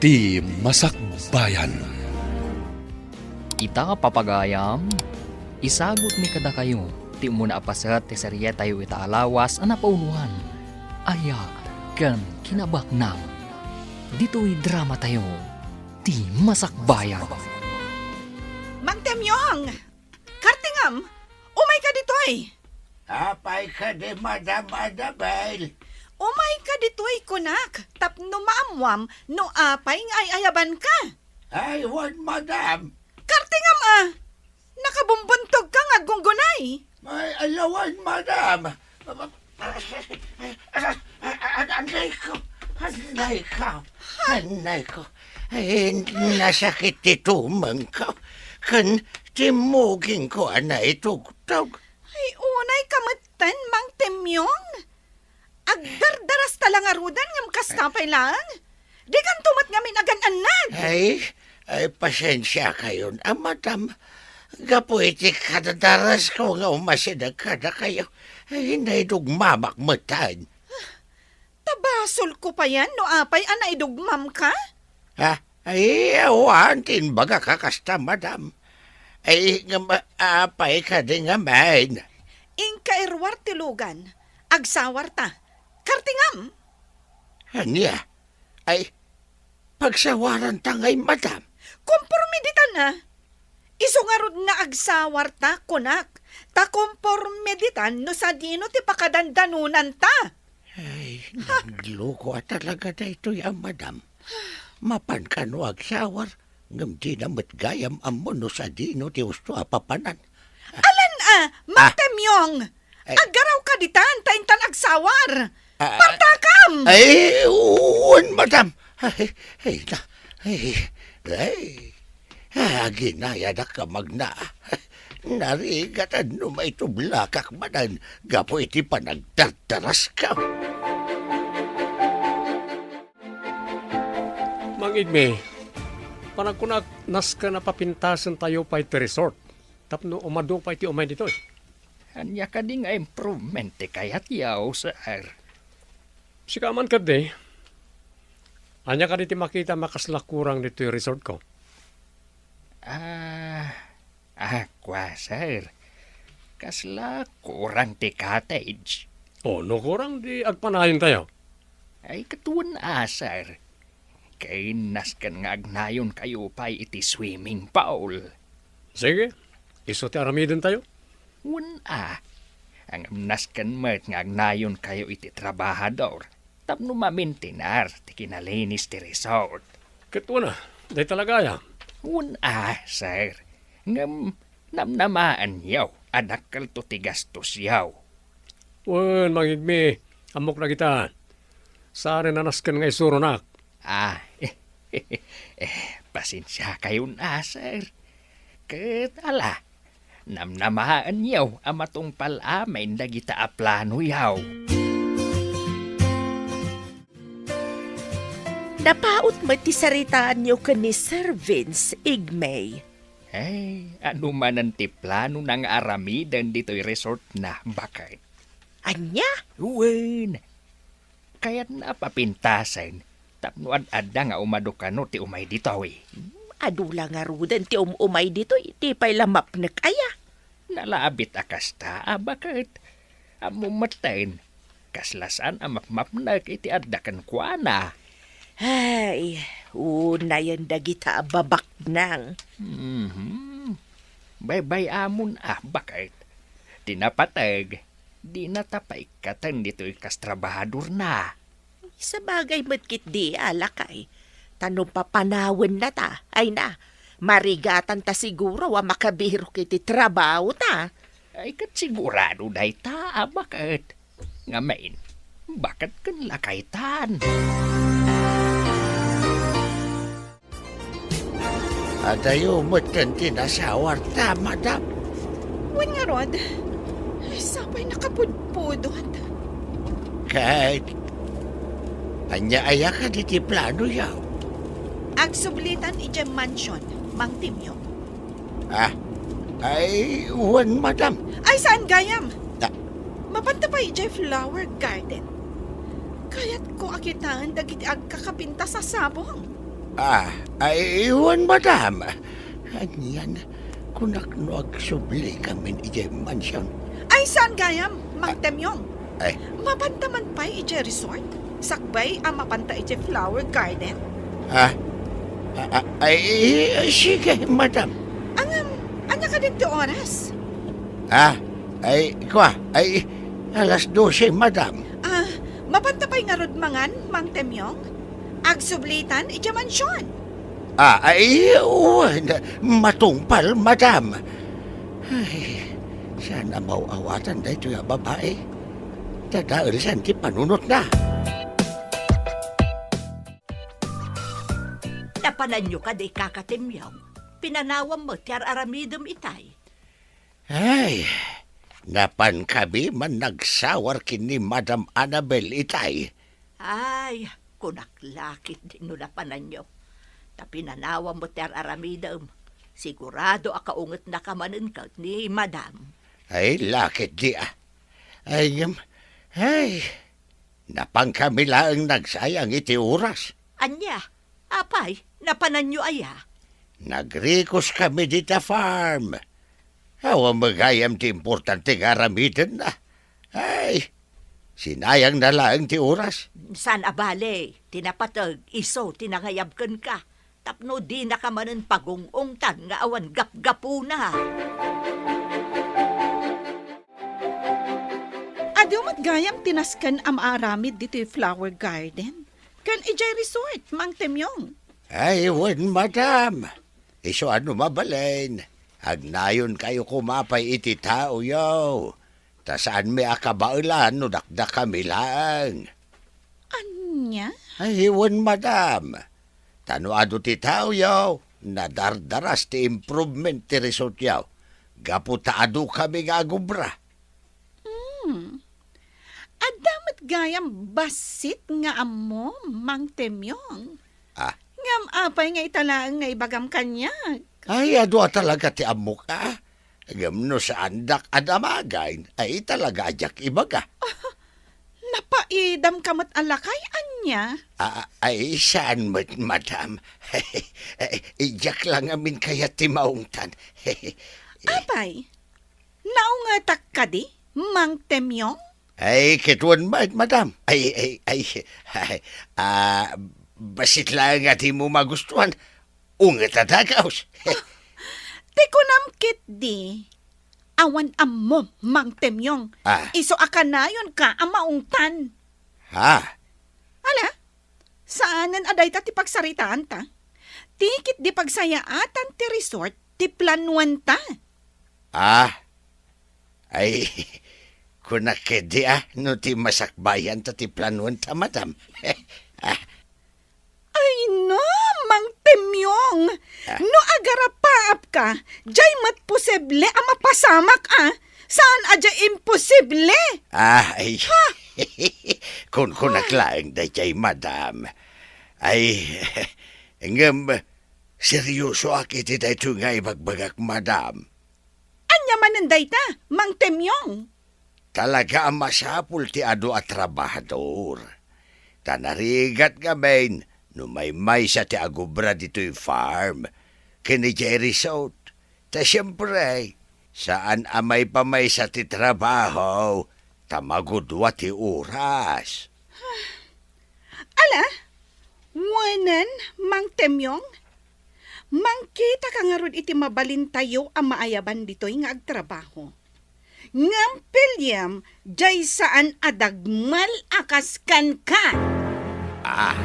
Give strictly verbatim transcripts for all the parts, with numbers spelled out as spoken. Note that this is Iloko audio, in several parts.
Ti Masakbayan. Ita, papagayam, isagutmi kadakayo ti umuna a paset ti serietayo ita a lawas a napauloan, Aya ken Kinabaknang. Ditoy dramatayo, Ti Masakbayan. Mang Temyong! Kartingam, umayka ditoy. Apay kadi, Madam Annabel? Umayka ditoy, kunak, tapno maammuam no apay nga ay-ayabanka. Ay, wen, Madam. Kartingam a! Nakabumbuntogka nga aggunggunay. Ay, ala wen, Madam. Annayko, annayko, annayko. Ay, nasakit ti tumengko ken timmugingko a naitugtog. Ay, unayka metten, Mang Temyong. Agdardarasta la ngaruden ngem kasta pay laeng. Dikanto met ngamin agan-annad. Ay, ay, pasensiakayon a, Madam. Gapu iti kadadarasko nga umasideg kadakayo, ay, naidugmamak metten. Ta basolko payen no apay a naidugmamka? Ha? Ay, awan ti imbagak a kasta, Madam. Ay, ngem, apay kadi ngamin? Inka iruar ti lugan, agsawarta. Kartingam! Ania? Ay, pagsawaranta ngay, Madam? Kumporme ditan a. Isu ngarud nga agsawarta, kunak, ta kumporme ditan no sadino ti pakadandanonanta. Ay, nagloko a talaga daytoy a Madam. Mapan kano agsawar, ngem dina met gayam ammo no sadino ti usto a papanan. Alan a, Mang Ah. Temyong! Ay. Aggarawka ditan, ta intan agsawar! Ah. Partakam! Ay, wen, Madam. Ay, ay, na, ay, ay. Aginayadak a magna. Narigat no maitublakak manen gapu iti panagdardaraskan. Mang Igme, panagkunak, nasken a papintasentayo pay ti resort tapno umadu pay ti umay ditoy. Ania kadi nga improvement ti kayatyo, sir? Sika man kadi, ania kadi ti makitam a kasla kurang ditoy resortko? Ah, ah, kua, sir. Kasla kurang ti cottage. O, no kurang, di agpanayontayo. Ay, ket wen a, sir. Ken nasken nga agnayonkayo pay iti swimming pool. Sige, isu ti aramidentayo. Wen a, ngem nasken met nga agnayonkayo iti trabahador tapno mamintinar ti kinalinis ti resort. Ket wen a, dayta la gayam. Wen a, sir. Ngem namnamaenyo a dakkelto ti gastosyo. Wen, Mang Igme, ammok dagita. Saan a nasken nga isuronak. Ah, eh, pasensiakayon a, sir. Ket ala, namnamaenyo a matungpal amin dagita a planoyo. Napaut met ti saritaanyo ken ni Sir Vince, Igme. Ay, adu manen ti planona nga aramiden ditoy resortna, baket. Ania? Wen, kayatna a papintasen tapno ad-adda nga umadu kano ti umay ditoy. Adu la ngaruden ti um-umay ditoy, ti pay la mapnek aya. Nalabit a kasta a baket. Ammom metten, kasla saan a mapmapnek iti adda kenkuana. Ay, unayen dagita a babaknang. Mhm. Baybay-amon a baket. Ti napateg, dinata paikkaten ditoy kas trabahadorna. Sabagay met ketdi a, lakay, ta no papanawennata, ay na, marigatanta siguro a makabirok iti trabahota. Ay, ket sigurado dayta a baket. Ngamin, baket ken lakaytan. Adayo metten ti nasawarta, madam. Wen ngarud, sapay nakapudpudot. Ket ania aya kadi ti planoyo? Agsublitan idiay mansion, Mang Timio. Ah, ay, wen, madam. Ay, saan gayam? Ah. Mapanta pay idiay flower garden. Kayatko a kitaen dagiti agkakapintas a sabong. Ah, ay, wen, madam. Anian, kunak no agsubli kamin idiay mansion. Ay, saan gayam, Mang Temyong? Ay. Mapanta man pay idiay resort? Sakbay a mapanta idiay flower garden? Ah, ah, ah, ay, ay, sige, madam. Ngem, ania kadin ti oras? Ah, ay, kua, ay, alas dose, madam. Ah, mapanta pay ngarud mangan, Mang Temyong? Agsublitan idiay mansion. Ah, ay, wen, matungpal, madam. Ay, saan a maaw-awatan daytoy a babai? Tadaelsan ti panunotna. Napananyo kadi, Kaka Temyong? Pinanawam met ti ar-aramidem itay. Ay, napankami man nagsawar ken ni Madam Annabel itay. Ay, kunak la ketdi no napananyo. Ta pinanawam met ti ar-aramidem. Sigurado a kaungetnaka manen ket ni Madam. Ay, la ketdi a. Ay, ngem, ay, napankami laeng nagsayang iti oras. Ania? Apay, napananyo aya? Nagrikuskami dita farm. Awan met gayam ti importante nga aramidenna. Ay, sinayangna laeng ti oras. Saan a bale, ti napateg, isu ti nangayab kenka. Tapno dinaka manen pagung-ungtan nga awan gapgapuna. Adu met gayam ti nasken a maaramid ditoy flower garden ken idiay resort, Mang Temyong. Ay, wen, madam. Isu a no mabalin, agnayonkayo koma pay iti taoyo. Ta saanmi a kabaelan no dakdakami laeng. Ania? Ay, wen, madam. Ta no adu ti taoyo, nadardaras ti improvement ti resortyo. Gapu ta adukami nga agubra. Hmm. Adda met gayam bassit nga ammom, Mang Temyong. Ah. Ngem apay nga ita laeng nga ibagam kaniak? Ay, adu a talaga ti ammok, a. Ngem no saandak a damagen, ay talaga a diak ibaga. Napaidamka met a lakay, ania? Ah, ay, saan met, madam. Ay, diak la ngamin kayat ti maungtan. Apay, naungetak kadi, Mang Temyong? Ay, ket wen met, madam. Ay, ay, ay, ay, ah, bassit laeng a dimo magustuhan. Unget a dagaus. Ti kunam ketdi, awan ammom, Mang Temyong. Ah. Isu a kanayonka a maungtan. Ha? Ala, saanen a dayta ti pagsaritaanta. Ti ketdi pagsayaatan ti resort ti planuanta. Ah, ay, kunak ketdi a, no ti masakbayanta ti planuanta, madam. Ah. Ay, no, Mang Temyong! Ah. No agarapaapka, diay met posible a mapasamak, a. Saan a diay imposible? Ah, ay. Ha? Kunkunak laeng daydiay, madam. Ay, ngem, seryosoak iti daytoy nga ibagbagak, madam. Ania manen dayta, Mang Temyong? Talaga a masapul ti adu a trabahador. Ta narigat ngamin no maymaysa ti agubra ditoy farm ken idiay resort. Ta siempre, saan a maipamaysa ti trabaho ta magudua ti oras. Ala, wen, Mang Temyong, mangkitaka ngarud iti mabalintayo a maayaban ditoy nga agtrabaho. Ngem piliem, diay saan a dagmel a kas kenka. Ah.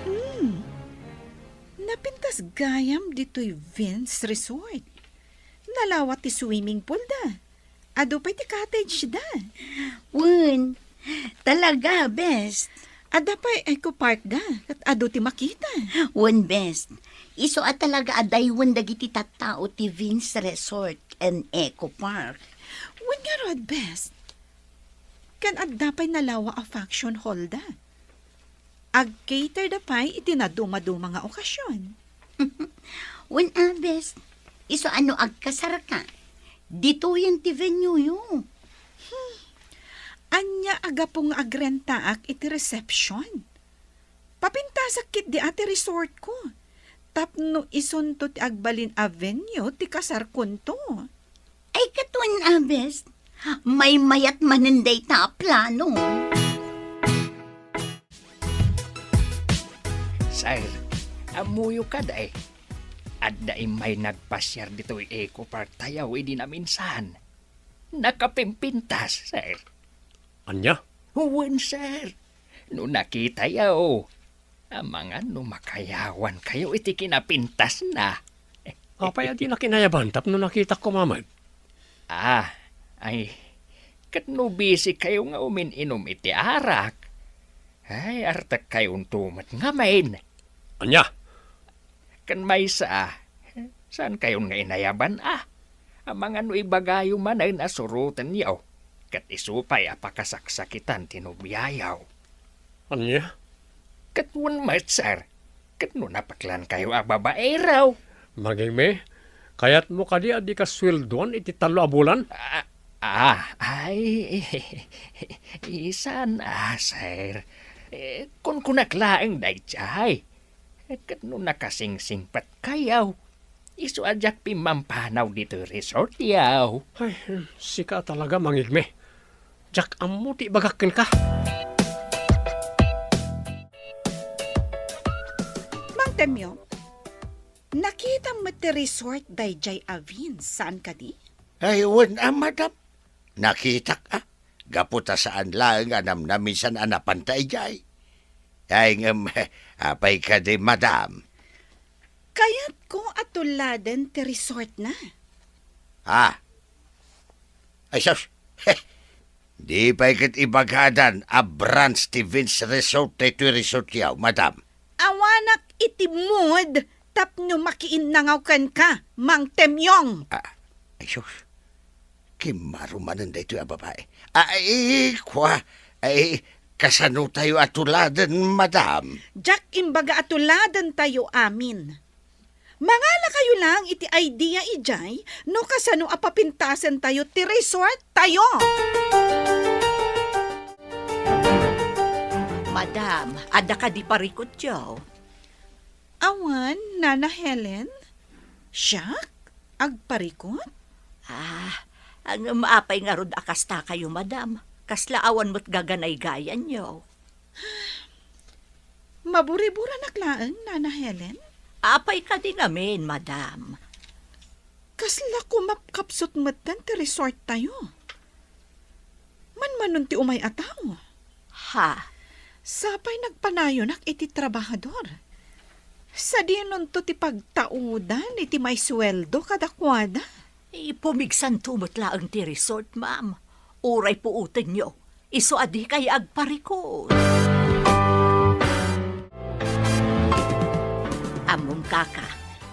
Hmm. Napintas gayam ditoy Vince Resort. Nalawa ti swimming pool da. Adu pay ti cottage da. Wen, talaga, best. Adda pay Eco Park da, ket adu ti makita. Wen, best. Isu a talaga a daywen dagiti tattao ti Vince Resort and Eco Park. Wen ngarud, best. Ken adda pay nalawa a function hall da. Ag-cater da pay iti nadumaduma nga okasion. Wen a, best, isu a no agkasarka, ditoyen ti venue-yo. Hmm. Ania a gapu nga agrentaak iti reception? Papintasak ketdi a ti resortko. Tapno isunto ti agbalin a venue ti kasarkonto. Ay, ket wen a, bes, maymayat manen dayta a plano. Sir, ammoyo kadi, adda immay nagpasiar ditoy Eco Park tayo idi naminsan. Nakapimpintas, sir. Ania? Wen, sir. No nakitayo, amangan no makayawankayo iti kinapintasna. Apay a di nakinayaban tapno nakitak koma met? Ah, ay, ket no busy kayo nga umin-inum iti arak, ay, artekkayonto met ngamin. Ania? Ken maysa, saankayon nga inayaban a. Amangan no ibagayo manen a surotenyo, ket isu pay a pakasaksakitan ti nobiayo. Ania? Ket wen met, sir, ket no napeklankayo a babaero. Mangigme, kayatmo kadi a dika sueldoan iti tallo a bulan? Ah, ah, ay, saan a, sir. Eh, kunkunak laeng daydiay. Ket no nakasingsingpetkayo, isu a diak pimmampanaw ditoy resortyo. Ay, sika talaga, mangigme. Diak ammo ti ibagak kenka. Mang Temyo, nakitam met ti resort daydiay a Vince, saan kadi? Ay, wen a, madam. Nakitak a. Gapu ta saan laeng a namnaminsan a napanta idiay. Ay, ngem, apay kadi, madam? Kayatko a tuladen ti resortna. Ah. Ay, sus. Di pay ket ibagadan a branch ti Vince Resort daytoy resortyo, madam. Awanak iti mood tapno makiinnangaw kenka, Mang Temyong. Ah, ay, sus. Kimmaro manen daytoy a babae. Ay, kua, ay, kasanotayo a tuladen, madam? Diak imbaga a tuladentayo amin. Mangalakayo laeng iti idea idiay no kasano a papintasentayo ti resorttayo. Madam, adda kadi parikutyo? Awan, Nana Helen. Siak? Agparikut? Ah, ngem apay ngarud a kastakayo, madam? Kasla awan met gaganaygayanyo. Maburiburanak laeng, Nana Helen. Apay kadi ngamin, madam? Kasla kumapkapsut metten ti resorttayo. Manmanon ti umay a tao. Ha? Sapay nagpanayonak iti trabahador. Sadinonto ti pagtaudan iti maisueldo kadakuada? Ipumigsanto met laeng ti resort, ma'am. Uray puotenyo, isu a dikay agparikut. Ammom, kaka,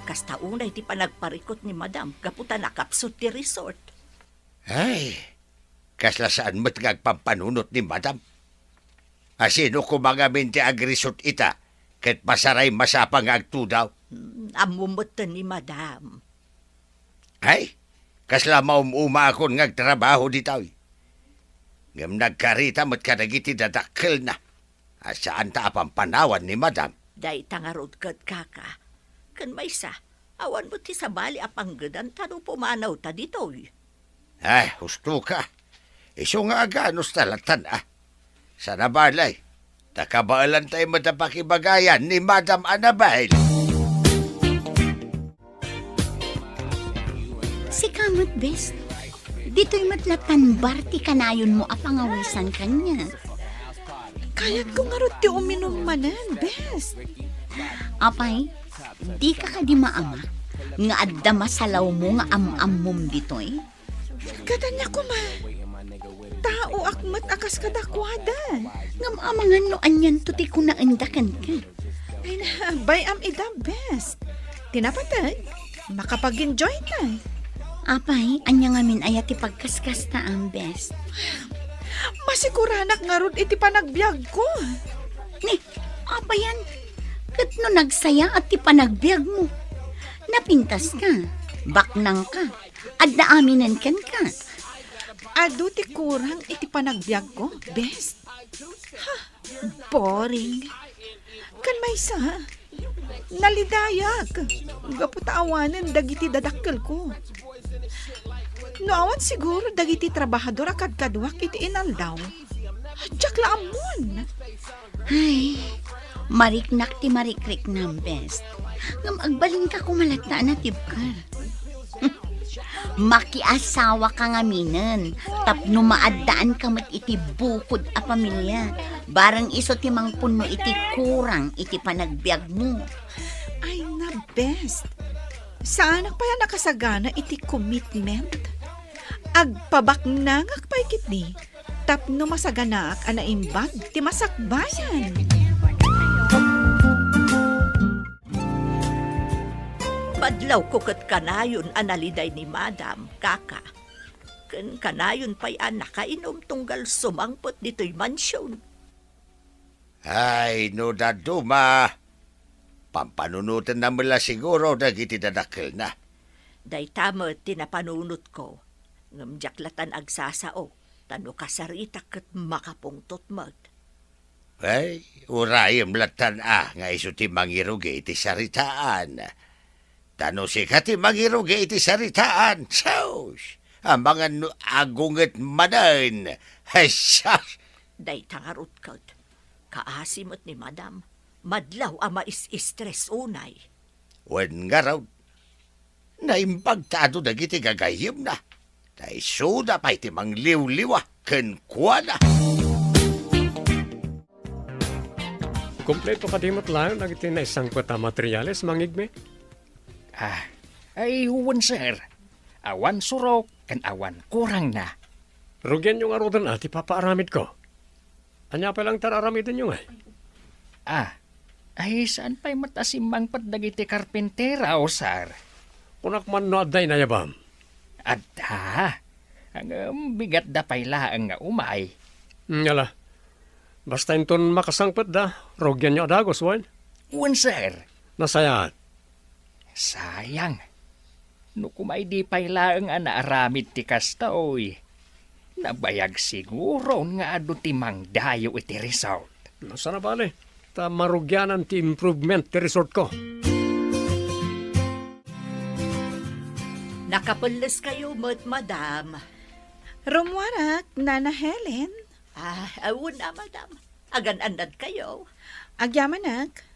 kasta unay ti panagparikut ni madam gapu ta nakapsut ti resort. Ay, kasla saan met nga agpampanunot ni madam. Asino koma ngamin ti agrisut ita ket masaray masapa nga agtudaw? Hmm, ammo metten ni madam. Ay, kasla maum-umaakon nga agtrabaho ditoy. Ngem nagkarita met kadagiti dadakkelna a saanta a pampanawan ni madam. Dayta ngarud ket, kaka. Ken maysa, awan met ti sabali a panggedanta no pumanawta ditoy. Ay, husto ka. Isu nga aganos ta lattan, a. Sana balay, ta kabaelantay met a pakibagayan ni Madam Annabel. Sika met, bes. Ditoy met lattan bar ti kanayonmo a pangawisan kaniak. Kayatko ngarud ti uminum manen, bes. Apay, dika kadi maama nga adda masalawmo nga am-ammom ditoy? Ket ania koma? Taoak met a kas kadakuada. Ngem amangan no anianto ti kunaenda kenka. Ay, na, bay-am ida, bes. Ti napateg, makapag-enjoyta. Apay, ania ngamin aya ti pagkaskasta, am, bes? Masiguranak ngarud iti panagbiagko. Ni, apayan, ket no nagsayaat ti panagbiagmo, napintaska, baknangka, adda aminen kenka. Adu ti kurang iti panagbiagko, best. Ha, boring. Kan maysa, nalidayak. Gapu ta awanen dagiti dadakkelko. No awan siguro dagiti trabahador a kadkaduak iti inaldaw, diak la ammon. Ay, mariknak ti marikriknam, best. Ngem agbalinka koma latta a natibker. Makiasawaka ngaminen, tapno maaddaanka met iti bukod a pamilia. Bareng isu ti mangpunno iti kurang iti panagbiagmo. Ay na, best. Saanak pay a nakasagana iti commitment. Agpabaknangak pay ketdi tapno masaganaak a naimbag ti masakbayan. Madlawko ket kanayon a naliday ni Madam, kaka. Ken kanayon pay a nakainum tunggal sumangpet ditoy mansion. Ay, no dadduma, pampanunotenna met la siguro dagiti dadakkelna. Dayta met ti napanunotko, ngem diak latan agsasao, ta no kasaritak ket makapungtot met. Ay, urayem latan a nga isu ti mangirugi iti saritaan. Ta no sika ti mangirugi iti saritaan, sus! Amangan no agunget manen. Ay, sus! Dayta ngarud ket, kaasi met ni Madam, madlaw a mais-stress unay. Wen ngarud, naimbag ta adu dagiti gagayyemna. Ta isuda pay ti mangliwliwa kenkuana. Kompleto kadi met laeng dagiti naisangpet a materiales, Mang Igme? Ah, ay, wen, sir. Awan surok ken awan kurangna. Rugianyo ngaruden a ti papaaramidko. Ania pay laeng ti ar-aramidenyo ngay? Ah, ay, saan pay met a simmangpet dagiti karpintero, sir? Kunak man no adda inayabam. Adda. Ngem bigatda pay laeng nga umay. Hmm, ala. Basta inton makasangpetda, rugianyo a dagus, wen? Wen, sir. Nasayaat. Sayang. No koma idi pay laeng a naaramid ti kastoy, nabayag siguron nga adu ti mangdayo iti resort. No, saan a bale, ta marugianan ti improvement ti resortko. Nakapelleskayo met, madam. Rummuarak, Nana Helen. Ah, wen a, madam. Agan-annadkayo? Agyamanak.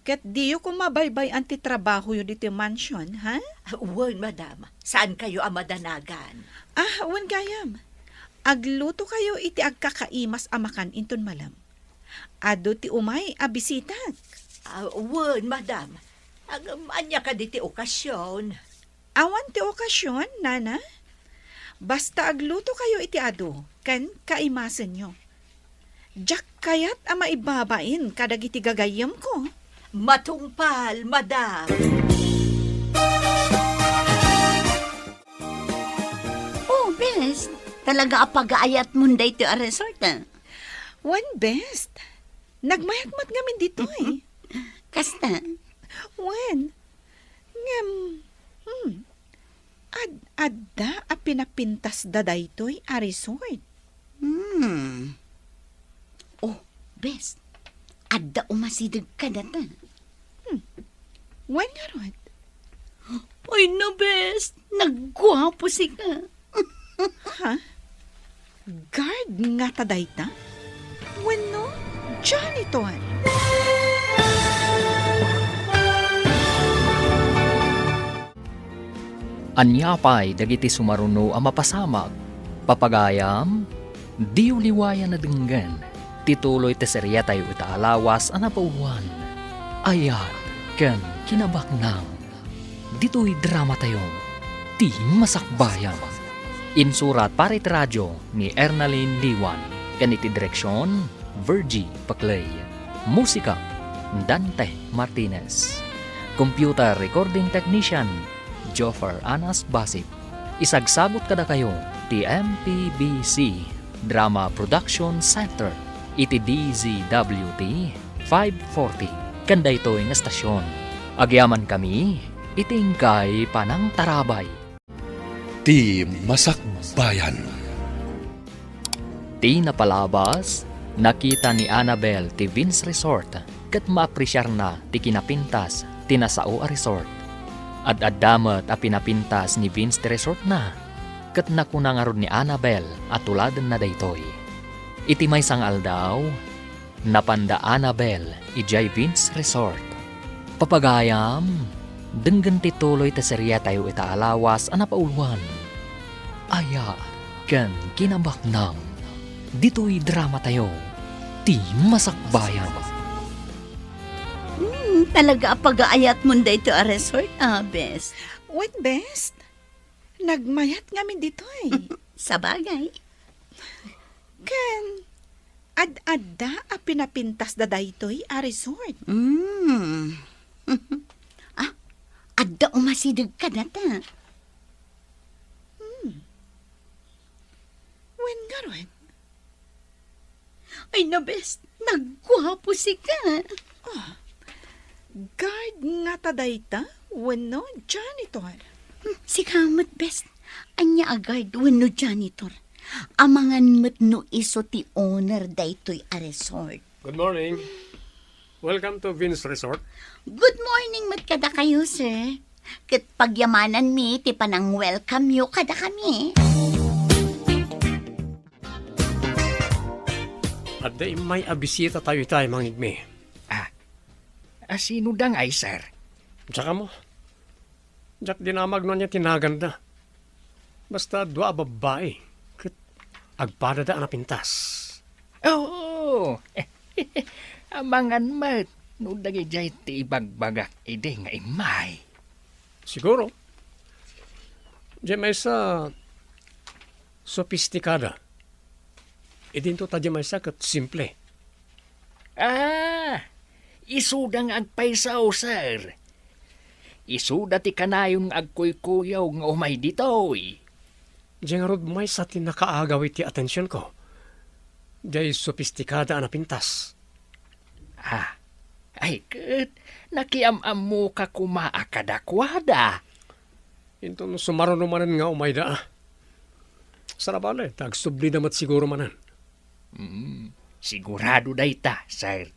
Ket diyo koma baybay-an ti trabahoyo ditoy mansion, ha? Wen, madam. Saankayo a madanagan. Ah, wen gayam. Aglutokayo iti agkakaimas a makan inton malem. Adu ti umay a bisitak. Ah, wen, madam. Ngem ania kadi ti okasion? Awan ti okasion, Nana. Basta aglutokayo iti adu ken kaimasenyo. Diak kayat a maibabain kadagiti gagayyemko. Matungpal, madam. Oh, bes, talaga a pagaayatmon daytoy a resort, ah. Wen, bes. Nagmayat met ngamin ditoy. Kasta? Wen. Ngem, hmm, ad-adda a pinapintasda daytoy a resort. Hmm. Oh, bes, adda umasideg kadata. Hmm. Wen ngarud? Ay na, bes, nagguapo sika. Ha? Guard ngata dayta? Wenno janitor? Ania pay dagiti sumaruno a mapasamak? Papagayam, diyo liwayan a denggen ti tuloy ti seriatayo ita a lawas a napauluan, Ayat ken Kinabaknang. Ditoy dramatayo, Ti Masakbayan. Insurat para iti radio ni Ernalyn Liwan, ken iti direksion, Virgie Paclay. Musika, Dante Martinez. Computer recording technician, Joffer Anas Basip. Isagsabot kadakayo ti M P B C Drama Production Center iti D Z W T five forty ken daytoy nga estasion. Agyamankami iti inkay panangtarabay. Ti Masakbayan. Ti napalabas, nakita ni Annabel ti Vince Resort ket maapresiarna ti kinapintas ti nasao a resort. Ad-adda met a pinapintas ni Vince ti resortna, ket nakuna ngarud ni Annabel a tuladenna daytoy. Iti maysa nga aldaw, napanda Annabel idiay Vince Resort. Papagayam, denggen ti tuloy ti seriatayo ita a lawas a napauluan, Aya ken Kinabaknang. Ditoy dramatayo, ti masakbayan. Hmm, talaga a pagaayatmon daytoy a resort, ah, bes. Wen, bes. Nagmayat ngamin ditoy. Sabagay. Ken, ad-adda a pinapintasda daytoy a resort. Mm. Ah, adda umasideg kadata. Hmm. Wen ngarud? Ay, nabes, nagguapo sika. Ah, guard ngata dayta wenno janitor? Hmm, sika met, bes. Ania a guard wenno janitor? Amangan met no isu ti owner daytoy a resort. Good morning. Welcome to Vince Resort. Good morning met kadakayo, sir. Ket pagyamananmi ti panang-welcome yo kadakami. Adda immay a bisitatayo itay, Mangigmi. Ah, a sino da ngay, sir? Diak ammo. Diak dinamag no ania ti naganda. Basta dua a babbai, ket agpadada a napintas. Oo. Amangan met no dagidiay ti ibagbagak idi nga immay. Siguro. Diay maysa, sopistikada. Idinto ta diay maysa ket simple. Ah, isuda nga agpayso, sir. Isuda ti kanayon nga agkuykuyaw nga umay ditoy. Diay ngarud maysa ti nakaagaw iti atensionko. Diay sopistikada a napintas. Ah, ay ket, nakiam-ammoka koma a kadakuada. Inton sumaruno manen nga umayda, ah. Sabali, ta agsublida met siguro manen. Hmm, sigurado dayta, sir.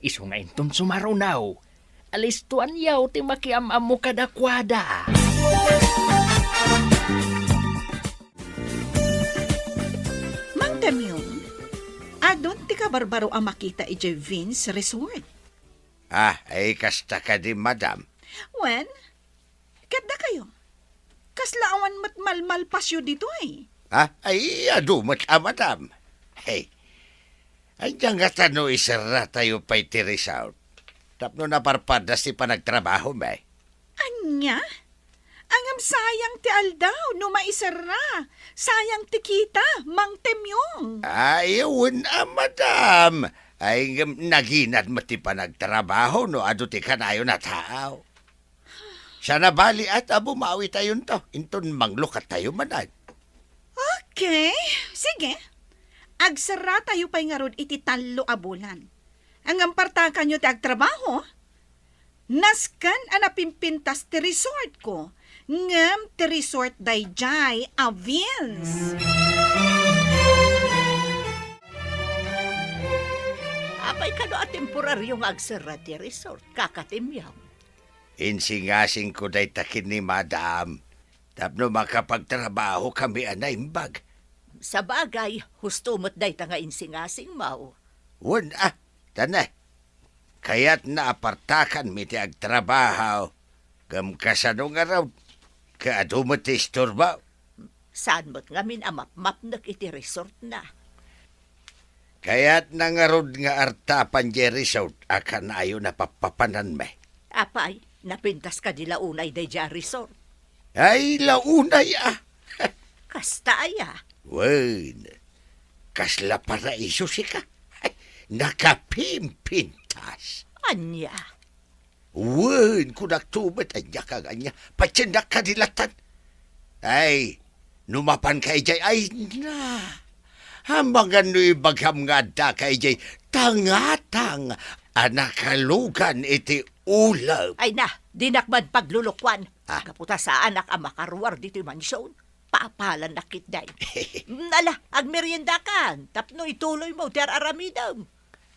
Isu nga inton sumaruno, alistoanyo ti makiam-ammo kadakuada. Mang Temyong, adun ti kabarbaro a makita idiay Vince Resort? Ah, ay kasta kadi, madam? Wen, ket dakayo? Kasla awan met malmalpasyo ditoy? Ha? Ay, adu met a, madam. Hey, ania ngata no iserratayo pay ti resort? Tapno naparpadas ti panagtrabahomi. Ania? Ngem sayang ti aldaw no maiserra. Sayang ti kita, Mang Temyong. Ay, wen a, madam. Ay, ngem naginad met ti panagtrabaho no adu ti kanayon a tao. Sabali, ta bumawitayonto, inton manglukattayo manen. Okay, sige. Agserratayo pay ngarud iti tallo a bulan. Ngem partakanyo ti agtrabaho. Nasken a napimpintas ti resortko, ngem ti resort daydiay a Vince. Apay kano a temporario nga agserra ti resort, Kaka Temyong? Insingasingko dayta ken ni Madam tapno makapagtrabahokami a naimbag. Sabagay, husto met dayta nga insingasingmo. Wen a, ta ne, kayatna a partakanmi ti agtrabaho, ngem kasano ngarud, ket adu met ti istorbo? Saan met ngamin a mapmapnek iti resortna? Kayatna ngarud nga artapan diay resort a kanayon a pappapananmi. Apay, napintas kadi la unay daydiay a resort? Ay, la unay a. Kasta aya? Wen, kasla paraiso sika. Nakapimpintas. Ania? Wen, kunakto met, ania ka nga ania? Patiennak kadi lattan. Ay, no mapanka idiay, ay na. Amangan no ibagam nga addaka idiay tangatang a nakalugan iti ulep. Ay na, dinak man paglulukuan. Ah. Gapu ta saanak a makaruar ditoy mansion. Papalan na ketdi. Ala, agmeriendakan, tapno ituloymo ti ar-aramidem.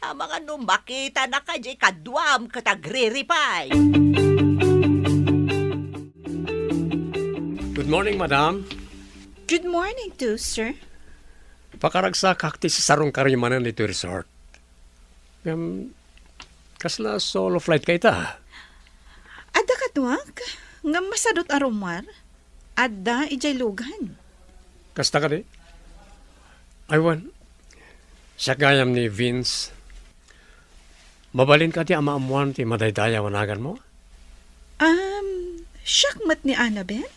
Amangan no makitanaka diay kaduam ket agriripay. Good morning, madam. Good morning too, sir. Pakaragsakak ti sisarong karimanen ditoy resort. Ngem, kasla solo flight ka ita? Adda kaduak, ngem masadut a rummuar. Adda idiay lugan. Kasta kadi? Aywan. Siak gayam ni Vince. Mabalin kadi a maammuan ti madaydayaw a naganmo? Um, siak met ni Annabel?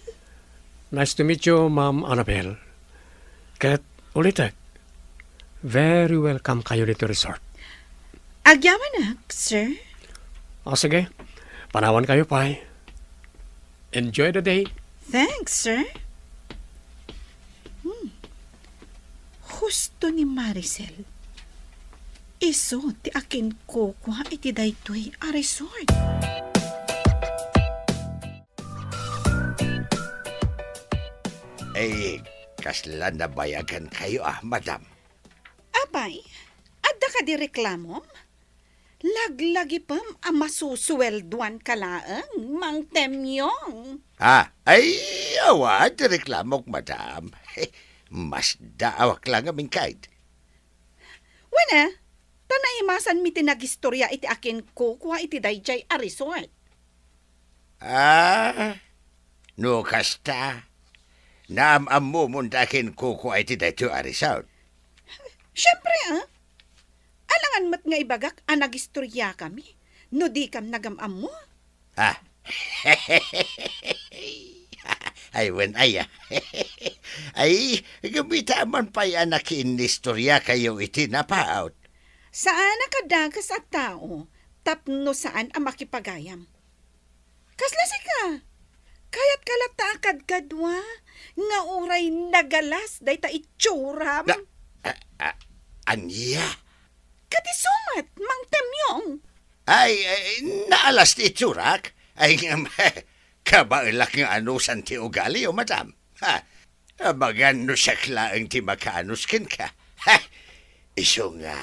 Nice to meet you, Ma'am Annabel. Ket ulitek, very welcome kayo ditoy resort. Agyamanak, sir. O, sige. Panawan kayo pay. Enjoy the day. Thanks, sir. Hmm. Husto ni Maricel. Isu ti akinkukua iti daytoy a resort. Ay, kasla nabayagan kayo, ah, madam. Apay, adda kadi reklamom? Laglagipem a masusueldoan ka laeng, Mang Temyong. Ah, ay, awan ti reklamok, madam. Masdaawak la ngamin kayat. Wen a, ta naimasanmi ti nagistorya iti akinkukua iti daydiay a resort. Ah, no kasta, naam-ammomon ti akinkukua iti daytoy a resort. Siempre, ah. Alangan met nga ibagak a nagistoryakami no dikam nagam-ammo. Ah. Ay, wen, ay, ah. Ay, kumita man pay a nakiinnistorya kayo iti napaut. Saan a kadakas a tao tapno saan a makipagayam. Kasla sika, kayatka latta a kadkadua nga uray nagalas dayta itsuram? Na, a, a, ania? Kadisu met, Mang Temyong. Ay, ay, naalas ti itsurak. Ay, ngem, kabaelak nga anusan ti ugalio, madam. Ha, amangan no siak laeng ti makaanus kenka. Ha, isu nga.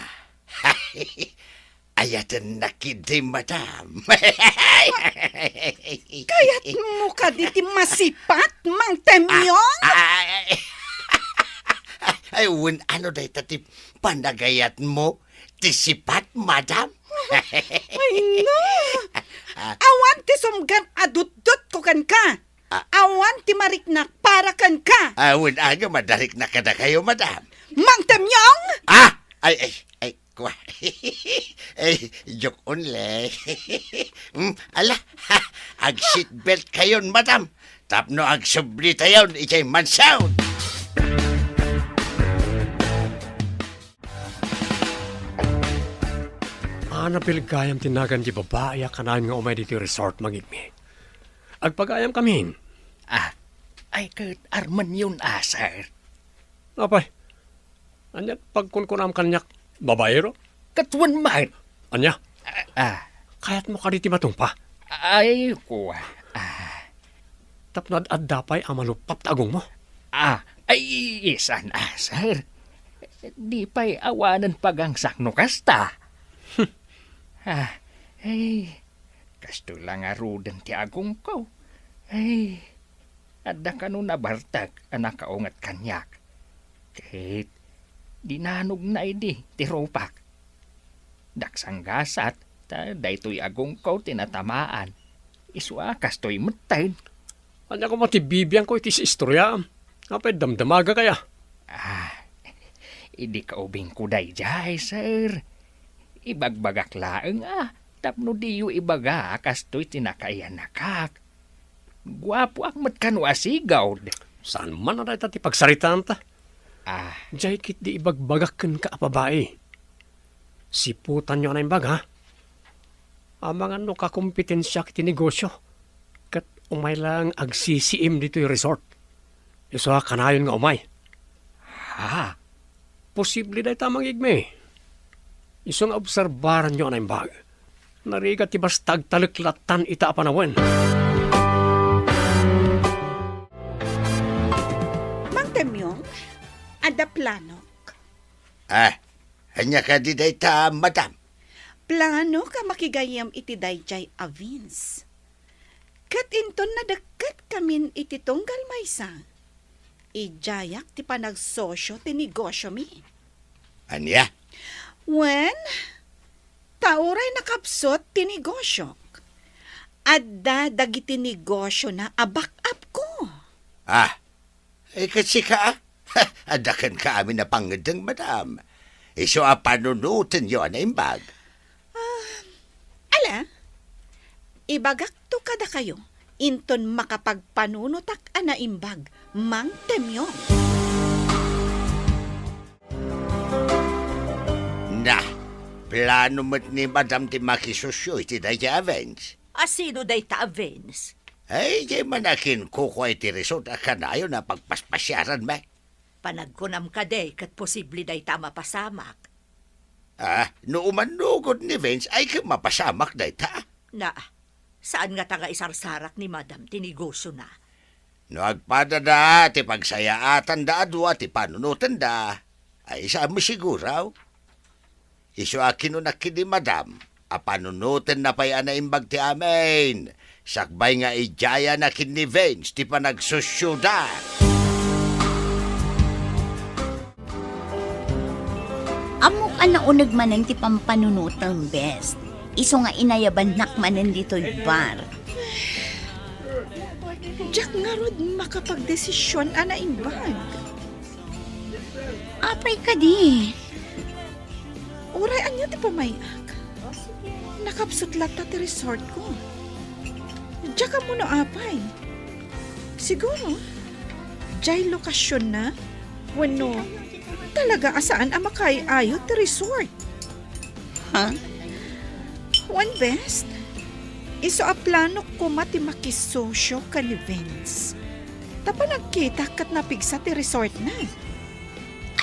Ayatennak idi, madam. Kayatmo kadi ti masipat, Mang Temyong? Ah, ah, ay, ay, wen, ano dayta ti panagayatmo? Ti sipat, madam? Ay, no. Ah. Awan ti sumgad a dutdotko kenka. Ah. Awan ti mariknak para kenka. Ah, wen, aga, madariknak kadakayo, madam. Mang Temyong! Ah! Ay, ay, ay, kwa. Ay, joke only. Hmm, ala, ag-seatbelt kayon, madam. Tapno agsubli tayon idiay mansion. Annabel gayam ti nagan ti babai a kanayon nga umay ditoy resort, Mang Igmi. Agpagayam kamin. Ah, ay ket armenyon a, sir. Apay, ania pagkunkunam kaniak, babaero? Ket wen man. Ania? Ah, ah. Kayatmo kadi ti matungpa? Ay, kua. Ah. Tapno ad-adda pay a maluppap ta agongmo? Ah, ay, saan a, sir. Di pay awanen pagangsak no kasta. Hmm. Ah, ay, kastoy la ngaruden ti agongko. Ay, adda kano nabartek a nakaunget kaniak. Ket dinanogna idi ti rupak. Daksanggasat ta daytoy agongko ti natamaan. Isu a kastoy metten. Ania koma ti bibiangko iti istoryaam? Apay damdamagak aya? Ah, idi kaubingko daydiay, sir. Ibagbagak laeng a tapno diyo ibaga a kastoy ti nakayanakak. Guapoak met kano a sigud. Saan man a dayta ti pagsaritaanta? Ah. Diay ketdi ibagbagak kenka a babai. Siputanyo a naimbag, ha? Amangan no kakompetensiak iti negosyo, ket umay laeng agsisiim ditoy resort. Isu a kanayon nga umay. Ha? Posible dayta, Mang Igmi. Isu nga obserbaranyo a naimbag. Narigat ti basta agtalek lattan ita a panawen. Adda planok. Ah, ania kadi dayta, madam? Planok a makigayyem iti daydiay a Vince. Ket inton nadekketkami iti tunggal maysa, idiayak ti panagsosio ti negosiomi. Ania? Wen, ta uray nakapsut ti negosiok, adda dagiti negosiona a back-up ko. Ah, eh, ket sika, ah? Adda kenka amin a pangngeddeng, madam. Isu a panunotenyo a naimbag. Ah, ala, ibagakto kadakayo, inton makapagpanunotak a naimbag, Mang Temyo. Na, plano met ni madam ti makisosio iti dayta a Vince. A sino dayta a Vince? Ay, diay man a kinkukua iti resort a kanayon a pagpaspasiaranmi. Panagkunam kadi ket posible dayta a mapasamak. Ah, no umannugod ni Vince, ay ket mapasamak dayta. Na, saan ngata nga isarsarak ni madam ti negosiona? No agpadada ti pagsayaatanda a dua ti panunotenda, ay saan mo siguro? Isu a kinunak ken ni madam a panunotenna pay a naimbag ti amin, sakbay nga idiayana ken ni Vince ti panagsosioda. Ammok a nauneg manen ti pampanunotem, Bes. Isu nga inayabannak manen ditoy bar. Diak ngarud makapagdesision a naimbag. Apay kadi? Uray ania ti pamay-ak? Nakapsut latta ti resortko. Diak ammo no apay. Siguro, diay lokasionna wenno talaga a saan a makaay-ayo ti resort. Ha? Wen, Bes, isu a planok koma ti makisosio ken ni Vince. Ta panagkitak ket napigsa ti resortna.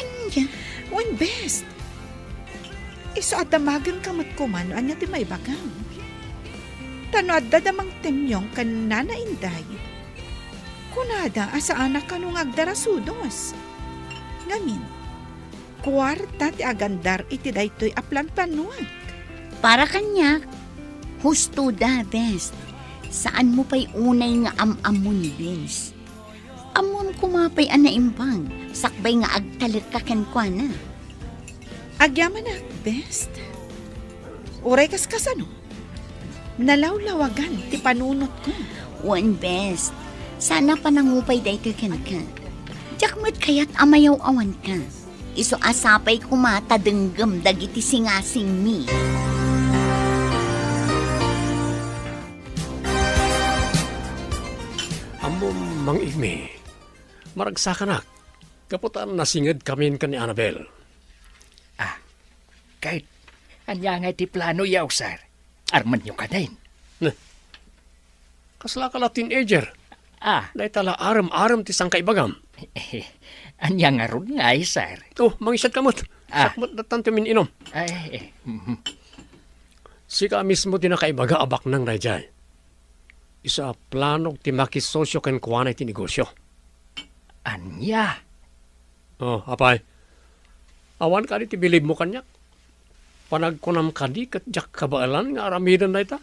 Ania? Wen, Bes, isu a damagenka met koma no ania ti maibagam. Ta no adda da Mang Temyong ken Nana Inday, kunada a saan a kano nga agdarasudos. Ngamin, kuarta ti agandar iti daytoy a planplanoak. Para kaniak, husto da, Bes. Saanmo pay unay nga am-ammo ni Vince. Ammom koma pay a naimbag, sakbay nga agtalekka kenkuana. Agyamanak, Bes. Uray kaskasano, nalawlawagan ti panunotko. Wen, Bes. Saan a panangupay daytoy kenka. Diak met kayat a mayaw-awanka. Isu a sapay koma ta denggem dagiti singasingmi. Ammom, Mang Igmi, maragsakanak, gapu ta nasingedkamin ken ni Annabel. Ah, ket ania ngay ti planoyo, sir? Armenyo kadin? Neh, kaslaka la teenager. Ah. Dayta la arem-arem ti sangkaibagam. Ania ngarud ngay, sir? Oh, mangisatka met. Ah. Siak met dattan ti umin-inom. Ay, eh, mhm. Sika mismo ti nakaibaga a baknang daydiay. Isu a planog ti makisosio kenkuana iti negosio. Ania? Oh, apay. Awan kadi ti bilibmo kaniak? Panagkunam kadi ket diak kabaelan nga aramiden dayta?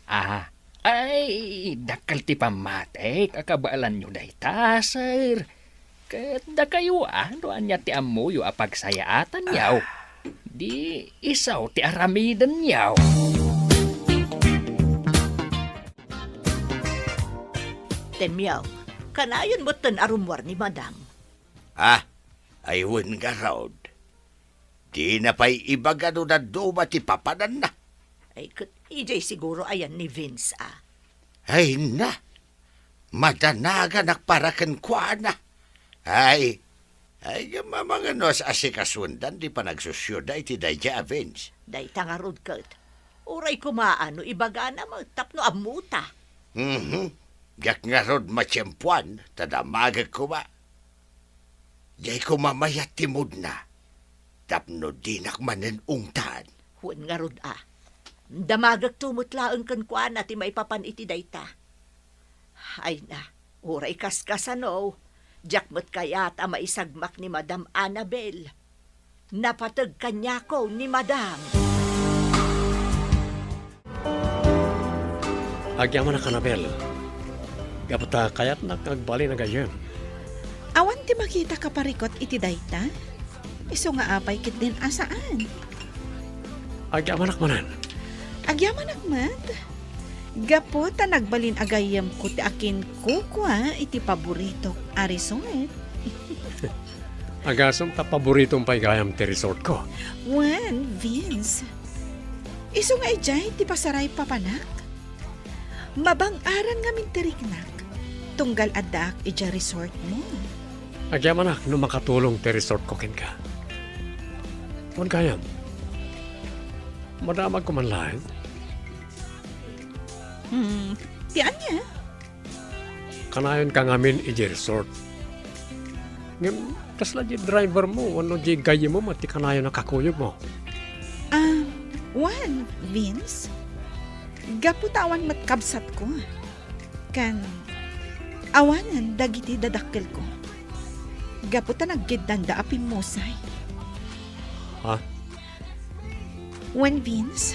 Ah, ay, dakkel ti pammatik a kabaelanyo dayta, sir. Ket dakayo, ah, no ania ti ammoyo a pagsayaatanyo, di isu ti aramidenyo. Temyo, kanayon metten a rummuar ni Madam. Ah, ay wen ngarud. Dina pay ibaga no dadduma ti papananna. Ay, ket idiay siguro ayan ni Vince, a. Ay na, madanaganak para kenkuana. Ay, ay, gammamangano a sikasuendan ti panagsosioda iti daydiay a Vince. Dayta ngarud ket, uray koma no ibagana met tapno ammota. Mhm. Diak ngarud matiempoan, ta damagek koma. Diay koma mayat ti moodna, tapno dinak manen ungtan. Wen ngarud a, damagekto met laeng kenkuana ti maipapan iti dayta. Ay na, uray kaskasano, Diak met kayat a maisagmak ni Madam Annabel. Napateg kaniako ni Madam. Agyamanak, Annabel. Gapu ta kayatnak nga agbalin a gayyem. Awan ti makita kaparikut iti dayta? Isu nga apay ketdin a saan? Agyamanak manen. Agyamanak met. Gapu ta nagbalin a gayyemko ti akinkukua iti paboritok a resort. Agasem ta paboritom pay gayam ti resortko. Wen, Vince. Isu nga idiay ti pasaray papanak. Mabang-aran ngamin ti riknak, tunggal addaak idiay resortmo. Agyamanak no makatulong ti resortko kenka. Wen gayam, madamagko man laeng? Hmm, ti ania? Kanayonka ngamin idiay resort. Ngem, kasla diay drivermo wenno diay gayyemmo met ti kanayon a kakuyogmo? Ah, wen, Vince. Gapu ta awan met kabsatko. Ken, awanen dagiti dadakkelko. Gapu ta naggeddanda a pimmusay. Ha? Wen, Vince,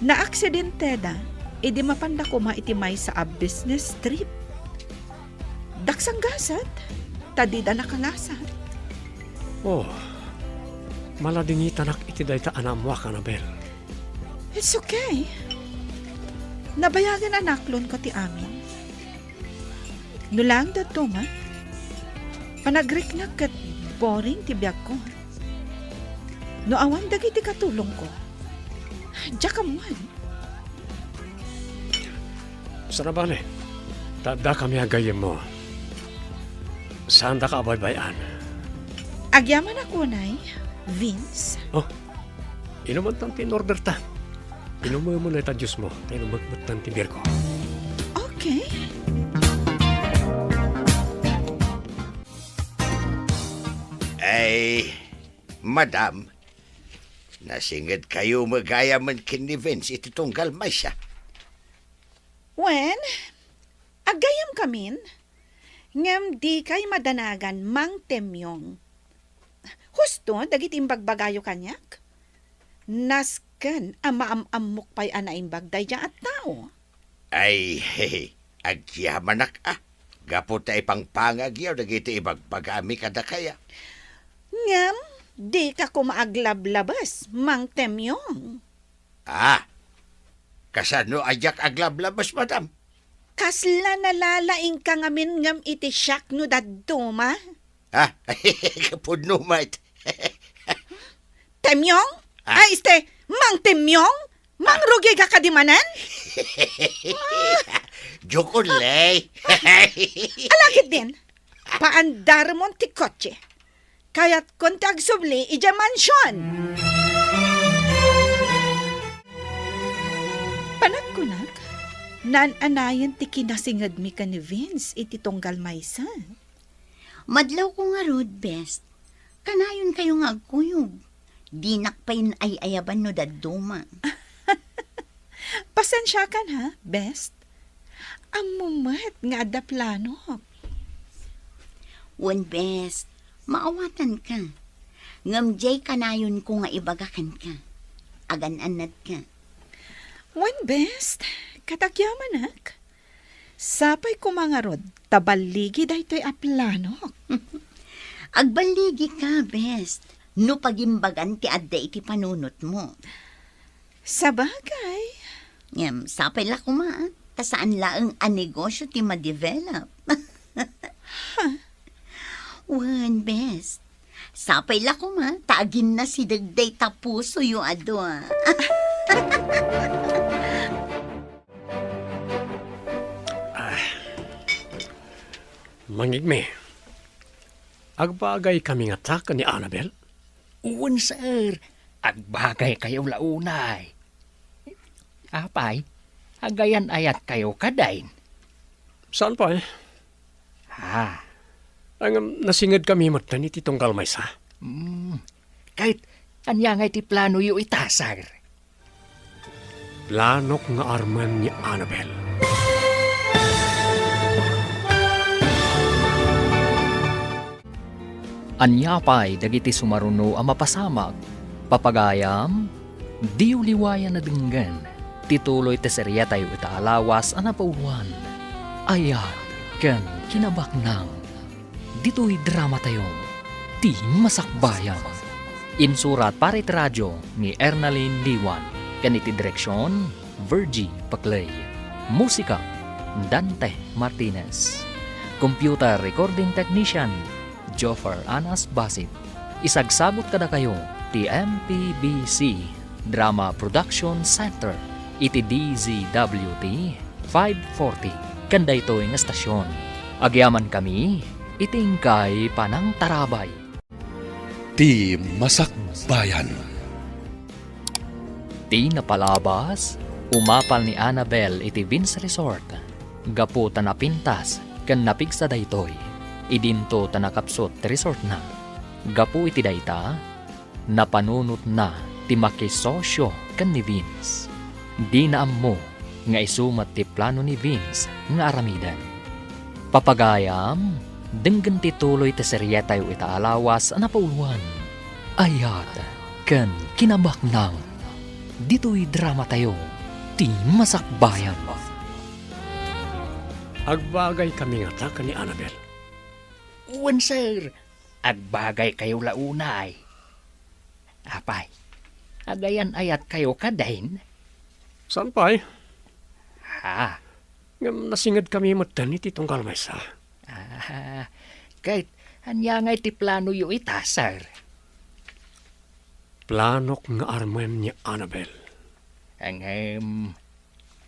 naaksidenteda idi mapanda koma iti maysa a business trip. Daksanggasat, ta dida nakalasat. Oh, maladingitanak iti dayta a naammoak, Annabel. It's okay. Nabayagen a naklonko ti amin. No laeng dadduma, panagriknak ket boring ti biagko. No awan dagiti katulongko, diak ammoen. Saan a bale, ta addakami a gayyemmo. Saandaka a baybay-an. Agyamanak unay, Vince. Oh, inumantan ti in-orderta. Inumem unay ta juicemo, ta inumek metten ti beerko. Okay. Ay, madam, nasingedkayo met gayamen ken ni Vince iti tunggal maysa. Wen, aggayyemkamin, ngem dikay madanagan, Mang Temyong. Husto dagiti imbagbagayo kaniak? Nasken a maam-ammok pay a naimbag daydiay a tao. Ay, agyamanak a, gapu ta ipangpangagyo dagiti ibagbagami kadakaya. Ngem, dika koma aglablabes, Mang Temyong. Ah, kasano a diak aglablabes, madam? Kasla nalalaingka ngamin ngem iti siak no dadduma? Ah, pudno met. Temyong? Ah. Ay, este, Mang Temyong? Mangrugika kadi manen? Joke only. Ala ketdin, paandarmon ti kotse. Kayatkon ti agsubli idiay mansion. Panagkunak, naan-anayen ti kinasingedmi ken ni Vince iti tunggal maysa. Madlawko ngarud, Best. Kanayonkayo nga agkuyog. Dinak pay ay-ayaban no dadduma. Pasensiakan ha, Best. Ammom met nga adda planok. Wen, Best, maawatanka. Ngem diay kanayonko nga ibaga kenka. Agan-annadka. Wen, Best, ket agyamanak. Sapay koma ngarud ta balligi daytoy a planok. Agballigika, Best, no pagimbagan ti adda iti panunotmo. Sabagay. Ngem, sapay la koma, ta saan laeng a negosyo ti ma-develop. Ha? Wen, Best. Sapay la koma, ta aginnasideg dayta pusoyo a dua. Ah. Mangngegmi, agbagaykami ngata ken ni Annabel? Wen, sir. Agbagaykayo la unay. Apay, agayan-ayatkayo kadi? Saan pay? Ha? Ngem, nasingedkami metten iti tunggal maysa. Hmm. Ket ania ngay ti planoyo ita, sir? Planok nga armen ni Annabel. Ania pay dagiti sumaruno a mapasamak? Papagayam, diyo liwayan a denggen ti tuloy ti seriatayo ita a lawas a napauloan, Ayat ken Kinabaknang. Ditoy dramatayo, Ti Masakbayan. Insurat para iti radio ni Ernalyn Liwan ken iti direksion, Virgie Paclay. Musika, Dante Martinez. Computer recording technician, Joffer Anas Basit. Isagsabot kadakayo ti M P B C Drama Production Center iti D Z W T five forty ken daytoy nga estasion. Agyamankami iti inkay panangtarabay. Ti Masakbayan. Ti napalabas, umapal ni Annabel iti Vince Resort gapu ta napintas ken napigsa daytoy. Idinto ta nakapsut ti resortna. Gapu iti dayta, napanunotna ti makisosio ken ni Vince. Dina ammo nga isu met ti plano ni Vince nga aramiden. Papagayam, denggen ti tuloy ti serietayo ita a lawas a napauloan, Ayat ken Kinabaknang. Ditoy dramatayo, Ti Masakbayan. Agbagaykami ngata ken ni Annabel? Wen, sir. Agbagaykayo la unay. Apay, agayan-ayatkayo kadin? Saan pay? Ha? Ngem nasingedkami metten iti tunggal maysa. Ah, ket ania ngay ti planoyo ita, sir? Planok nga armen ni Annabel. Ngem,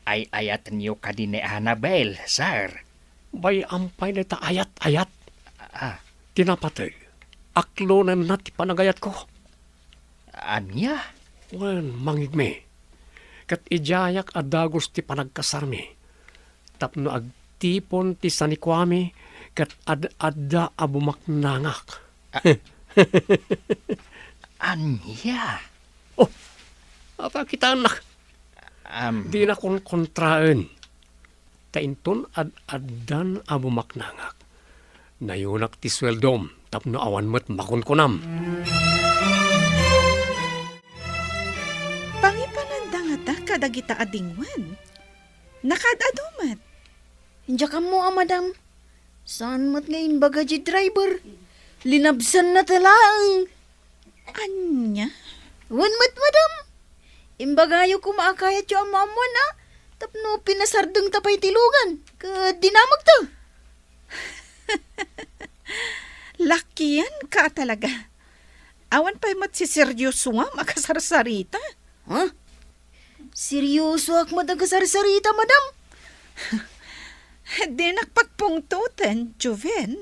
ay-ayatenyo kadi ni Annabel, sir? Bay-am pay dayta ayat-ayat. Ah. Ti napateg, aklonenna ti panagayatko. Ania? Wen, mangngegmi. Ket idiayak a dagus ti panagkasarmi tapno agtipon ti sanikuami ket ad-adda a bumaknangak. Ah. Ania? Oh, apay kitaennak? Am. Dina konkontraen. Ta inton ad-addan a bumaknangak, nayunak ti sueldom tapno awan met makunkunam. Pangipananda ngata kadagita a dingwen. Nakaad-adu met. Diak ammo a, madam. Saan met nga imbaga ti driver? Linabsanna ta laeng. Ania? Wen met, madam. Imbagayo koma a kayatyo a maammoan a tapno pinasardengta pay ti lugan ket dinamagta. Lakianka a talaga. Awan pay met siseryosoam a kasarsarita. Ha? Seryosoak met a kasarsarita, madam. Dinak pagpungtoten, Joven.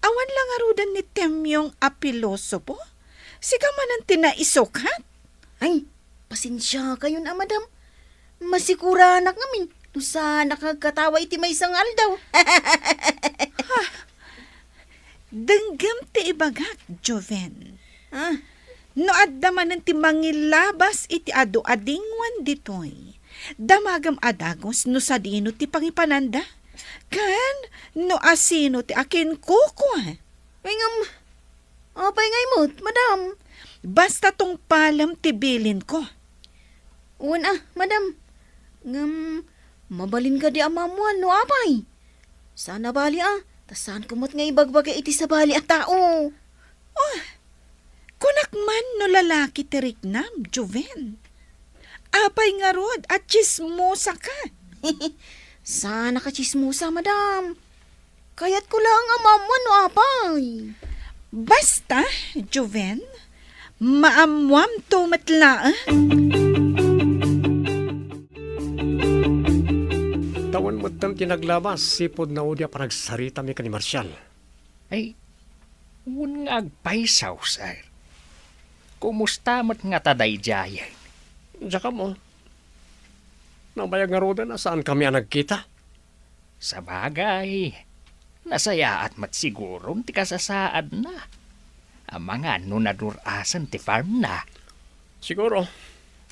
Awan la ngaruden ni Temyong a pilosopo? Sika manen ti naisukat? Ay, pasensiakayon a, madam. Masikuranak ngamin no saanak nga agkatawa iti maysa nga aldaw. Ha? Denggem ti ibagak, Joven. Ah. No adda manen ti mangilabas iti adu a dingwen ditoy, damagem a dagus no sadino ti pangipananda, ken no asino ti akinkukua. Ay, ngem, apay ngay met, madam? Basta tungpalem ti bilinko. Wen a, madam. Ngem, mabalin kadi a maammoan no apay? Saan a bali a, ta saanko met nga ibagbaga iti sabali a tao. Oh, kunak man no lalaki ti riknam, Joven. Apay ngarud a tsismosaka? Saanak a tsismosa, madam. Kayatko laeng a maammoan no apay. Basta, Joven, maammoamto met laeng. Tawen metten ti naglabas, sipud naudi a panagsaritami ken ni Marcial. Ay, wen nga agpayso, sir. Kumusta met ngata daydiayen? Diak ammo. Nabayag ngaruden a saankami a nagkita. Sabagay, nasayaat met siguron ti kasasaadna. Amangan no nadur-asen ti farmna. Siguro.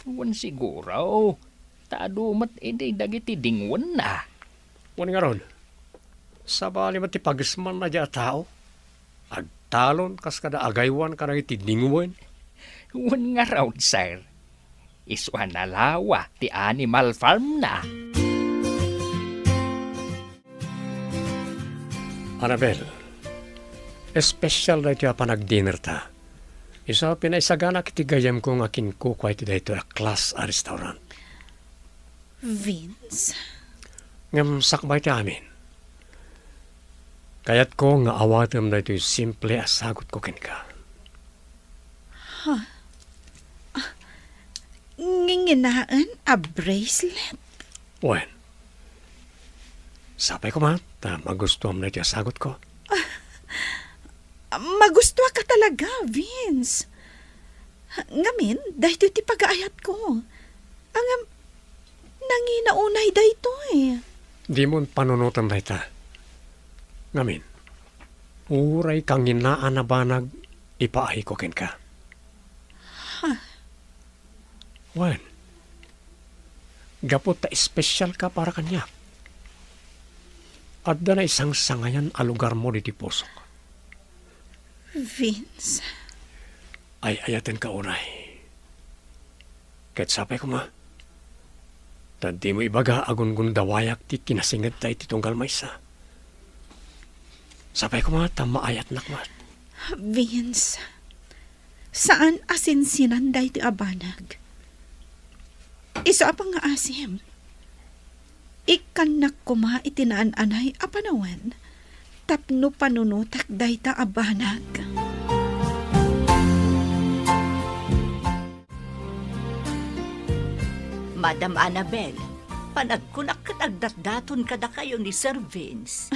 Wen siguro, ta adu met idi dagiti dingwenna. Wen ngarud, sabali met ti pagismanna diay a tao. Ag- talon kas kada agaywan kadagiti dingwen. Wen ngarud, sir. Isu a nalawa ti animal farm na. Annabel, espesyal daytoy a panagdinner ta. Isu a pinaisaganak iti gayyemko nga kinkukua iti daytoy a class a restaurant. Vince? Ngem sakbay ti amin, kayatko nga awatem daytoy simple a sagutko kenka. Ha? Ah, nginginaen a bracelet? Wen, sapay koma ta magustuam daytoy a sagutko. Magustuaka talaga, Vince. Ngamin, daytoy ti pagaayatko. Ngem, nangina unay daytoy. Dimon panunoten dayta. Ngamin, uray kanginaan a banag ipaayko kenka. Ha? Wen, gapu ta espesyalka para kaniak, adda naisangsangayan a lugarmo ditoy pusok. Vince. Ay-ayatenka unay. Ket sapay koma, ta dimo ibaga a gungundawayak ti kinasingedta iti tunggal maysa. Sapay koma ta maayatnak met. Vince, saan a sinsinan daytoy a banag. Isu a pangngaasim, ikkannak koma iti naan-anay a panawen tapno panunotek dayta a banag. Madam Annabel, panagkunak ket agdatdaton kadakayo ni Sir Vince.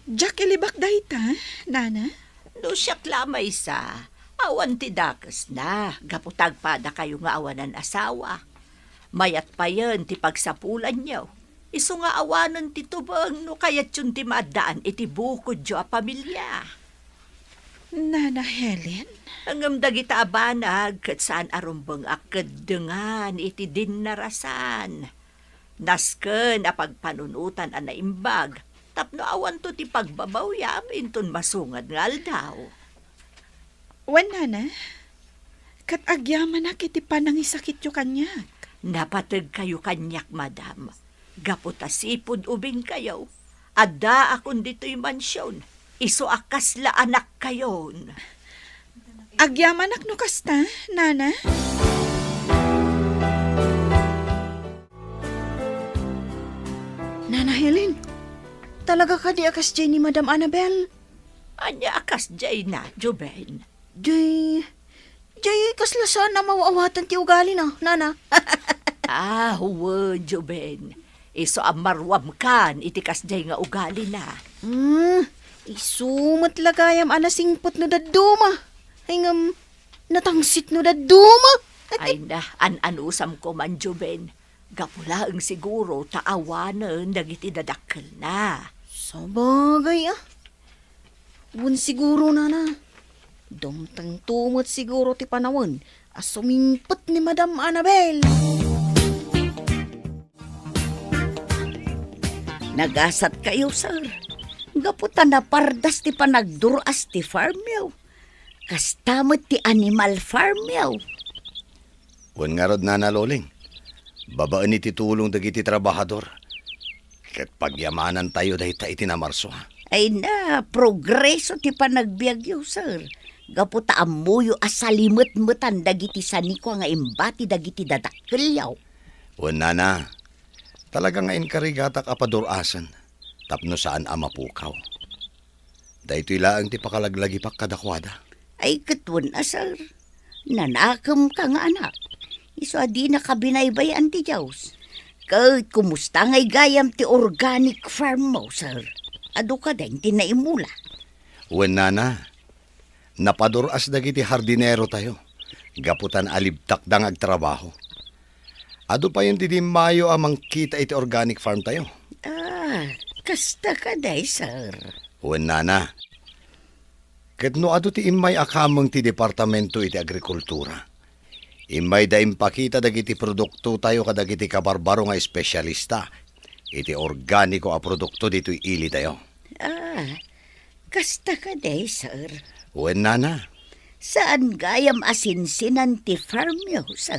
Diak ilibak dayta, Nana. No siak la maysa, awan ti dakesna, gapu ta agpadakayo nga awanan asawa. Mayat payen ti pagsapulanyo. Isu nga awanen ti tubeng no kayatyon ti maaddaan iti bukodyo a pamilia. Nana Helen? Ngem dagita a banag ket saan a rumbeng a keddengan iti dinnarasan. Nasken a pagpanunotan a naimbag tapno awanto ti pagbabawiam inton masungad nga aldaw. Wen, Nana, ket agyamanak iti panangisakityo kaniak. Napategkayo kaniak, madam, gapu ta sipud ubingkayo, addaakon ditoy mansion, isu a kasla anakkayon. Agyamanak no kasta, Nana. Nana Helen, talaga kadi a kasdiay ni Madam Annabel? Ania a kasdiayna, Joven? Jay, jay, kasla saan a maw-awatan ti ugalina, Nana. Ah, wen, Joven. Isu a maruamkan iti kasdiay nga ugalina. Hmm, isu met la gayam a nasingpet no dadduma. Ay ngem, natangsit no dadduma. Ay na, an-anusamko man, Joven. Gapu laeng siguro ta awanen dagiti dadakkelna. Sabagay, ah. Wen siguro, Nana. Dumtengto met siguro ti panawen a sumingpet ni Madam Annabel. Nagasatkayo, sir. Gapu ta napardas ti panagdur-as ti farmyo. Kasta met ti animal farmyo. Wen ngarud, Nana Loling, babaen iti tulong dagiti trabahador, ket pagyamanantayo dayta iti namarso. Ay na, progreso ti panagbiagyo, sir. Gapu ta ammoyo a salimetmetan dagiti sanikua nga imbati dagiti dadakkelyo. Wen, Nana, talaga nga inkarigatak a padur-asen tapno saan a mapukaw. Daytoy laeng ti pakalaglagipak kadakuada. Ay, ket wen a, sir. Nanakemka nga anak. Isu a dinaka binaybay-an ti Dios. Ket kumusta ngay gayam ti organic farm mo, sir? Adu kadi ti naimula? Wen, Nana. Napadur-as dagiti hardinero tayo, gapu ta naalibtakda nga agtrabaho. Adu payen ti dimmayo a mangkita iti organic farm tayo. Ah, kasta kadi, sir. Wen, Nana. Ket no adu ti immay a kameng ti Departamento iti Agrikultura, immayda impakita dagiti produkto tayo kadagiti kabarbaro nga espesyalista iti organiko a produkto ditoy ili tayo. Ah, Kasta kadi, sir? Wen, nana. Saan gayam a sinsinan ti farmyo, sir?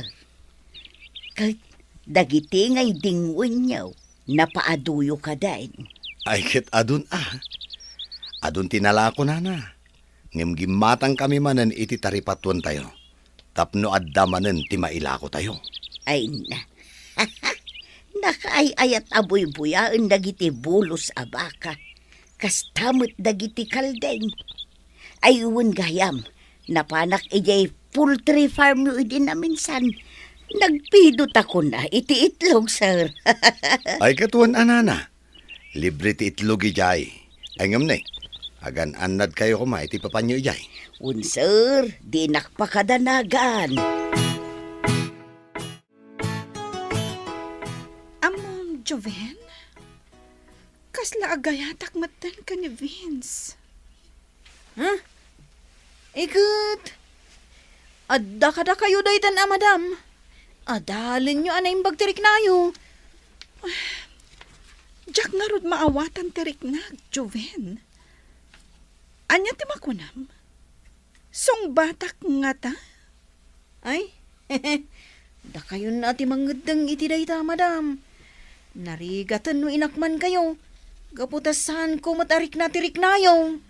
Ket dagiti nga idingwenyo, napaaduyo kadin? Ay, ket adun a. Adun ti nalako, nana. Ngem gimmatangkami manen iti taripatuentayo tapno adda manen ti mailakotayo. Ay na. Nakaay-ayat a buybuyaen dagiti bulos a baka. Kasta met dagiti kalding. Ay, wen gayam, napanak idiay poultry farmyo idi naminsan. Nagpidot a kuna iti itlog, sir. Ay, ket wen a, nana. Libre ti itlog idiay. Ay, ngem ne, agan-annadkayo koma iti papanyo idiay. Wen, sir, dinak pakadanagan. Ammom, Joven? Kasla agayatak metten ken ni Vince. Ha? Iket, adda kadakayo daytan a madam. Adalenyo a naimbag ti riknayo. Diak ngarud maawatan ti riknak, Joven. Ania ti makunam? Sungbatak ngata? Ay, dakayon a ti mangeddeng iti dayta, madam. Narigaten no inakmankayo, gapu ta saanko met a rikna ti riknayo.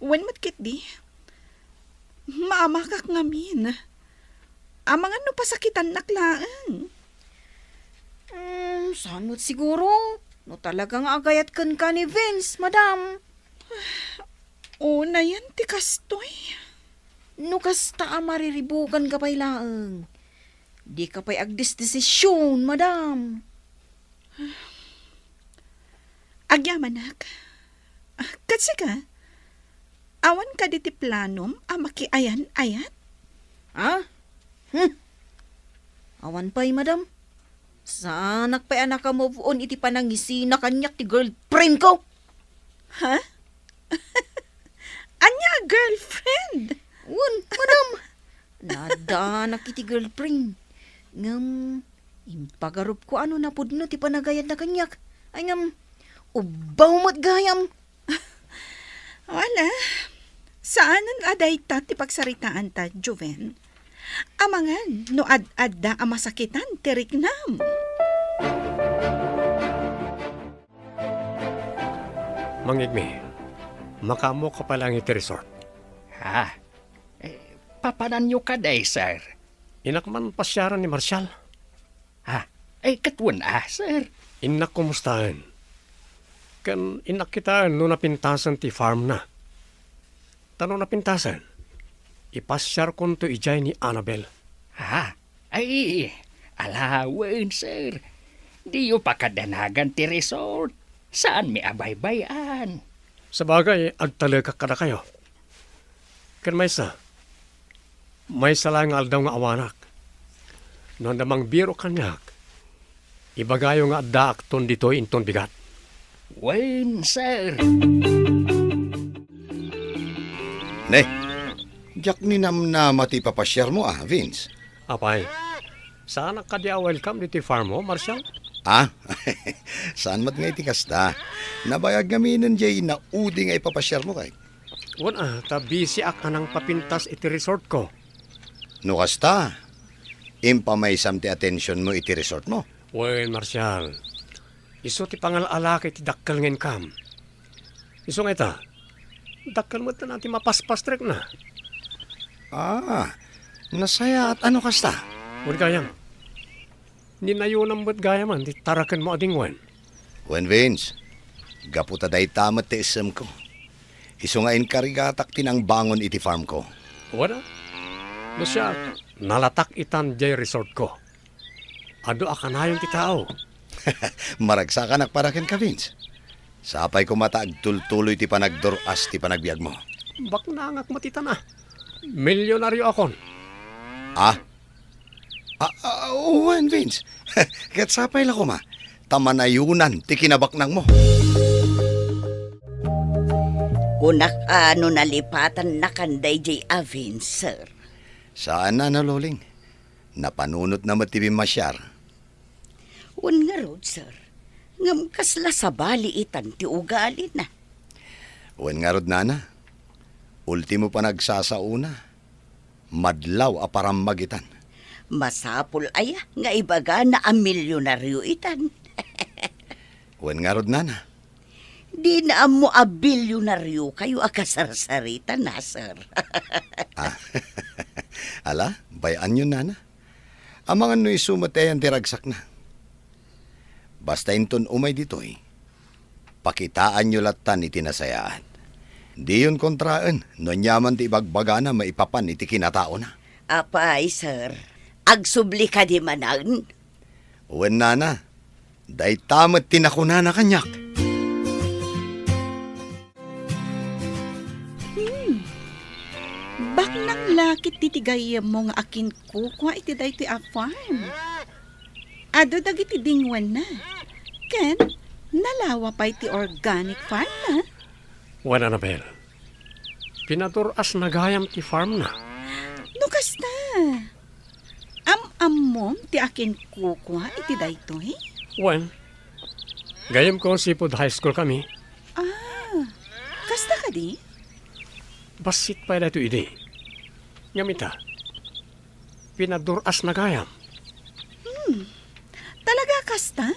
Wen met ketdi, maamakak ngamin. Amangan no pasakitannak laeng. Hmm, saan met siguro? No talaga nga agayat kenka ni Vince, madam. Unayen ti kastoy. No kasta a mariribukanka pay laeng, dika pay agdesdesision, madam. Agyamanak. Ket sika, awan kadi ti planom a makiayan-ayat? Ha? Hmm. Awan pay, madam. Saanak pay a naka-move on iti panangisina kaniak ti girlfriend ko. Ha? Ania a girlfriend? Wen, madam. Naaddanak iti girlfriend. Ngem, impagarupko a no napudno ti panagayatna kaniak. Ay ngem, ubbaw met gayam. Wala. Saanen a dayta ti pagsaritaanta, Joven. Amangan no ad-adda a masakitan ti riknam. Mangngegmi, makaammoka pay laeng iti resort. Ha? Eh, papananyo kadi, sir? Innak man pasiaren ni Marshall. Ha? Eh, ket wen a, sir? Innak kumustaen. Ken innak kitaen no napintasen ti farmna. Ta no napintasen, ipasiarkonto idiay ni Annabel. Ha? Ay, alawen, sir. Diyo pakadanagan ti resort. Saanmi a baybay-an. Sabagay, agtalekak kadakayo. Ken maysa, maysa laeng nga aldaw nga awanak. No adda mangbiro kaniak, ibagayo nga addaakton ditoy inton bigat. Wen, sir. Ne, diak ninamnama ti ipapasiarmo a, Vince. Apay, saanak kadi a welcome ditoy farmmo, Marshall? Ah, saan met nga iti kasta. Nabayag ngaminen diay naudi nga ipapasiarmo kay. Wen a, ta bisiak a nangpapintas iti resortko. No kasta, impamaysam ti atensionmo iti resortmo. Wen, Marshall, isu ti pangal-alaka iti dakkel nga income. Isu nga ita, dakkel met ti mapaspastrikna. Ah, nasayaat a no kasta. Wen gayam, ninayonam met gayamen ti tarakenmo a dingwen. Wen, Vince, gapu ta dayta met ti issemko. Isu nga inkarigatak ti nangbangon iti farmko. Wen a, no siak, nalatak itan diay resortko. Adu a kanayon ti tao. Maragsakanak para kenka, Vince. Sapay koma ta agtultuloy ti panagdur-as ti panagbiagmo. Baknangak met itan a. Milyonarioakon. Ah? Ah, ah, wen, Vince. Ket sapay la koma, ta manayonan ti kinabaknangmo. Kunak a no nalipatannakan daydiay a Vince, sir. Saan a, Loling. Napanunotna met ti bimmasiar. Wen ngarud, sir. Ngem kasla sabali itan ti ugalina. Wen ngarud, nana, ultimo panagsasaona, madlaw a parammagitan. Masapul aya nga ibagana a milionario itan? Wen ngarud, nana. Dina ammo a bilionariokayo a kasarsaritan, a, sir. Ah, ala, bay-anyon, nana. Amangan no isu met ayan ti ragsakna. Basta inton umay ditoy, pakitaanyo lattan iti nasayaat. Diyon kontraen no aniaman ti ibagbagana maipapan iti kinataona. Apay, sir, agsubli kadi manen? Wen, nana, dayta met ti nakunana kaniak. Hmm. Baknang la ket ti gayyemmo nga akinkukua iti daytoy a farm. Adu dagiti dingwenna. Ken nalawa pay ti organic farm na. Wen, Annabel, pinadur-asna gayam ti farm na. No kasta, am-ammom ti akinkukua iti daytoy? Wen, gayyemko seafood high school kami. Ah, kasta kadi? Bassit pay daytoy idi. Ngem ita, pinadur-asna gayam. Hmm. Talaga kasta?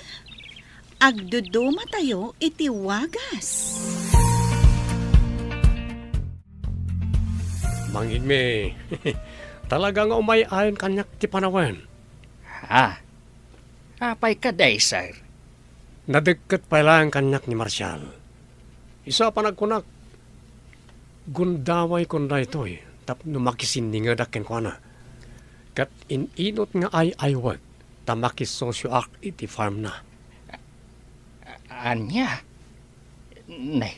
Agdudumatayo iti wagas. Mang Igme, talaga nga umay-ayon kaniak ti panawen. Ha? Apay kadi, sir? Nadekket pay laeng kaniak ni Marshall. Isu a panagkunak, gundaway kon daytoy tapno makisinningedak kenkuana. Ket in-inut nga ay-aywek ta makisosioak iti farmna. A-, ania? Ne,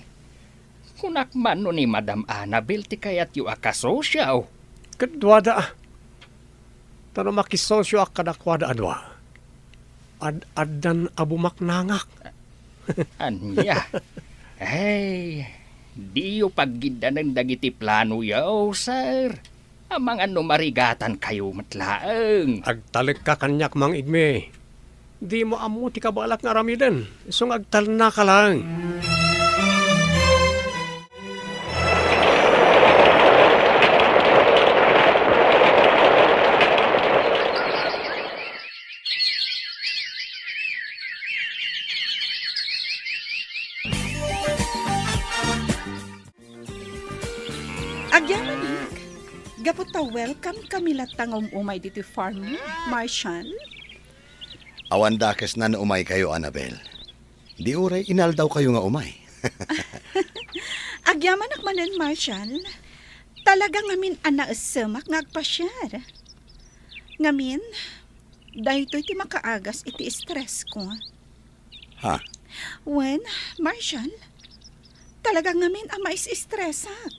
kunak man no ni Madam Annabel ti kayatyo a kasosio. Ket duada, a. Ta no makisosioak kadakuada a dua, ad-addan a bumaknangak. Ania? Ay, diyo paggiddanen dagiti planoyo, sir. Amangan no marigatankayo met laeng. Agtalekka kaniak, Mang Igme. Dimo ammo ti kabaelak nga aramiden, isu nga agtalnaka laeng. Agyamanak, gapu ta welcome kami latta nga um-umay ditoy farm, Marshall. Awan dakesna no umaykayo, Annabel. Di uray inaldawkayo nga umay. Agyamanak manen, Marshall. Talaga ngamin a naessemak nga agpasiar. Ngamin, daytoy ti makaagas iti stress ko. Ha? Wen, Marshall, talaga ngamin a mais-stressak.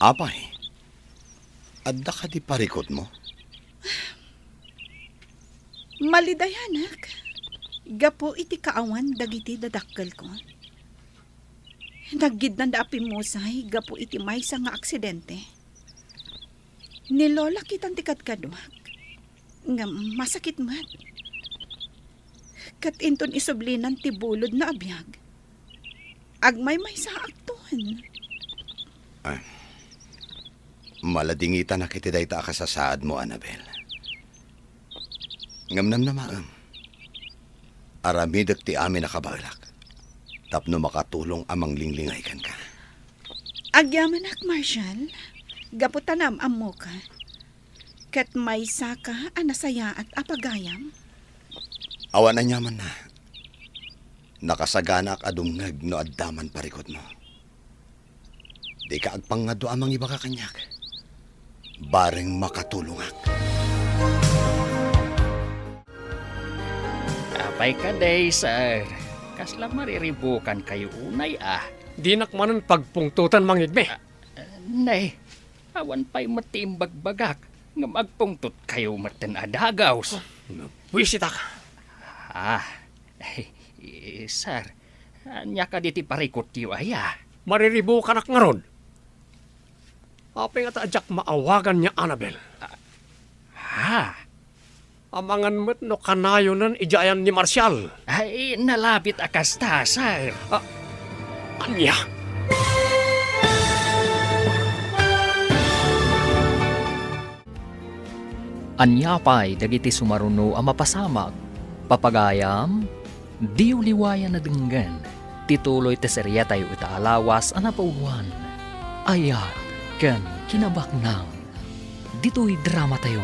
Apay, adda kadi parikutmo? Malidayanak, gapu iti kaawan dagiti dadakkelko. Naggiddanda a pimmusay gapu iti maysa nga aksidente. Ni Lola kitan ti kadkaduak. Ngem masakit met. Ket inton isublinan ti bulodna a biag, agmaymaysaakton. Ay, maladingitanak iti dayta a kasasaadmo, Annabel. Ngem namnamaem, aramidek ti amin a kabaelak tapno makatulong a manglinglingay kenka. Agyamanak, Marshall, gapu ta naam-ammoka. Ket maysaka a nasayaat a pagayam? Awan aniamanna. Nakasaganaak a dumngeg no adda man parikutmo. Dika agpangngaduam a mangibaga kaniak. Bareng makatulongak. Apay kadi, sir? Kasla mariribukankayo unay, a? Dinak manen pagpungtotan, Mang Igme. Ah, nay, awan pay met ti imbagbagak ngem agpungtotkayo metten a dagus. Buisitak. Ah, eh, sir, ania kadi ti parikutyo aya? Mariribukanak ngarud. Apay ngata a diak maawagan ni Annabel? Ah, ha? Amangan met no kanayonen idiay ayan ni Marshall. Ay, nalabit a kasta, sir. Ah, ania? Ania pay dagiti sumaruno a mapasamak? Papagayam, diyo liwayan a denggen ti tuloy ti seriatayo ita a lawas a napauloan, Ayat ken Kinabaknang. Ditoy dramatayo,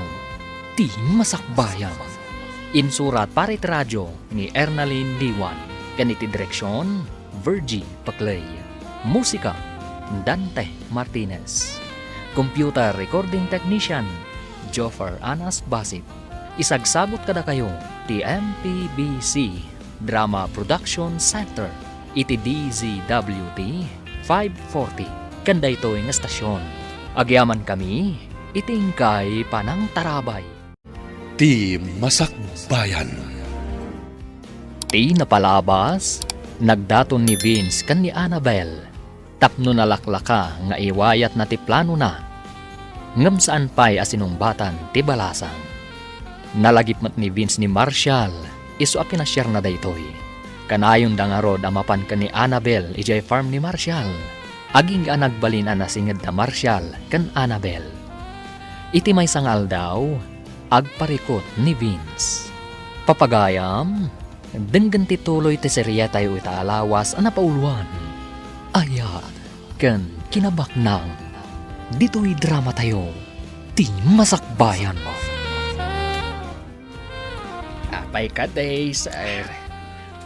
Ti Masakbayan. Insurat para iti radio ni Ernalyn Liwan ken iti direksion, Virgie Paclay. Musika, Dante Martinez. Computer recording technician, Joffer Anas Basit. Isagsagut kadakayo ti M P B C Drama Production Center iti D Z W T five forty ken daytoy nga estasion. Agyamankami iti inkay panangtarabay. Ti Masakbayan. Ti napalabas, nagdaton ni Vince ken ni Annabel tapno nalaklaka nga iwayatna ti planona. Ngem saan pay a sinungbatan ti balasang. Nalagip met ni Vince ni Marshall isu a pinasiarna daytoy. Kanayonda ngarud a mapan ken ni Annabel idiay farm ni Marshall. Agingga a nagbalin a nasinged da Marshall ken Annabel. Iti maysa nga aldaw, agparikut ni Vince. Papagayam, denggen ti tuloy ti serietayo ita a lawas a napauloan, Ayat ken Kinabaknang. Ditoy dramatayo, Ti Masakbayan. Apay kadi, sir?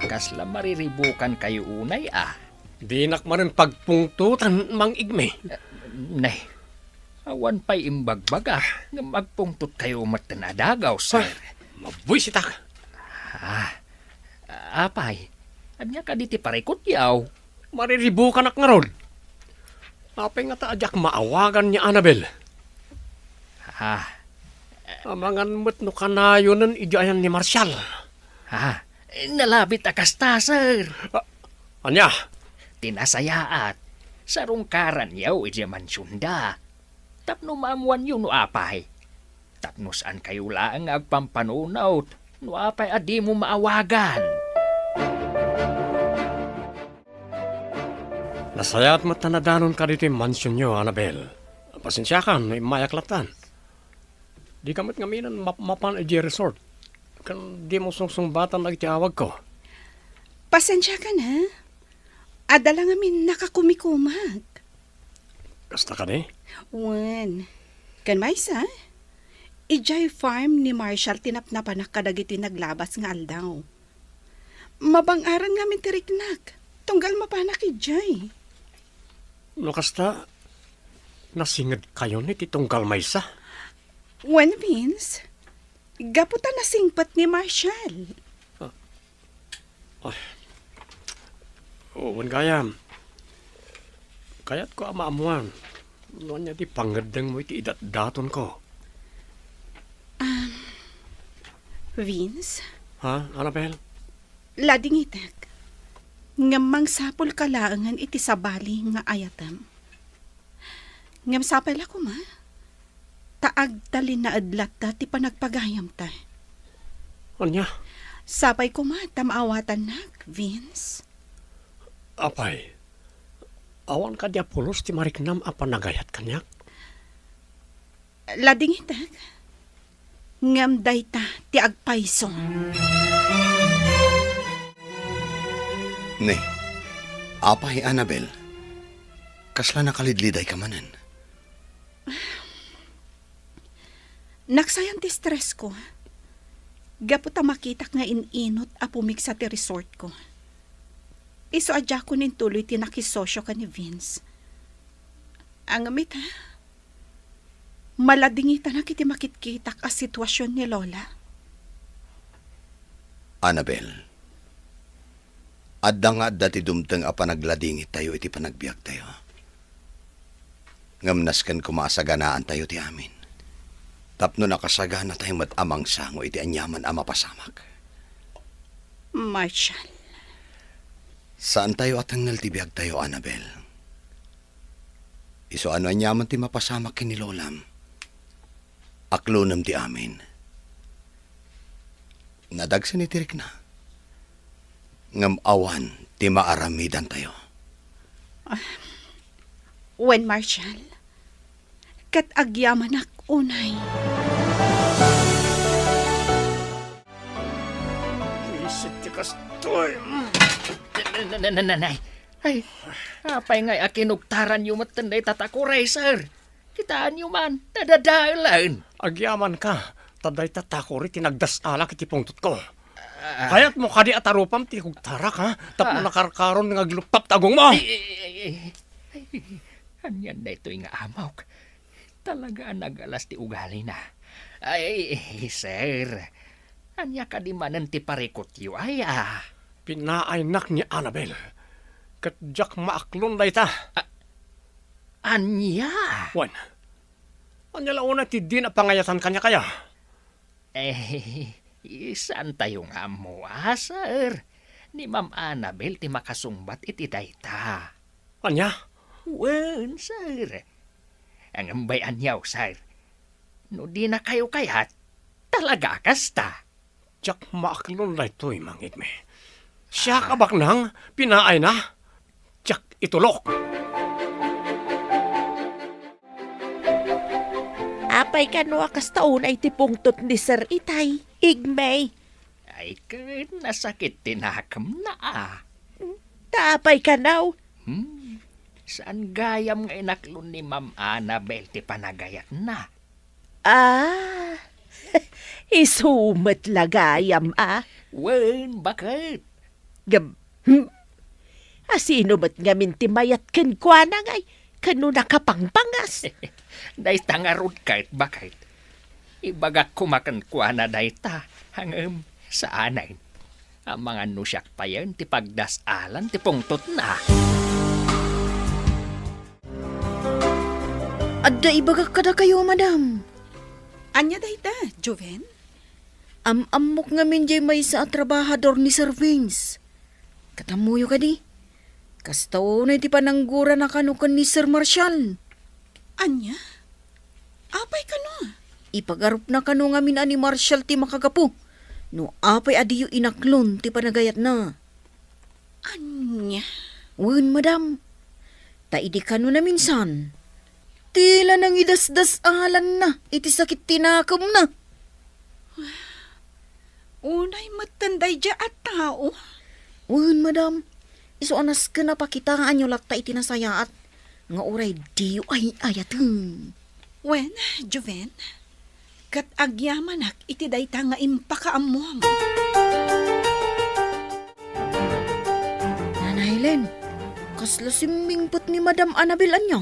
Kasla mariribukankayo unay, a? Dinak manen pagpungtotan, Mang Igme. Ne, awan pay imbagbaga nga agpungtotkayo met ten a dagaw, sir. Ah, mabuisitak. Ah, apay, ania kadi ti parikutyo? Mariribukanak ngarud. Apay ngata a diak maawagan ni Annabel? Ah. Amangan met no kanayonen idiay ayan ni Marshall. Ah, nalabit a kasta, sir. Ah, ania? Ti nasayaat, sarungkaranyo idiay mansionda. Tapno maammoanyo no apay. Tapno saankayo laeng nga agpampanunot no apay a dimo maawagan. Nasayaat met a nadanonka ditoy mansionyo, Annabel. Pasensiakan no immayak lattan. Dika met ngaminen mapmapan idiay resort. Ken dimo sungsungbatan dagiti awagko. Pasensiakan, a? Adda la ngamin nakakumikumag. Kasta kadi? Wen. Ken maysa, idiay farm ni Marshall ti napnapanak kadagiti naglabas nga aldaw. Mabang-aran ngamin ti riknak, tunggal mapanak idiay. No kasta, nasingedkayon iti tunggal maysa? Wen, Vince, gapu ta nasingpet ni Marshall. Ah. Ay. Oh, wen gayam. Kayatko a maammoan no ania ti pangngeddengmo iti idatdatonko. Um, Vince? Ha, Annabel? Ladingitek. Ngem mangsapulka laengen iti sabali nga ayatem. Ngem sapay la koma, ta agtalinaed latta ti panagpagayamta. Ania? Sapay koma ta maawatannak, Vince. Apay, awan kadi a pulos ti mariknam a panagayat kaniak? Ladingitek, ngem dayta ti agpayso. Ne, apay, Annabel, kasla nakalidlidayka manen? Naksayan ti stressko. Gapu ta makitak nga in-inut a pumigsa ti resortko. Isu a diakon intuloy ti nakisosio ken ni Vince. Ngem ita, maladingitanak iti makitkitak a situasion ni Lola. Annabel, adda nga adda ti dumteng a panagladingittayo iti panagbiagtayo. Ngem nasken koma a saganaantayo ti amin, tapno nakasaganatayo met a mangsango iti aniaman a mapasamak. Marshall. Saantayo a tengngel ti biagtayo, Annabel. Isu a no aniaman ti mapasamak ken ni Lolam, aklonem ti amin. Nadagsen iti rikna. Ngem awan ti maaramidantayo. Wen, Marshal, ket agyamanak unay. Isit ti kastoy. Na-, na-, na-, na-, nanay. Ay, apay ngay a kinugtaranyo met dayta takuray, sir? Kitaenyo man, nadadaelan. Agyamanka, ta dayta takuri ti nagdas-alak iti pungtotko. Ah. Kayatmo kadi a tarupam ti kugtarak, ha? Tapno Ah. nakarkaron nga agluppap ti agongmo. Ay, ay, ay, ay. Ay, anian daytoy nga amok? Talaga a nagalas ti ugalina. Ay, sir, ania kadi manen ti parikutyo, aya? Pinaaynak ni Annabel, ket diak maaklon dayta. A-, ania? Wen, ania la unay ti dina pangayatan kaniak, aya? Eh, saantayo nga ammo, a, sir. Ni Ma'am Annabel ti makasungbat iti dayta. Ania? Wen, sir. Ngem bay-anyo, sir. No dinakayo kayat, talaga a kasta. Diak maaklon daytoy, Manggitmi. Siak a Ah. baknang, pinaayna, diak itulok. Apay kano a kasta unay ti pungtot ni Sir Itay, Igmay? Ay, ket nasakit ti nakemna, a. Ta apay kano? Hmm, saan gayam nga inaklon ni Ma'am Annabel ti panagayatna? Ah, isu met la gayam, a. Wen, baket. Gab-, hmm? A sino met ngamin ti mayat kenkuana ngay, kano nakapangpangas? Dayta ngarud ket, baket. Ibagak koma kenkuana dayta, ngem saanen. Amangan no siak payen ti pagdas-alan ti pungtotna. Adda ibagak kadakayo, madam. Ania dayta, Joven? Am-ammok ngamin diay maysa a trabahador ni Sir Vince. Ket ammoyo kadi, kasta unay ti pananggurana kano ken ni Sir Marshall. Ania? Apay kano? Ipagarupna kano ngamin a ni Marshall ti makagapu no apay a diyo inaklon ti panagayatna. Ania? Wen, madam. Ta idi kano naminsan, ti la nangidasdas-alanna iti sakit ti nakemna. Unay metten daydiay a tao? Wen, madam. Isu a nasken a pakitaanyo latta iti nasayaat nga uray diyo ay-ayaten. Wen, Joven, ket agyamanak iti dayta nga impakaammom. Nana Helen, kasla simmingpet ni Madam Annabel ania?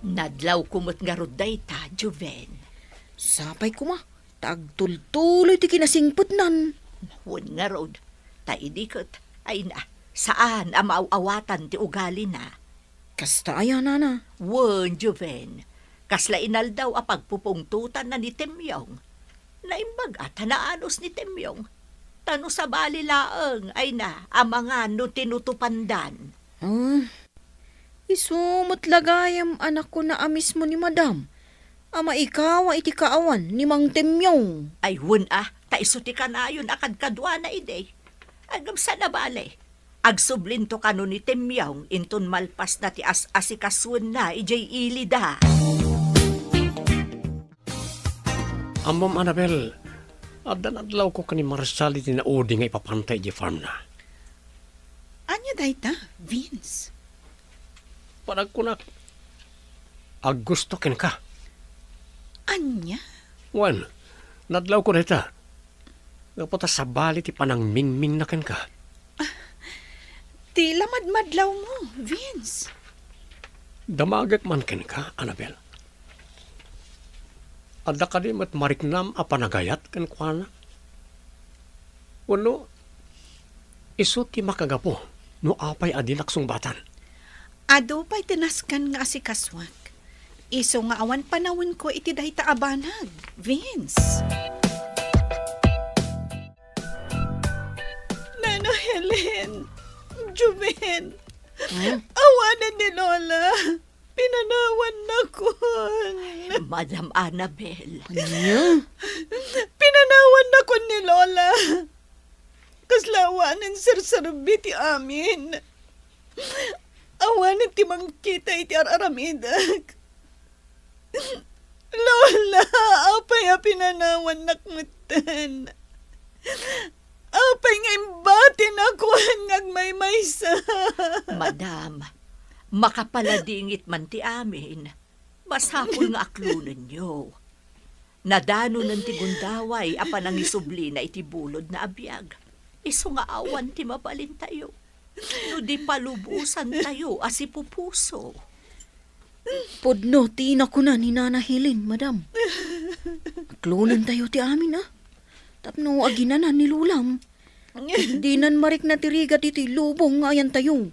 Nadlawko met ngarud dayta, Joven. Sapay koma, ta agtultuloy ti kinasingpetnan. Wen ngarud, ta idi ket, ay na, saan a maaw-awatan ti ugalina. Kasta aya, nana? Wen, Joven. Kasla inaldaw a pagpupungtotanna ni Temyong. Naimbag a ta naanus ni Temyong. Ta no sabali laeng, ay na, amangan no tinutupandan. Ah, isu met la gayam a nakuna a mismo ni Madam a maikawa iti kaawan ni Mang Temyong. Ay, wen a, ta isu ti kanayon a kadkaduana idi. Agam sana bale. Agsublinto kano ni Temyong inton malpasna ti as-asikasuenna idiay ilida. Ammom, Annabel, adda nadlawko ken ni Marshall iti naudi nga ipapanta idiay farmna. Ania dayta, Vince? Panagkunak, aggusto kenka. Ania? Wen, nadlawko dayta. Gapu ta sabali ti panangmingmingna kenka. Ti la madmadlawmo, Vince. Damagek man kenka, Annabel. Adda kadi met mariknam a panagayat kenkuana? Wenno, isu ti makagapu no apay a dinak sungbatan? Adu pay ti nasken nga asikasuak. Isu nga awan panawenko iti dayta a banag, Vince. Nana Helen, Joven, Hmm? Awanen ni Lola. Pinanawannakon. Madam Annabel. Ania? Pinanawannakon ni Lola. awanen serserbi ti amin. Awanen ti mangkita iti ar-aramidek. Lola, apay a pinanawannak metten? Apay nga imbatinak wen nga agmaymaysa? Madam, makapaladingit man ti amin. Masapul nga aklonenyo. Nadanonen ti gundaway a panangisublina iti bulodna a biag. Isu nga awan ti mabalintayo no di palubosantayo a sipupuso. Pudno ti nakuna ni Nana Helen, madam. Aklonentayo ti amin, a. Tapno aginanan ni Lolam. Dinan marikna ti rigat iti lubong nga ayantayo.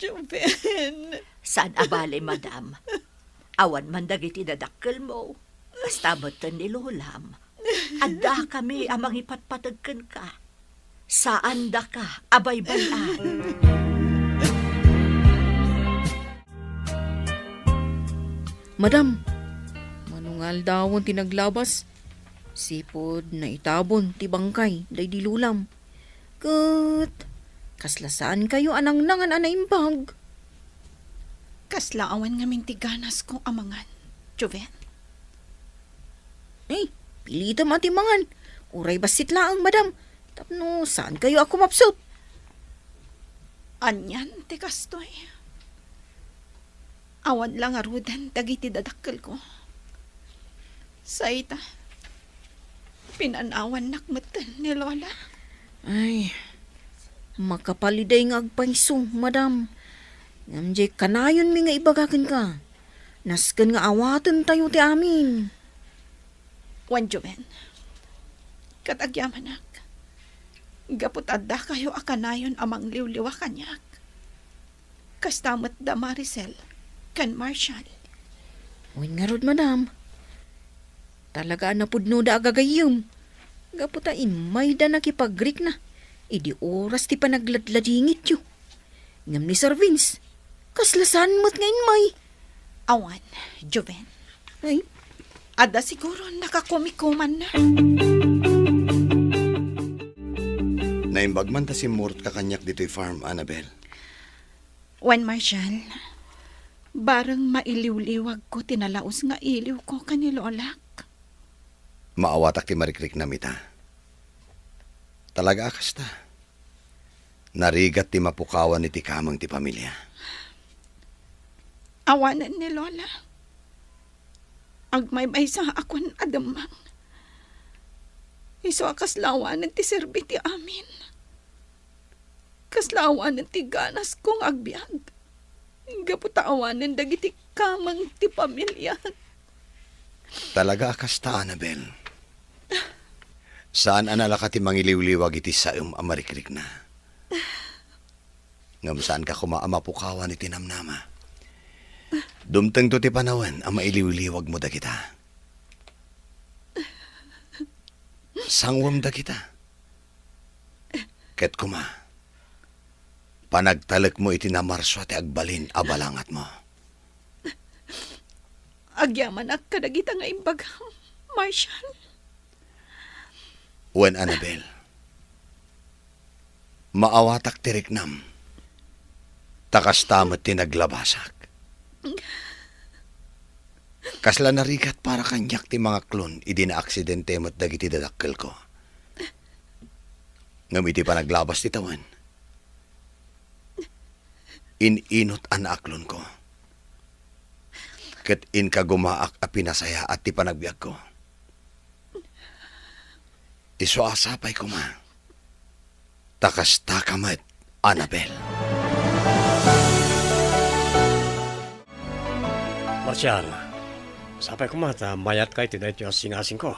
Joven. Saan a bale, madam. Awan man dagiti dadakkelmo. Kasta metten ni Lolam. Addakami a mangipatpateg kenka. Saandaka a baybay-an. Madam, mano nga aldawen ti naglabas? Sipud naitabon ti bangkay daydi Lolam. Ket kasla saankayo a nangnangan a naimbag? Kasla awan ngamin ti ganasko a mangan, Joven. Ay, pilitem a ti mangan. Uray bassit laeng, madam, tapno saankayo a kumapsut. Anian ti kastoy? Awan la ngaruden dagiti dadakkelko. Say ta, pinanawannak metten ni Lola. Ay, makapaliday nga agpayso, madam. Ngem diay kanayonmi nga ibaga kenka. Nasken nga awatentayo ti amin. Wen, Joven, ket agyamanak, gapu ta addakayo a kanayon a mangliwliwa kaniak. Kasta met da Maricel ken Marshall. Wen ngarud, madam. Talaga a napudnoda a gagayyem. Gapu ta immayda nakipagrikna idi oras ti panagladladingityo. Ngem ni Sir Vince, kasla saan met nga immay. Awan, Joven. Ay? Adda siguro nakakumikumanna. Naimbag man ta simmurot ka kaniak ditoy farm, Annabel. Wen, Marshall, bareng mailiwliwagko ti nalaus nga iliwko ken ni Lolak. Maawatak ti marikriknam ita. Talaga a kasta. Narigat ti mapukawan iti kameng ti pamilia. Awanen ni Lola. Agmaymaysa a kuan a demmang. Isu a kasla awanen ti serbi ti amin. Kasla awanen ti ganasko nga agbiag. Gapu ta awanen dagiti kameng ti pamiliak. Talaga a kasta, Annabel. Saan a nalaka ti mangiliwliwag iti saem a marikrikna. Ngem saanka koma a mapukawan iti namnama. Dumtengto ti panawen a mailiwliwagmo dagita. Sangwem dagita. Ket koma, panagtalekmo iti namarsua ti agbalin a balangatmo. Agyamanak kadagita nga imbagam, Marshall. Wen, Annabel, maawatak ti riknam, ta kasta met ti naglabasak. Kasla narigat para kaniak ti mangaklon idi naaksidente met dagiti dadakkelko. Ngem iti panaglabas ti tawen, in-inot a naaklonko. Ket inkagumaak a pinasayaat ti panagbiagko. Isu a sapay koma, ta kastaka met, Annabel. Marshall, sapay koma ta mayatka iti daytoy a singasingko.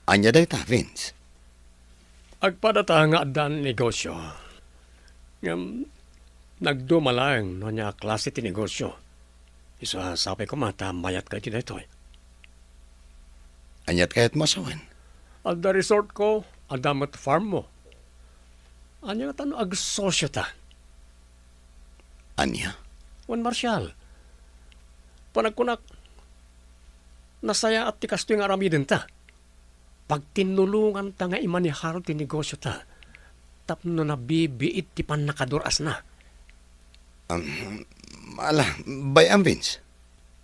Ania dayta, Vince? Agpadata nga addan negosio. Ngem nagduma laeng no ania a klase ti negosio. Isu a sapay koma ta mayatka iti daytoy. Aniat kayatmo a sawen? Adda resortko, adda met farmmo. Ania ngata no agsosiota? Ania? Wen, Marshall, panagkunak, nasayaat ti kastoy nga aramidenta. pagtinnulonganta nga imanehar ti negosiota tapno nabibiit ti pannakadur-asna. Um, ala, bay-am, Vince.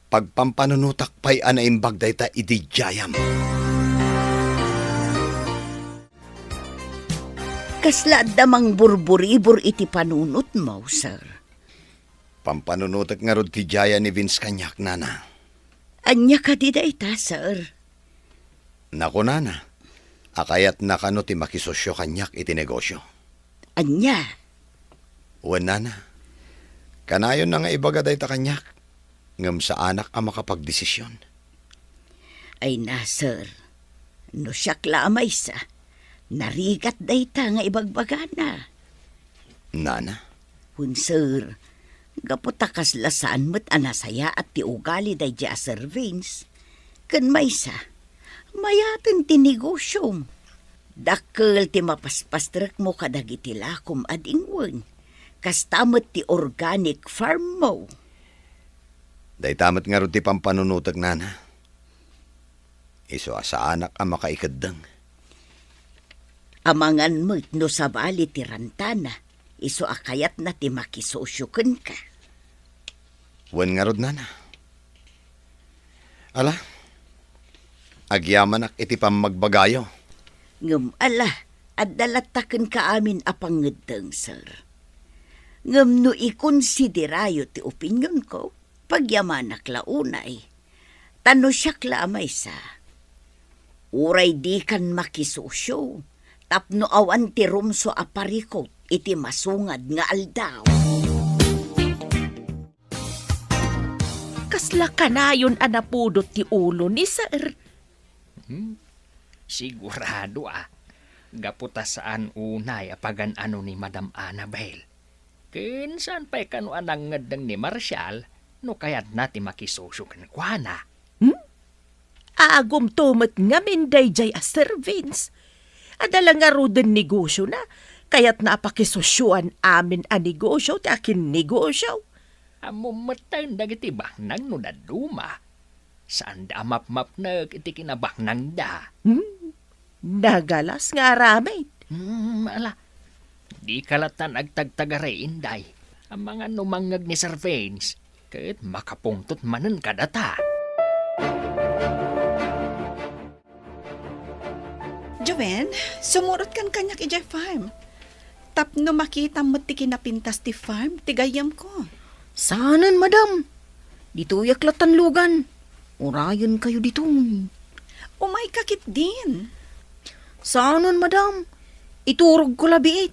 Pagpampanunotak pay a naimbag dayta idi diayam. Kasla adda mangburburibor iti panunotmo, sir? Pampanunotek ngarud ti diayan ni Vince kaniak, nana. Ania kadi dayta, sir? Nakunana a kayatna kano ti makisosio kaniak iti negosio. Ania? Wen, nana. Kanayonna nga ibaga dayta kaniak, ngem saanak a makapagdesision. Ay na, sir. No siak la a maysa, narigat dayta nga ibagbagana. Nana? Wen, sir, gapu ta kasla saan met a nasayaat ti ugali daydi a Sir Vince. Ken maysa, mayaten ti negosiom. Dakkel ti mapaspastrekmo kadagiti lakom a dingwen. Kasta met ti organic farmmo. Dayta met ngarud ti pampanunotek, nana. Isu a saanak a makaikeddeng. Amangan met no sabali ti rantana, isu a kayatna ti makisosio kenka. Wen ngarud, nana. Ala, agyamanak iti pammagbagayo. Ngem ala, adda latta kenka amin a pangngeddeng, sir. Ngem no ikonsiderayo ti opinionko, pagyamanak la unay. Ta no siak la a maysa, uray dikan makisosio tapno awan ti rumsua a parikut iti masungad nga aldaw. Kasla kanayon a napudot ti ulo ni sir. Hmm? Sigurado a. Gapu ta saan unay a pagan-ano ni Madam Annabel. Ken saan pay kano a nangngeddeng ni Marshall no kayatna ti makisosio kenkuana. Hmm? Agumto met ngamin daydiay a Sir Vince. Adda la ngaruden negosiona, kayatna a pakisosioan amin a negosio ti akinnegosio. Ammom metten dagiti baknang no dadduma. Saanda a mapmapnek iti kinabaknangda. Hmm? Nagalas nga aramid. Hmm, ala. Dika lattan agtagtagari, Inday. Amangan no mangngeg ni Sir Vince, ket makapungtot manen kadata. Joven, sumurotkan kaniak idiay farm. Tapno makitam met ti kinapintas ti farm ti gayyemko. Saanen, madam. Ditoyak lattan lugan. Urayenkayo ditoy. Umayka ketdin. Saanen, madam. Iturogko la biit.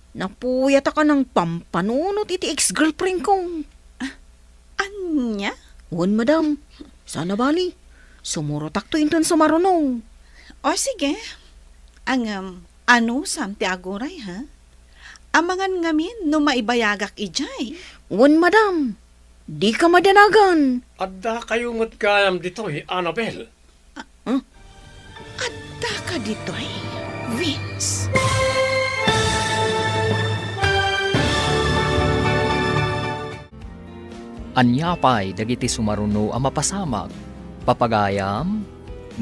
Napuyatak a nangpampanunot iti ex-girlfriendko. Ah, ania? Wen, madam. Saan a bali. Sumurotakto inton sumaruno. O, sige. Ngem, anusam ti aguray, ha? Amangan ngamin no maibayagak idiay. Wen, madam. Dika madanagan. Addakayo met gayam ditoy, Annabel. Ah, huh? Addaka ditoy, Vince. Ania pay dagiti sumaruno a mapasamak? Papagayam,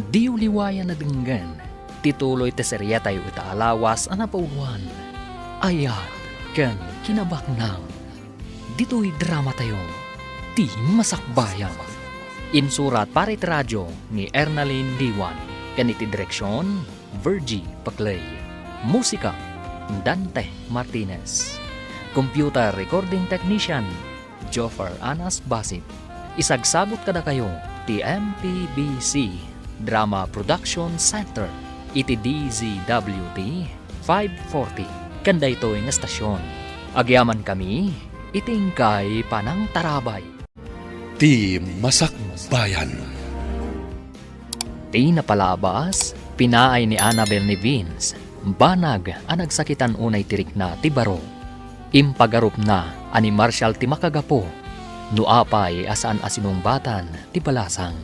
diyo liwayan a denggen ti tuloy ti seriatayo ita a lawas a napauluan, Ayat ken Kinabaknang. Ditoy dramatayo, Ti Masakbayan. Insurat para iti radio ni Ernalyn Diwan, ken iti direksion, Virgie Paclay. Musika, Dante Martinez. Computer recording technician, Joffer Anas Basit. Isagsabot kadakayo ti M P B C Drama Production Center iti D Z W T five forty ken daytoy nga estasion. Agyamankami iti inkay panangtarabay. Ti Masakbayan. Ti napalabas, pinaay ni Annabel ni Vince, banag a nagsakitan unay ti rikna ti baro. Impagarupna a ni Marshall ti makagapu, no apay a saan a sinungbatan ti balasang.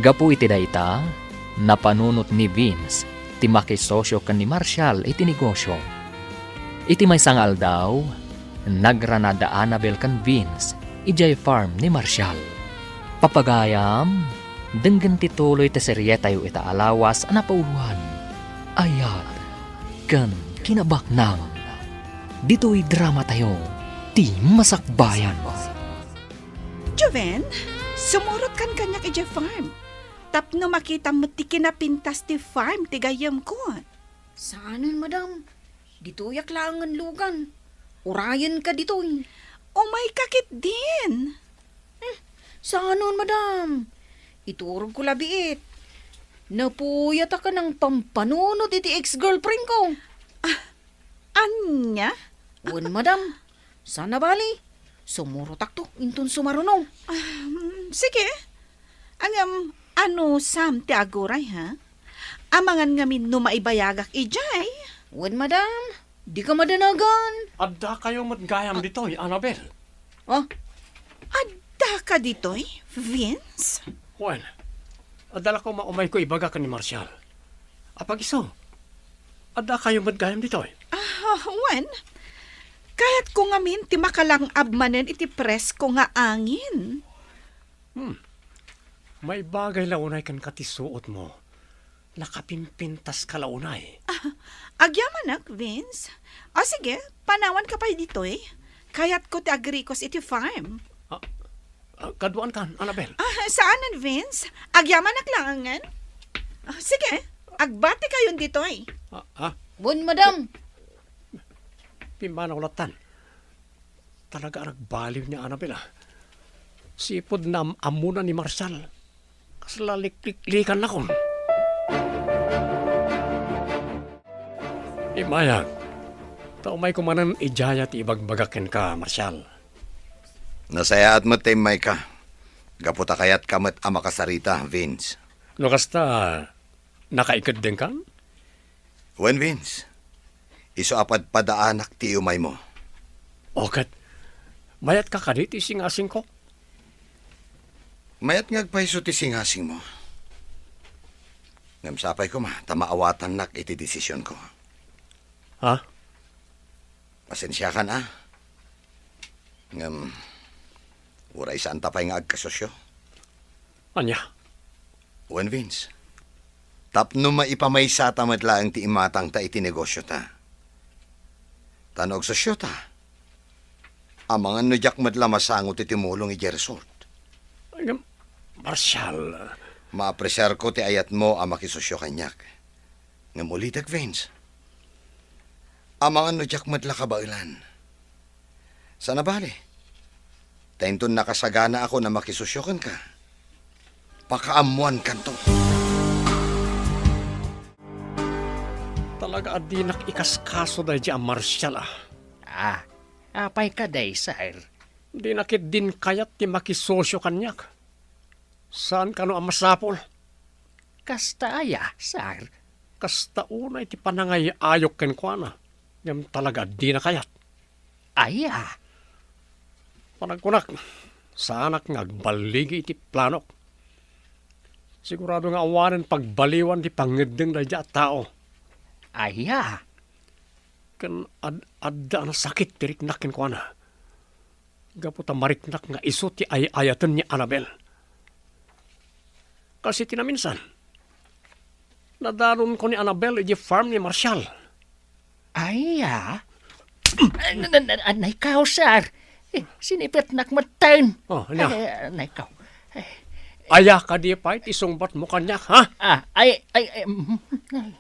Gapu iti dayta, napanunot ni Vince ti makisosio ken ni Marshall iti negosio. Iti maysa nga aldaw, nagrana da Annabel ken Vince idiay farm ni Marshall. Papagayam, Denggen ti tuloy ti serietayo ita a lawas a napauloan, Ayat ken Kinabaknang. Ditoy dramatayo, ti Masakbayan. Joven, sumurotkan kaniak idiay farm. Tapno makitam met ti kinapintas ti farm ti gayyemko. Saanen, madam. Ditoyak laengen lugan. Urayenka ditoy. Umayka ketdin. Hmm, saanen, madam. Iturogko la biit. Napuyat a kanang pampanunot iti ex-girlfriendko. Ah, ania? Wen, madam. Saan a bali, sumurotakto inton sumaruno. Ah, mm, sige. Ngem, anusam ti aguray, ha? Amangan ngamin no maibayagak idiay. Wen, madam, dika madanagan. Addakayo met gayam ditoy, Annabel. Ah? Addaka ditoy, Vince? Wen, adda la koma umayko ibaga ken ni Marshall. Apag-isu, addakayo met gayam ditoy? Ah, wen, kayatko ngamin ti makalang-ab manen iti presko nga angin. Hmm. Maibagay la unay kenka ti suotmo. Nakapimpintaska la unay. Ah, agyamanak, Vince. O sige, panawanka pay ditoy. Kayatko ti agrikos iti farm. Ah, ah, kaduaankan, Annabel. Ah, saanen, Vince. Agyamanak laengen. Ah, sige, agbatikayon ditoy. Ah, ah. Wen, madam. Pimmanaw lattan. Talaga a nagbaliw ni Annabel, ah. Sipud naam-ammona ni Marshall. Kasla likliklikanak. Immayak, ta umayko manen idiay ti ibagbagak kenka, Marshall. Nasayaat met ta immayka, gapu ta kayatka met a makasarita, Vince. No kasta, nakaikeddengkan? Wen, Vince. Isu a padpadaanak ti iumaymo. O ket, mayatka kadi ti singasingko? Mayat nga agpayso ti singasingmo. Ngem sapay koma ta maawatannak iti desisionko. Ha? Pasensiakan, a. Ngem, uray saanta pay nga agkasosio? Ania? Wen, Vince, tapno maipamaysata met laeng ti imatangta iti negosiota. Ta no agsosiota, amangan no diak met la masango ti tumulong idiay resort. Ngem, Marshall. Maapresiarko ti ayatmo a makisosio kaniak. Ngem ulitek, Vince, amangan no diak met la kabaelan. Saan a bali, ta inton nakasaganaakon a makisosio kenka, pakaammoankanto. Talaga a dinak ikaskaso daydi a Marshall, a. Ah, apay kadi, sir? Dinak ketdin kayat ti makisosio kaniak. Saan kano a masapul? Kasta aya, sir? Kasta unay ti panangay-ayok kenkuana, ngem talaga a dina kayat. Aya? Panagkunak, saanak nga agballigi iti planok. Sigurado nga awanen pagbaliwan ti pangngeddeng daydi a tao. Aya? Ken ad-, adda a nasakit ti riknak kenkuana. Gapu ta mariknak nga isu ti ay-ayaten ni Annabel. Kas iti naminsan, nadanonko ni Annabel idiay farm ni Marshall. Ay, ah? Ay, na, na, na, anay ka, sir. Eh, sinipetnak metten. Oh, ania? Ay, anay ka. Ay. Aya kadi pay ti sungbatmo kaniak, ha? Ah, ay, ay, ay, mm,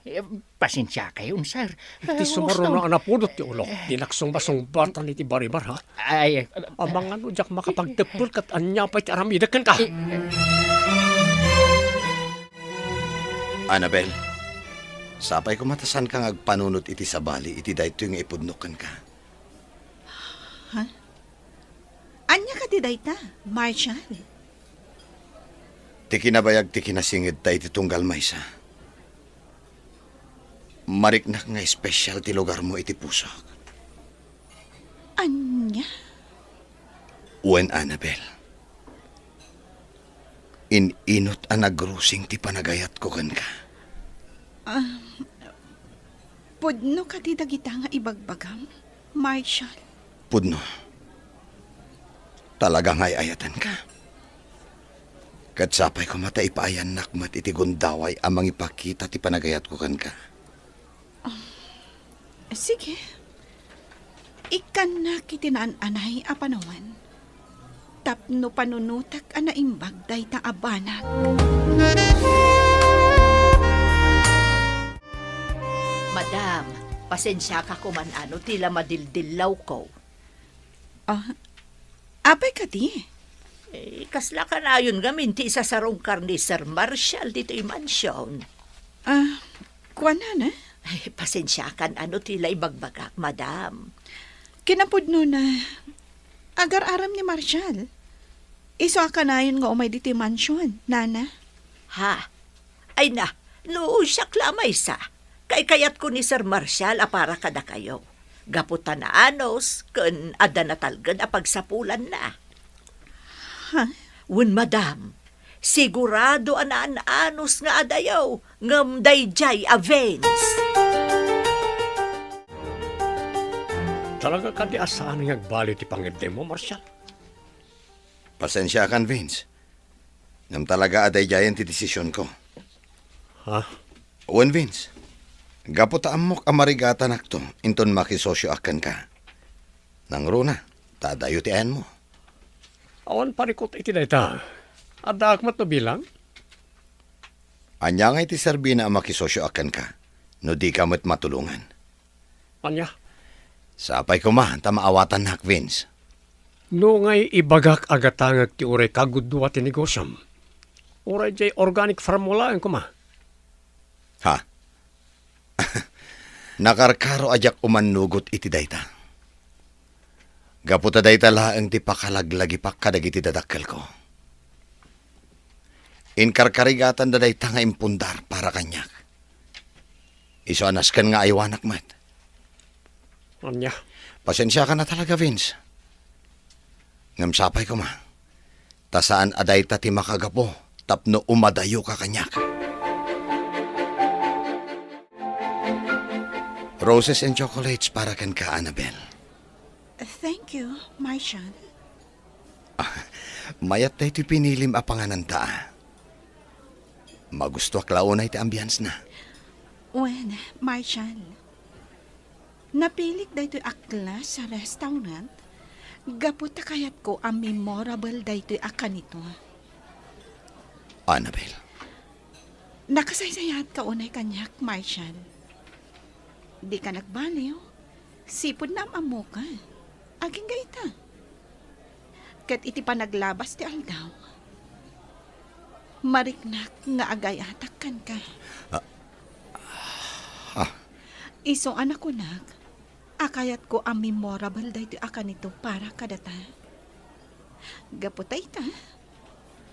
ay, eh, pasensiakayon, sir. Iti sumaruno a napudot ti ulok, dinak sungba-sungbatan iti baribar, ha? Ay, eh, amangan no diak makapagteppel ket ania pay ti aramidek kenka. Eh, Annabel, sapay koma ta saanka nga agpanunot iti sabali iti daytoy nga ipudnok kenka. Ha? Ania kadi dayta, Marshall? Ti kinabayag ti kinasingedta iti tunggal maysa. Mariknak nga espesyal ti lugarmo iti pusok. Ania? Wen, Annabel. In-inut a nagrusing ti panagayatko kenka. Ah, pudno kadi dagita nga ibagbagam, Marshall? Pudno. Talaga nga ay-ayatenka. Ket sapay koma ta ipaayannak met iti gundaway a mangipakita ti panagayatko kenka. Sige. Ikkannak iti naan-anay a panawen tapno panunotek a naimbag dayta a banag. Madam, pasensiaka koman no ti la madildillawko. Ah, apay kadi? Eh, kasla kanayon ngamin ti isasarungkar ni Sir Marshall ditoy mansion. Ah, kuana na? Ay, pasensiakan no ti la ibagbagak, madam. Kinapudno na, agar-aram ni Marshall. Isu a kanayon nga umay ditoy mansion, nana. Ha? Ay na, no siak la a maysa, kaykayatko ni Sir Marshall a para kadakayo. Gapu ta naanus ken adda natalgen a pagsapulanna. Ha? Wen, madam, sigurado a naan-anus nga adayo, ngem daydiay a Vince. Talaga kadi a saan nga agbali ti pangiddemo, Marshall? Pasensiakan, Vince. Ngem talaga a daydiayen ti desisionko. Ha? Wen, Vince, gapu ta ammok a marigatanakto inton makisosioak kenka. Nangruna, ta adayo ti ayanmo. Awan parikut iti dayta. Addaak met no bilang? Ania ngay ti serbina a makisosioak kenka no dika met matulongan? Ania? Sapay koma ta maawatannak, Vince. No ngay ibagak a gatangek ti uray kagudua ti negosiom, uray diay organic farm mo laeng koma. Ha? Nakarkaro a diak umannugot iti dayta. Gapu ta dayta laeng ti pakalaglagipak kadagiti dadakkelko. Inkarkarigatanda dayta nga impundar para kaniak. Isu a nasken nga aywanak met. Ania? Pasensiakan a talaga, Vince. Ngem sapay koma, ta saan a dayta ti makagapu tapno umadayoka kaniak. Roses and chocolates para kenka, Annabel. Thank you, Marshall. Ah, mayat daytoy pinilim a pangananta, ah. Magustoak la unay ti ambience na. Wen, Marshall, napilik daytoy a class a restaurant gapu ta kayatko a memorable daytoy a kanito. Annabel. Nakasaysayaatka unay kaniak, Marshall. Dika nagbaliw. Sipud naam-ammoka. Agingga ita. Ket iti panaglabas ti aldaw, mariknak nga agayatak kenka. Ah. Ah. Isu a nakunak a kayatko a memorable daytoy a kanito para kadata. Gapu ta ita,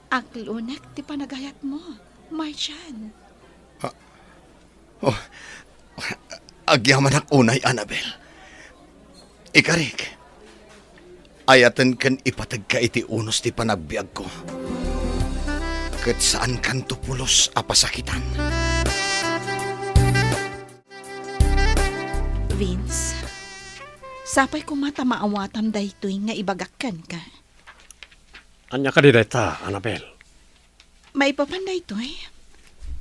aklonek ti panagayatmo, Marshall. Ah. Oh, agyamanak unay, Annabel. Ikarik, ayaten ken ipategka iti unos ti panagbiagko. Ket saankanto pulos a pasakitan. Vince, sapay koma ta maawatam daytoy nga ibagak kenka. Ania kadi dayta, Annabel? Maipapan daytoy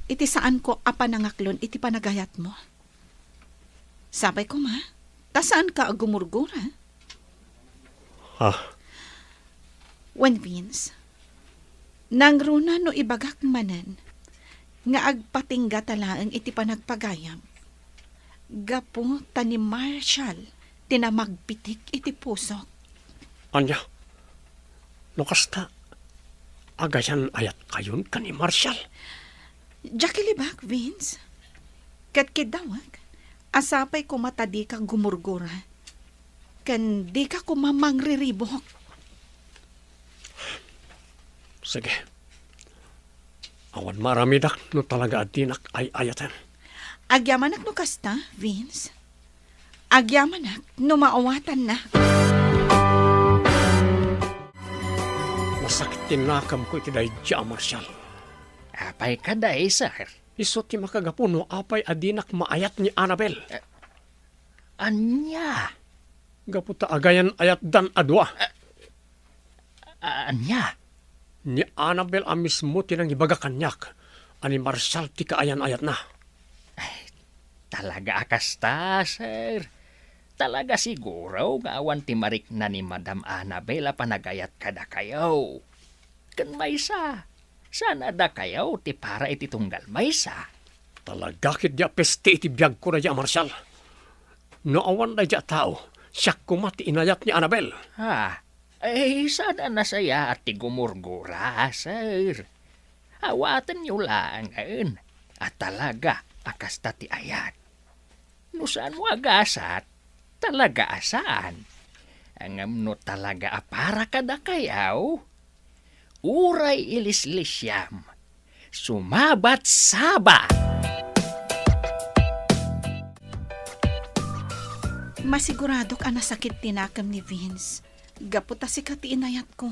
iti saanko a panangaklon iti panagayatmo. Sapay koma, ta saanka a gumurgura. Ah. Wen, Vince, nangruna no ibagak manen nga agpatinggata laeng iti panagpagayam gapu ta ni Marshall ti namagpitik iti pusok. Ania? No kasta, agayan-ayatkayon ken ni Marshall? Diak ilibak, Vince. Ket kiddawek, a sapay koma ta dika gumurgura, ken dika koma mangriribuk. Sige. Awan maaramidak no talaga a dinak ay-ayaten. Agyamanak no kasta, Vince. Agyamanak no maawatannak. Nasakit ti nakemko iti daydi a Marshall. Apay kadi, sir? Isu ti makagapu no apay a dinak maayat ni Annabel. Eh, ania? Gapu ta agayan-ayatdan a dua. Eh, ania? Ni Annabel a mismo ti nangibaga kaniak a ni Marshall ti kaayan-ayatna. Ay, talaga a kasta, sir. Talaga siguro nga awan ti marikna ni Madam Annabel a panagayat kadakayo. Ken maysa, saan a dakayo ti para iti tunggal maysa? Talaga ketdi a peste iti biagko daydi a Marshall. No awan daydi a tao, siak koma ti inayat ni Annabel. Ah, ay, saan a nasayaat ti gumurgura, sir. Awatenyo laengen a talaga a kasta ti ayat. No saan mo a gasat, talaga a saan. Ngem no talaga a para kadakayo, uray ilislisiam, sumabat saba! Masiguradok a nasakit ti nakem ni Vince, gapu ta sika ti inayatko.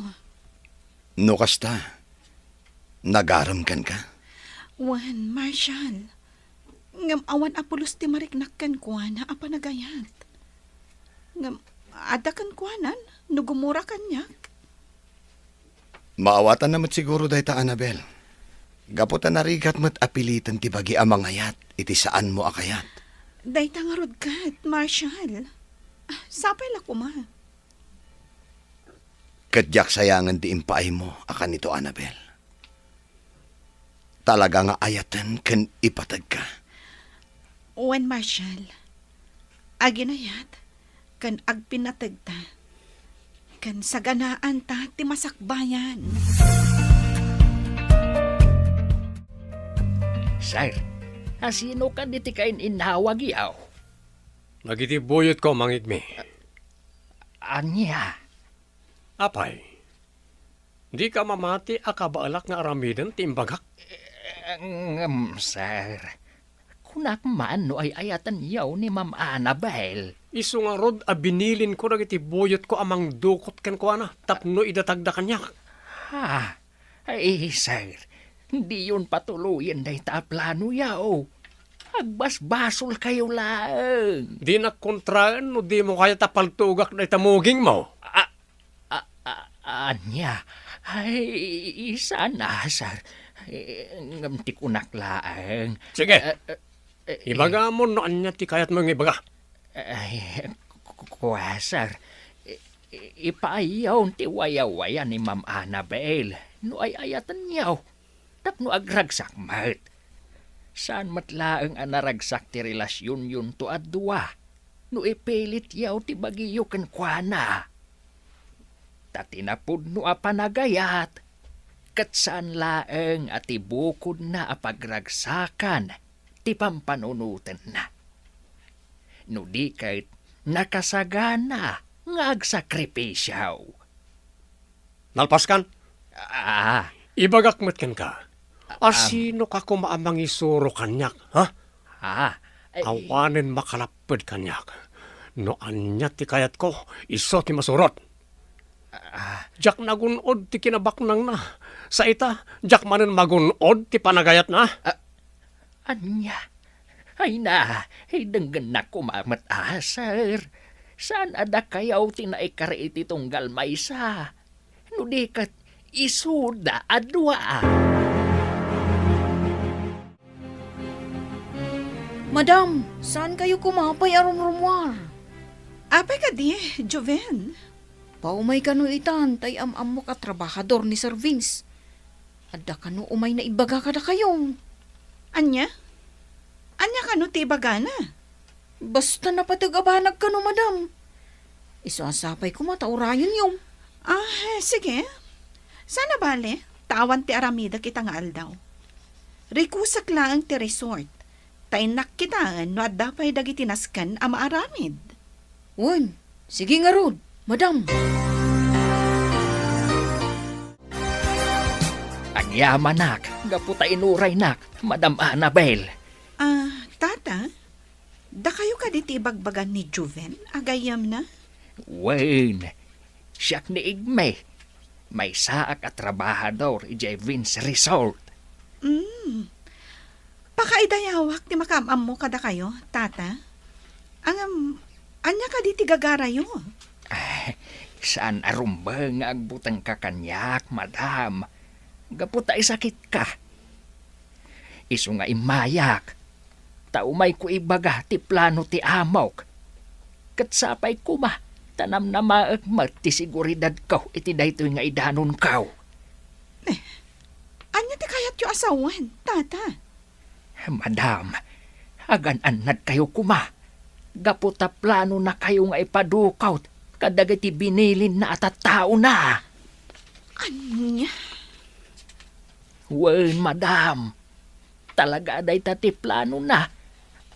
No kasta, nagarem kenka? Wen, Marshall. Ngem awan a pulos ti mariknak kenkuana a panagayat. Ngem adda kenkuanan no gumura kaniak. Maawatanna met siguro dayta, Annabel. Gapu ta narigat met a piliten ti bagi a mangayat iti saanmo a kayat. Dayta ngarud ket, Marshall. Ah, sapay la koma. Ket diak sayangen ti impaaymo a kanito, Annabel. Talaga nga ayaten ken ipategka. Wen, Marshall, aginayat ken agpinategta, ken saganaanta ti masakbayan. Sir, asino kadi ti kain-innawagyo? Dagiti buyotko, mangigmi. Ania? Apay, dika mamati a kabaelak nga aramiden ti imbagak? Eh, ngem, sir, kunak man no ay-ayatenyo ni Ma'am Annabel. Isu ngarud a binilinko dagiti buyotko a mangdukot kenkuana tapno idatagda kaniak. Ha? Ay, sir, diyon patuloyen dayta a planoyo. Agbasbasolkayo laeng. Dinak kontraen no dimo kayat a paltugak dayta mugingmo. A, a, a, ania? Ay, saan a, sir. Eh, ngem ti kunak laeng. Sige. Eh, eh, eh, ibagamon no ania ti kayatmo nga ibaga. Ay, ku-, ku-, kua, sir. I-, i-, ipaayyo ti wayawaya ni Ma'am Annabel no ay-ayatenyo tapno agragsak met. Saan met laeng a naragsak ti relasionyon to a dua no ipilityo ti bagiyo kenkuana. Ta ti napudno a panagayat, ket saan laeng a ti bukodna a pagragsakan ti pampanunotenna. No di ket, nakasagana nga agsakripisio. Nalpaskan? Ah. Ibagak met kenka. Am. Asinoka koma a mangisuro kaniak, ha? Ah. Ay. Awanen makalapped kaniak. No ania ti kayatko, isu ti masurot. Ah. Diak nagun-od ti kinabaknangna. Sa ita, diak manen magun-od ti panagayatna. Ah. Ania? Ay na, ay denggennak koma met a, sir. Saan a dakayo ti naikari iti tunggal maysa? No di ket, isuda a dua. Madam, saan kayo koma pay a rumrumuar? Apay kadi, Joven? Paumay kano itan, tay am-ammok a trabahador ni Sir Vince. Adda kano umay naibaga kadakayo. Ania? Ania kano ti ibagana? Basta napateg a banag kano, madam. Isu a sapay koma ta urayonyo. Ah, sige. Saan a bale, ta awan ti aramidek ita nga aldaw. Rikusek laeng ti resort. Ta innak kitaen no adda pay dagiti nasken a maaramid. Wen, sige ngarud, madam. Agyamanak, gapu ta inuraynak, Madam Annabel. Ah, tata, dakayo kadi ti ibagbagan ni Joven a gayyemna? Wen, siak ni Igme. Maysaak a trabahador idiay Vince Resort. Mm. Pakaidayawak ti makaam-ammo kadakayo, tata. Ngem, ania kadi ti gagarayo? Ay, saan a rumbeng nga agbutengka kaniak, madam. gapu ta isakitka. Isu nga immayak, ta umayko ibaga ti plano ti amok. Ket sapay koma ta namnamaek met ti seguridadko iti daytoy nga idanonko. Eh, ania ti kayatyo a sawen, Tata? Madam, agan-annadkayo koma, gapu ta planonakayo nga ipadukot kadagiti binilinna a tattaona. Ania? Wen, madam. Talaga a dayta ti planona.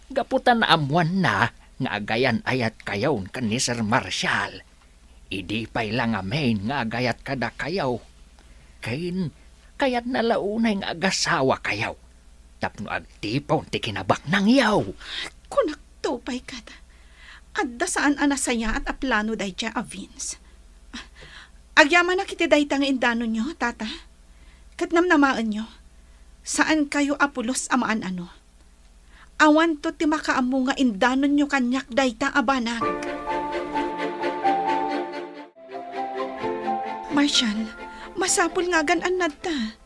Gapu ta naammoanna nga agayan-ayatkayon ken ni Sir Marshall. Idi pay la ngamin nga agayat kadakayo, ken kayatna la unay nga agasawakayo tapno agtipon ti kinabaknangyo. Kunakto pay ket, adda saan a nasayaat a plano daydiay a Vince. Agyamanak iti dayta nga indanonyo, Tata. Ket namnamaenyo, saankayo a pulos a maan-ano. Awanto ti makaammo nga indanonyo kaniak dayta a banag. Marshall, masapul nga agan-annadta.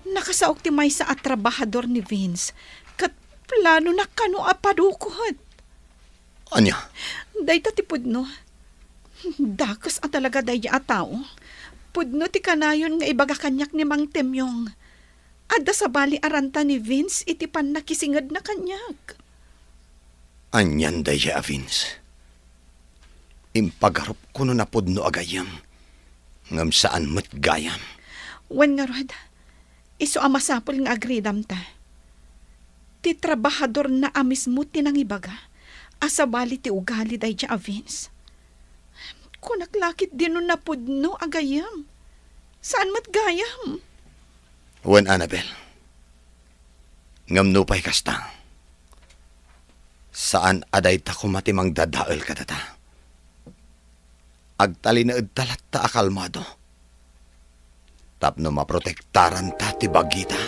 Nakasaok ti maysa a trabahador ni Vince, ket planona kano a padukot. Ania? Dayta ti pudno. Dakes a talaga daydiay a tao. Pudno ti kanayon nga ibaga kaniak ni Mang Temyong. Adda sabali a ranta ni Vince iti pannakisingedna kaniak. Anian daydiay a Vince? Impagarupko no napudno a gayyem, ngem saan met gayam. Wen ngarud, isu a masapul nga agridamta. Ti trabahadorna a mismo ti nangibaga a sabali ti ugali daydiay a Vince. Kunak la ketdi no napudno a gayyem. Saan met gayam. Wen, Annabel. Ngem nupay kasta, saan a dayta koma ti mangdadael kadata. Agtalinaedta latta a kalmado tapno maprotektaranta ti bagita.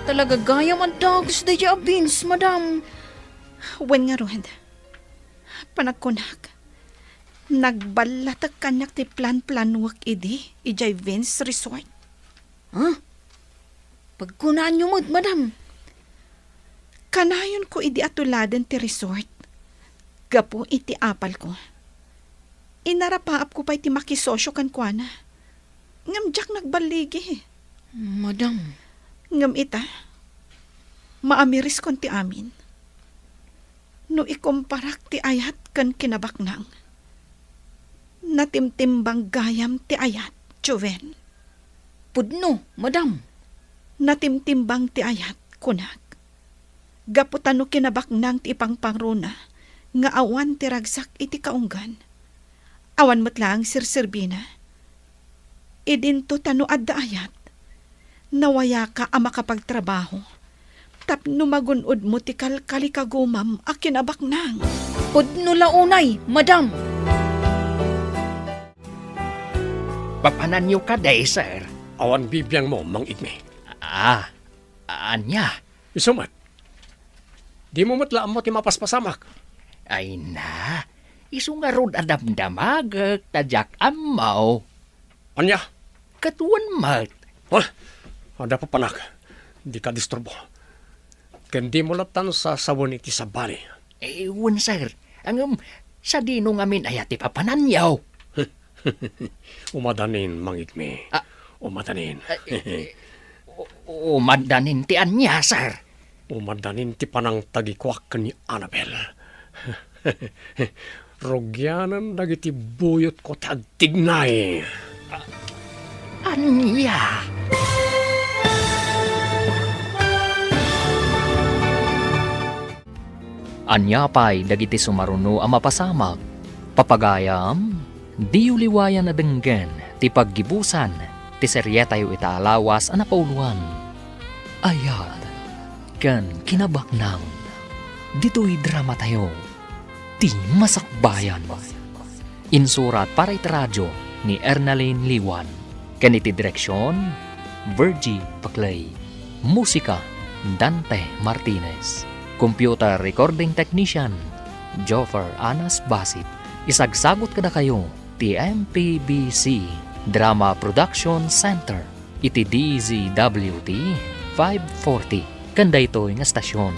Talaga gayam a dakes daydiay a Vince, madam. Wen ngarud, panagkunak, nagballatek kaniak ti plan-planuek idi idiay Vince Resort. Ha? Pagkunaanyo met, madam. Kanayonko idi a tuladen ti resort gapu iti apalko. Inarapaapko pay ti makisosio kenkuana. Ngem diak nagballigi. Madam. Ngem ita, maamireskon ti amin. No ikumparak ti ayat ken kinabaknang, natimtimbang gayam ti ayat, Joven. Pudno, madam. Natimtimbang ti ayat, kunak. Gapu ta no kinabaknang ti ipangpangruna nga awan ti ragsak iti kaunggan, awan met laeng serserbina. Idinto ta no adda ayat, nawayaka a makapagtrabaho tapno magun-odmo ti kalkalikagumam a kinabaknang. Pudno la unay, madam. Papananyo kadi, sir? Awan bibiangmo, Mang Igme. Ah, ania? Isu met. Dimo met la ammo ti mapaspasamak. Ay na, isu ngarud a damdamagek ta diak ammo. Ania? Ket wen met. Ha? Adda papanak. Dika disturbo. Ken dimo lattan sasawen iti sabali. Eh, wen, sir. Ngem, sadino ngamin aya ti papananyo? Umadanin, Mang Igme. Ah. Umadanin. Ah, eh, eh, u-, umadanin ti ania, sir? Umadanin ti panangtagikuak ken ni Annabel. Rugianen dagiti buyotko ti agtignay. Ania? Ania pay dagiti sumaruno a mapasamak? Papagayam, diyo liwayan a denggen ti paggibusan ti serietayo ita a lawas a napauloan, Ayat ken Kinabaknang. Ditoy dramatayo, ti Masakbayan. Insurat para iti radio ni Ernalyn Liwan, ken iti direksion, Virgie Paclay. Musika, Dante Martinez. Computer recording technician, Joffer Anas Basit. Isagsagut kadakayo ti M P B C Drama Production Center iti D Z W T five forty ken daytoy nga stasyon.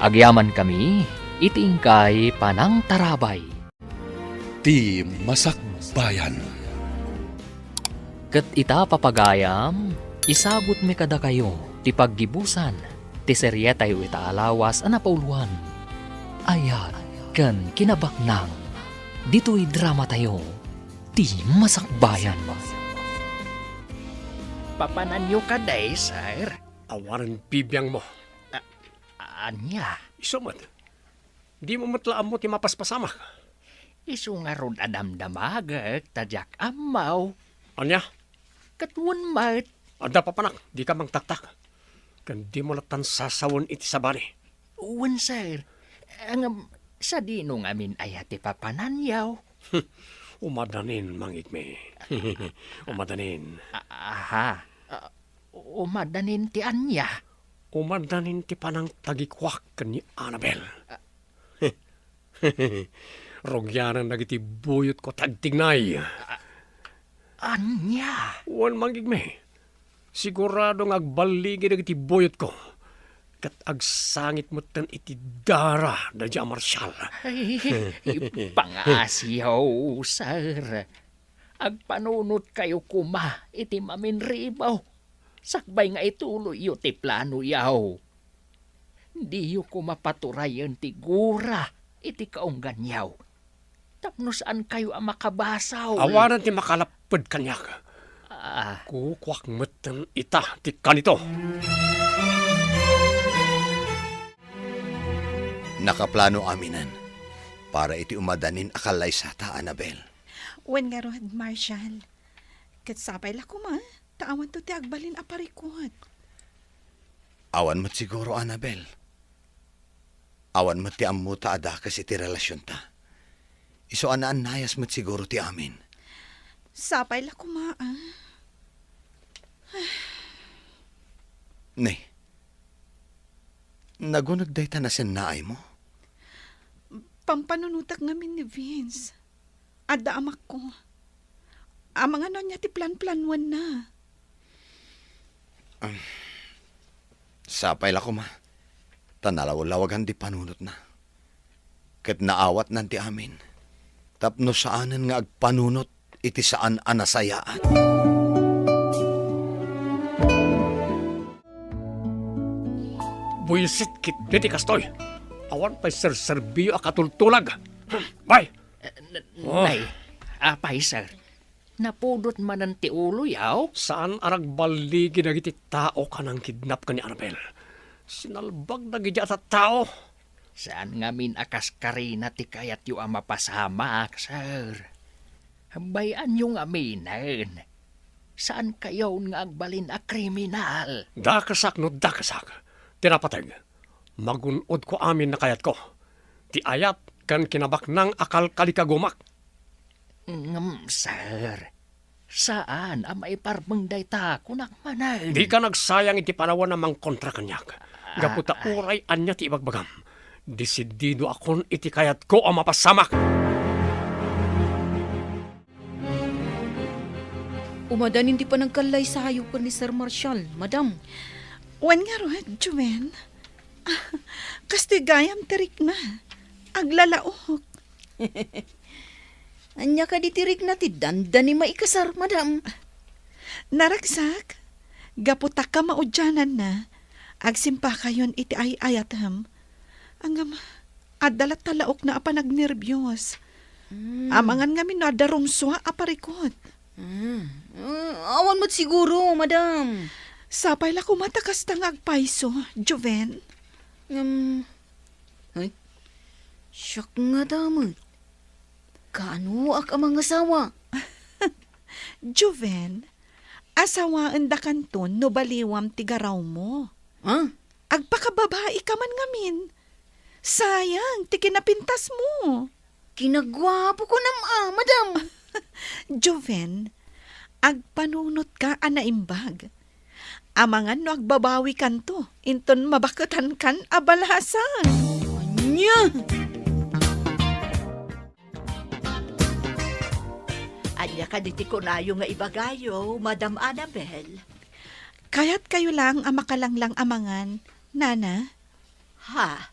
Agyaman kami iti inkay panangtarabay. Ti Masakbayan. Ket ita, papagayam, isagutmi kadakayo ti paggibusan ti serietayo ita a lawas a napauluan, Ayat ken Kinabaknang, ditoy dramatayo, Ti Masakbayan. Papananyo kadi, sir? Awanen bibiangmo. A-, ania? Isu met. Dimo met la ammo ti mapaspasamak. Isu ngarud a damdamagek ta diak ammo. Ania? Ket wen met. Adda papanak, dika mangtaktak. Ken dimo lattan sasawen iti sabali. Wen, sir. Ngem, sadino ngamin aya ti papananyo? Umadanin, mangigmi. Umadanin. A-, aha. A, umadanin ti ania? Umadanin ti panangtagikuak ken ni Annabel. Rugianan dagiti buyotko ti agtignay. A-, ania? Wen, mangigmi. Sigurado nga agballigi dagiti buyotko. Ket agsangit metten iti dara daydiay a Marshal. Ay, pangasiyo, sir. Agpanunotkayo koma iti maminribo, sakbay nga ituloyyo ti planoyo. Diyo koma paturayen ti gura iti kaungganyo, tapno saankayo a makabasol. Awanen ti makalapped kaniak. Ah. Kukuak metten ita ti kanito. Nakaplano aminen para iti umadanin a kallaysata, Annabel. Wen ngarud, Marshal. Ket sapay la koma, ta awanto ti agbalin a parikut. Awan met siguro, Annabel. Awan met ti ammota a dakes iti relasionta. Isu a naannayas met siguro ti amin. Sapay la koma, ah. Ne, naguneg dayta nasennaaymo? Pampanunotak ngamin ni Vince. Adda amakko. Amangan no ania ti planplanuanna. Sapay la koma, ta nalawlawagan ti panunotna. Ket naawatnan ti amin, tapno saanen nga agpanunot iti saan a nasayaat. Buisit ketdi ti kastoy. Awan pay serserbiyo a katultulag. Bay! Eh, n-, Oh. Nay, apay, sir? Napudot manen ti uloyo? Saan a nagballigi dagiti tao a nangkidnap ken ni Annabel. Sinalbag dagiti a tattao. Saan ngamin a kaskarina ti kayatyo a mapasamak, sir. Bay-anyo ngaminen. Saankayon nga agbalin a kriminal. Dakesak no dakesak. Ti napateg. Magun-odko amin a kayatko. Ti ayat ken kinabaknang a kalkalikagumak. Ngem, sir, saan a maiparbeng dayta, kunak manen. Dika nagsayang iti panawen a mangkontra kaniak. Ah, gapu ta ah. Uray ania ti ibagbagam, desididoakon iti kayatko a mapasamak. Umadanin ti panagkallaysayo ken ni Sir Marshal, madam. Wen ngarud, Joven. Kastoy gayam ti rikna. Aglalaok. Ania kadi ti rikna ti dandani maikasar, madam? Naragsak, gapu ta kamaudiananna, agsimpakayon iti ay-ayatem. Ngem, adda latta laokna a panagnerbios. Mm. Amangan ngamin no adda rumsua a parikut. Mm. Eh, awan met siguro, madam. Sapay la koma ta kasta nga agpayso, Joven. Ngem, ay, siak ngata met. Kaanoak a mangasawa? Joven, asawaendakanto no baliwam ti garawmo. Ha? Agpakababaika man ngamin. Sayang ti kinapintasmo. Kinaguapo kunam a, madam. Joven, agpanunotka a naimbag. Amangan no agbabawikanto inton mabaketankan a balasan. Ania? Ania kadi ti kunayo nga ibagayo, Madam Annabel? Kayatkayo lang a makalanglang a mangan, Nana? Ha?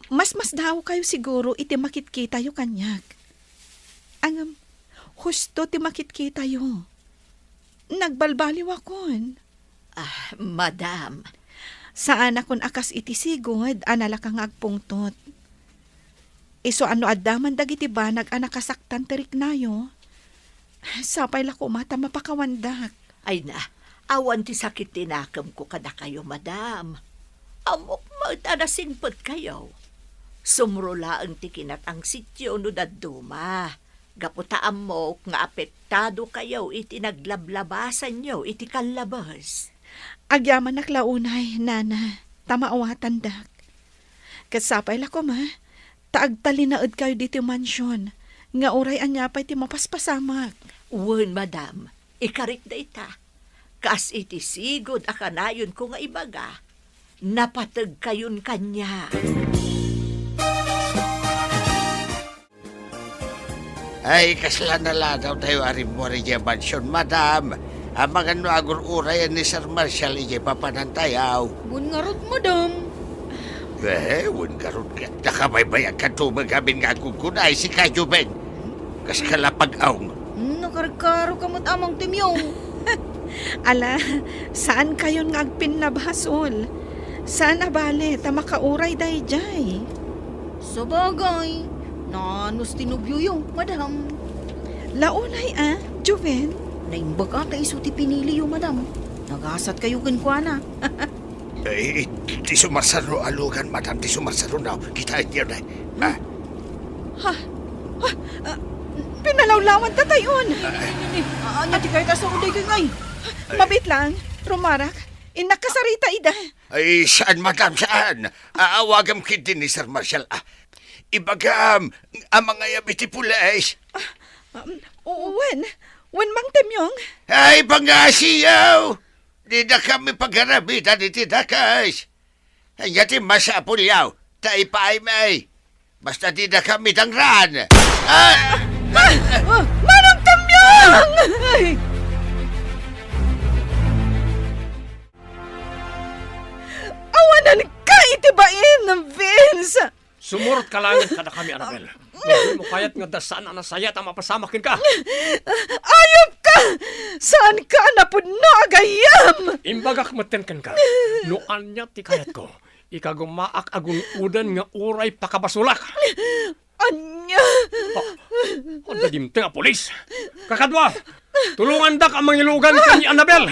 Mas masdaawkayo siguro iti makitkitayo kaniak. Ngem, husto ti makitkitayo. Nagbalbaliwakon. Ah, madam. Saanakon a kas iti sigud a nalaka nga agpungtot. Isu a no adda man dagiti banag a nakasaktan ti riknayo, sapay la koma ta mapakawandak. Ay na, awan ti sakit ti nakemko kadakayo, madam. Ammok met a nasingpetkayo. Sumro laeng ti kinatangsityo no dadduma. Gapu ta ammok nga apektado kayo iti naglablabasanyo iti kallabes. Agyamanak la unay, Nana, ta maawatandak. Ket sapay la koma, ta agtalinaedkayo ditoy mansion, nga uray ania pay ti mapaspasamak. Wen, madam, ikarik dayta. Kas iti sigud a kanayonko nga ibaga, napategkayon kaniak. Ay, kasla naladawtayo a rimmuar idiay mansion, madam. Amangan no agur-urayan ni Sir Marshall idiay papanantayo. Wen ngarud, madam. Eh, wen ngarud nga. Nakabaybayagkan tumeng amin nga agkunkuna, ay, sika, Joven. Kaska la pag-awngen. Hmm, nakarkaroka met, Amang Timyong. Ala, saankayon nga agpinnabasol. Saan a bale ta makauray daydiay. Sabagay, naanus ti nobioyo, madam. Launay a, Joven? Naimbag a ta isu ti piniliyo, madam. Nagasatkayo kenkuana. Eh, ti sumarsaro a lugan, madam, ti sumarsaro na. Kitaenyo na. Ah. Ha? Ha? Ah, pinalawlawan ta tayon. Ah. Ania ti kayat a sao daytoy ngay? Ay. Mabit lang, rumarak. Innak kasarita ida. Ay, saan, madam, saan? Aawagam ketdi ni Sir Marshall, ah. Ibagam a mangayab iti pulis. Ah, um, wen, wen, Mang Temyong. Ay, pangasiyaw! Didakami pagarabidan iti dakes. Ania ti masapulyo, ta ipaaymi. Basta didakami dangran. Ah! Ah! Ah! Manong Temyong! Ay! Awananka iti bain, Vince! Sumurotka laeng kadakami, Annabel. No dimo kayat nga adda saan a nasayaat a mapasamak kenka. Ayupka! Saanka a napudno a gayyem! Imbagak metten kenka, no ania ti kayatko, ikagumaak a gun-oden nga uray pakabasolak. Ania? Ha? Adda dimteng a pulis. Kakadua, tulongandak a mangilugan ken ni Annabel.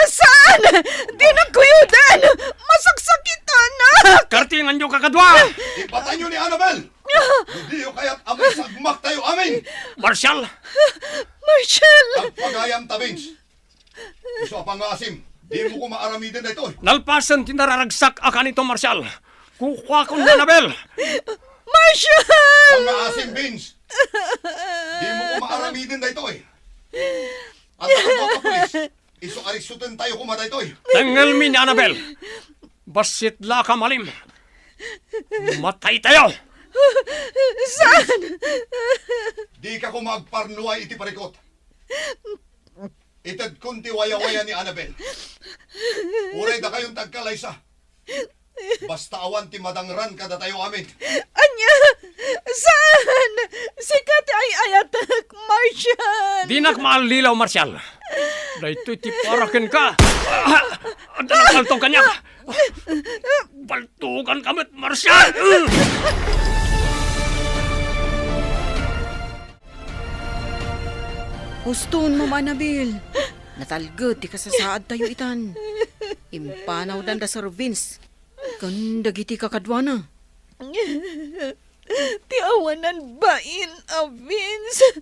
Saan? Dinak kuyoden! Masaksakitanak! Kartinganyo, kakadua! Ipatayyo ni Annabel! No diyo kayat a maisagmaktayo amin! Marshall! Marshall! Agpagayamta, Vince. Isu a pangngaasim, dimo koma aramiden daytoy. Nalpasen ti nararagsak a kanito, Marshall. Kukuakon ni Annabel. Marshall! Pangngaasim, Vince. Dimo koma aramiden daytoy. Adda kano a pulis. Isu a riksutentayo koma daytoy. Tengelmi ni Annabel. Bassit la ka malim. Mataytayo. Saan? Dika koma agparnuay iti parikut. Itedkon ti wayawaya ni Annabel. Uray dakayon ti agkalaysa. Basta awan ti madangran kadatayo amin. Ania? Saan? Sika ti ay-ayatek, Marshall! Dinak maallilaw, Marshall. Daytoy ti para kenka. Ah, adda nagpaltog kaniak. Paltoganka met, Marshall! Huston, Ma'am Annabel. Natalged ti kasasaadtayo itan. Impanawdan da Sir Vince ken dagiti kakaduana. Ti awanan bain a Vince.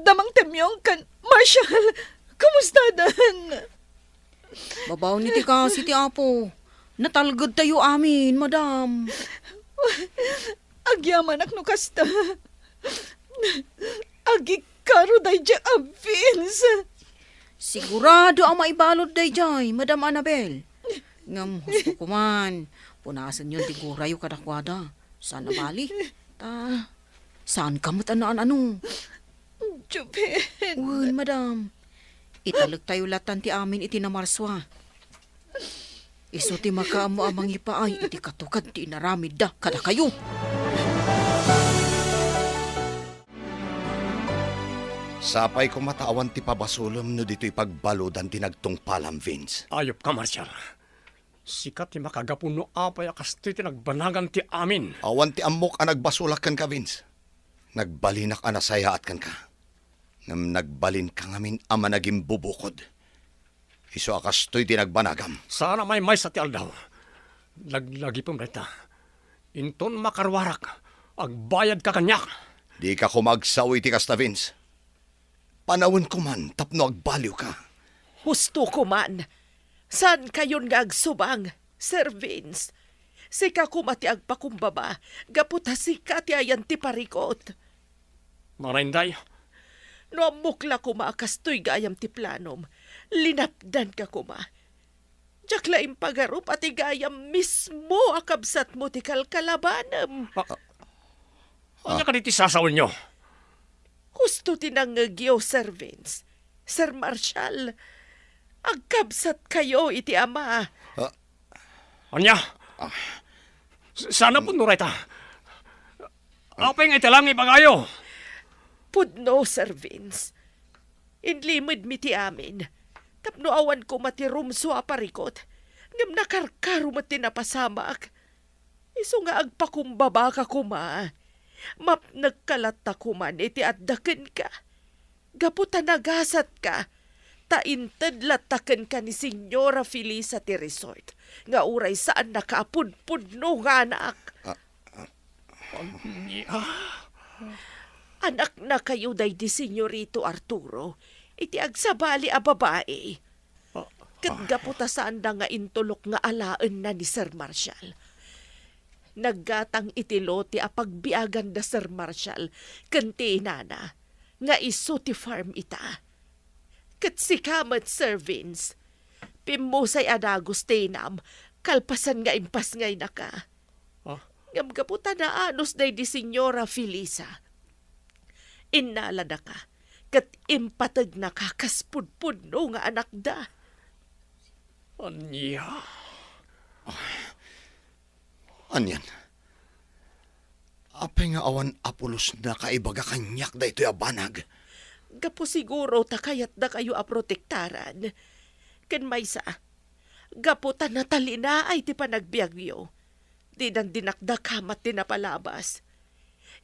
Damang Temyong ken Marshall, kumustadan? Babaen iti kaasi ti Apo, natalgedtayo amin, madam. Agyamanak no kasta. Agikaro daydiay a Vince. Sigurado a maibalud daydiay, Madam Annabel. Ngem husto koman, punasenyon ti gurayo kadakuada. Saan a bali, ta Saanka met a naan-ano. Jubin. Wen, madam. Italektayo latan ti amin iti namarsua. Isu ti makaammo a mangipaay iti katukad ti inaramidda kadakayo. Sapay koma ta awan ti pabasolem no ditoy pagbaludan ti nagtungpalam, Vince. Ayupka, Marshal. Sika ti makagapu no apay a kastoy ti nagbanagan ti amin. Awan ti ammok a nagbasolak kenka, Vince. Nagbalinak a nasayaat kenka. Ngem nagbalinka ngamin a managimbubukod. Isu a kastoy ti nagbanagam. Saan a maymaysa ti aldaw. Laglagipem dayta. Inton makaruarak, agbayadka kaniak. Dika koma agsao iti kasta, Vince. Panawenko man tapno agbaliwka. Husto koman. Saankayon nga agsubang, Sir Vince. Sika koma ti agpakumbaba, gapu ta sika ti ayan ti parikot. Mara, Inday. No ammok la koma a kastoy gayam ti planom, linapdanka koma. Diak la impagarup a ti gayam mismo a kabsatmo ti kalkalabanem. Ah, ania kadi ti sasawenyo? Husto ti nangngegyo, Sir Vince. Sir Marshall, agkabsatkayo iti ama. Ah. Ania? Ah. S-, saan a pudno dayta? Apay nga ita la nga ibagayo? Pudno, Sir Vince. Inlimedmi ti amin. Tapno awan koma ti rumsua a parikot, ngem nakarkaro met ti napasamak. Isu nga agpakumbabaka koma. Mapnekka latta koman iti adda kenka. Gapu ta nagasatka, ta inted latta kenka ni Señora Felisa ti resort, nga uray saannaka a pudpudno nga anak. Ah, ah. Ania? Anaknakayo daydi Señorito Arturo, iti agsabali a babai. Ah, ket ah. Gapu ta saanda nga intulok nga alaenna ni Sir Marshall. Naggatang iti lote a pagbiagan da Sir Marshall ken ti inana, nga isu ti farm ita. Ket sika met, Sir Vince, pimmusay a dagus ti inam kalpasan nga impasngaynaka. Ah? Ngem gapu ta naanus daydi Señora Felisa, innaladaka ket impategnaka kas pudpudno nga anakda. Ania? Anian? Apay nga awan a pulosna kaibaga kaniak daytoy a banag? Gapu siguro ta kayatdakayo a protektaran. Ken maysa, gapu ta natalinaay ti panagbiagyo, dinan dinakdakamat ti napalabas.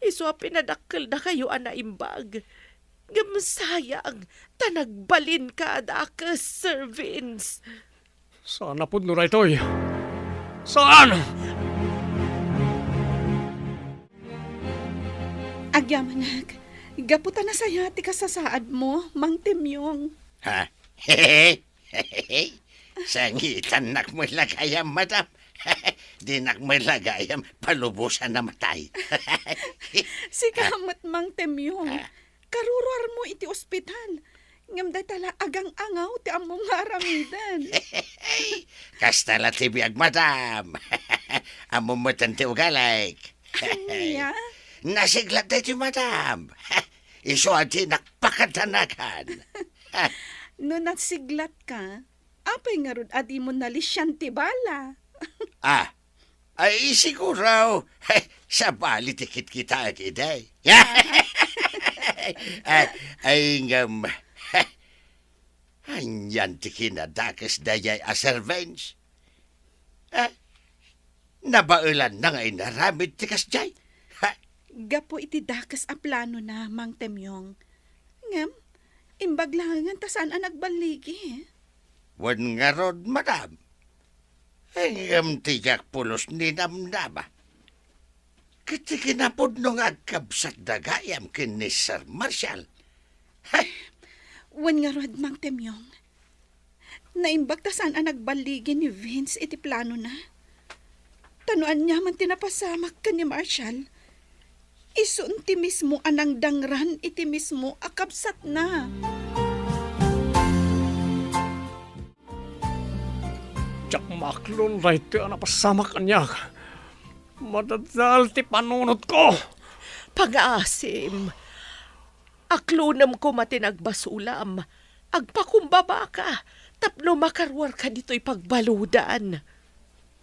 Isu a pinadakkeldakayo a naimbag. Ngem sayang, ta nagbalinka a dakes, Sir Vince. Saan a pudno daytoy. Saan! Agyamanak, gapu ta nasayaat ti kasasaadmo, Mang Temyong. Ha? Sangitannak met la gayam, madam. Dinak met la gayam palubosan a matay. Sika met, Mang Temyong. Ah. Karuruarmo iti ospital. Ngem dayta la agang-angaw ti ammom nga aramiden. Kasta la ti biag, madam. Ammom met ti ugalik. Ania? Nasiglat daytoy, madam. Isu a dinak pakadanagan. No nasiglatka, apay ngarud a dimo nalisian ti bala? Ah, ay, siguro, sabali ti kitkitaek idi. Ay, ay, ngem, anian ti kinadakes daydiay a servants? Ah, nabaelanna nga inaramid ti kasdiay. Ha? Gapu iti dakes a planona, Mang Temyong. Ngem, imbag laengen ta saan a nagballigi. Wen ngarud, madam. Ngem ti diak pulos ni namnama. Ket ti kinapudno nga agkabsatda gayam ken ni Sir Marshall. Hay! Wen ngarud, Mang Temyong. Naimbag ta saan a nagballigi ni Vince iti planona. Ta no aniaman ti napasamak ken ni Marshall, isun ti mismo a nangdangran iti mismo a kabsatna. Diak maaklon daytoy a napasamak kaniak. Madadal ti panunotko. Pangaasim, aklonem koma ti nagbasulam. Agpakumbabaka tapno makaruarka ditoy pagbaludan.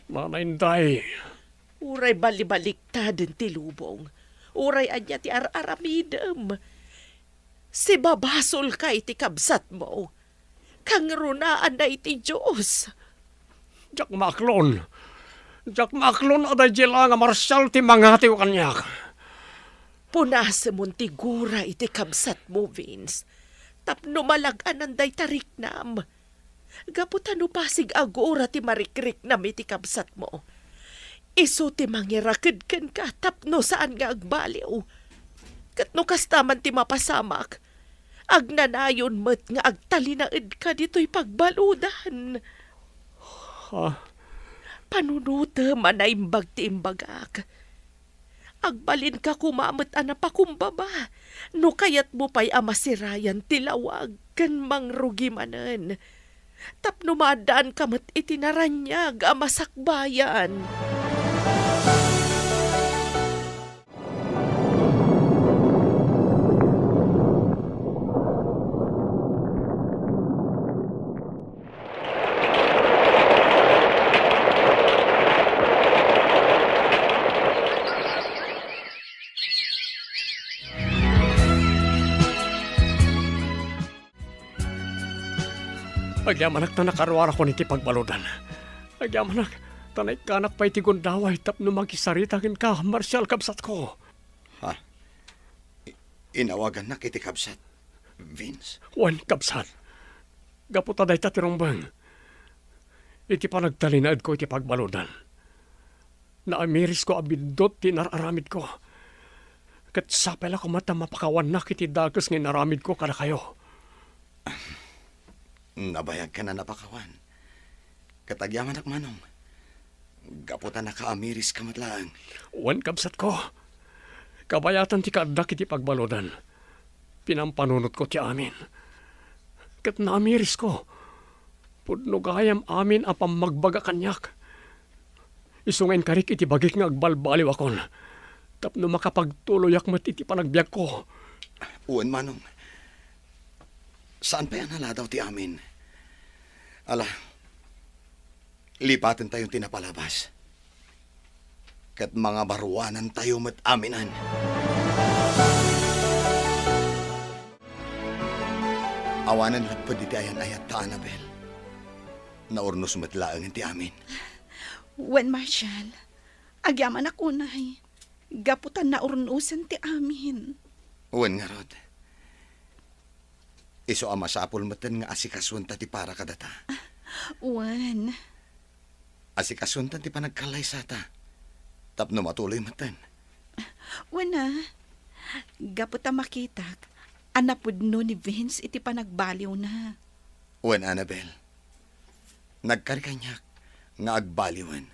Mana, Inday. Uray balibaliktad ti lubong, uray ania ti ar-aramidem, sibabasolka iti kabsatmo. Kangrunaanna iti Dios. Diak maaklon. Diak maaklon a daydiay la nga Marshall ti mangatiw kaniak. Punasemon ti gura iti kabsatmo, Vince, tapno malag-anan dayta riknam. Gapu ta no pasig a gura ti marikriknam iti kabsatmo, isu ti mangiraked kenka tapno saan nga agbaliw. Ket no kasta man ti mapasamak, agnanayon met nga agtalinaedka ditoy pagbaludan. Ha? Panunotem a naimbag ti imbagak. Agbalinka koma met a napakumbaba no kayatmo pay a masirayan ti lawag ken mangrugi manen, tapno maaddaanka met iti naraniag a masakbayan. Agyamanak ta nakaruarakon iti pagbaludan. Agyamanak ta naikkanak pay ti gundaway tapno makisarita kenka, Marshall, kabsatko. Ha? I-, inawagannak iti kabsat, Vince? Wen, kabsat. Gapu ta dayta ti rumbeng iti panagtalinaedko iti pagbaludan. Naamirisko a biddut ti inar-aramidko. Ket sapay la koma ta mapakawannak iti dakes nga inaramidko kadakayo. Nabayagkan a napakawan. Ket agyamanak, Manong, gapu ta nakaamiriska met laeng. Wen, kabsatko, kabayatan ti kaaddak iti pagbaludan, pinampanunotko ti amin. Ket naamirisko. Pudno gayam amin a pammagbaga kaniak. Isu nga inkarik iti bagik nga agbalbaliwakon tapno makapagtuloyak met iti panagbiagko. Wen, Manong. Saan pay a naladaw ti amin. Ala, lipatentayon ti napalabas. Ket mangabaruanantayo met aminen. Awanen lapped iti ayan-ayatta, Annabel. Naurnos met laengen ti amin. Wen, Marshall, agyamanak unay, gapu ta naurnosen ti amin. Wen ngarud, isu a masapul metten nga asikasuenta ti para kadata. Wen. Asikasuenta ti panagkallaysata tapno matuloy metten. Wen a, gapu ta makitak a napudno ni Vince iti panagbaliwna. Wen, Annabel, nagkari kaniak nga agbaliwen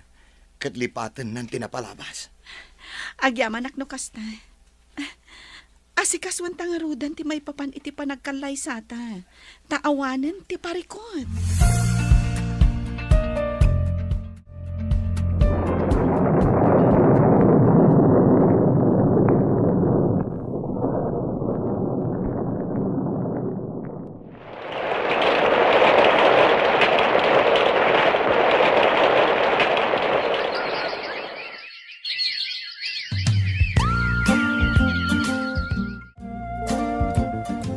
ket lipatennan ti napalabas. Agyamanak no kasta. Asikasuenta ngaruden ti maipapan iti panagkallaysata, ta awanen ti parikut.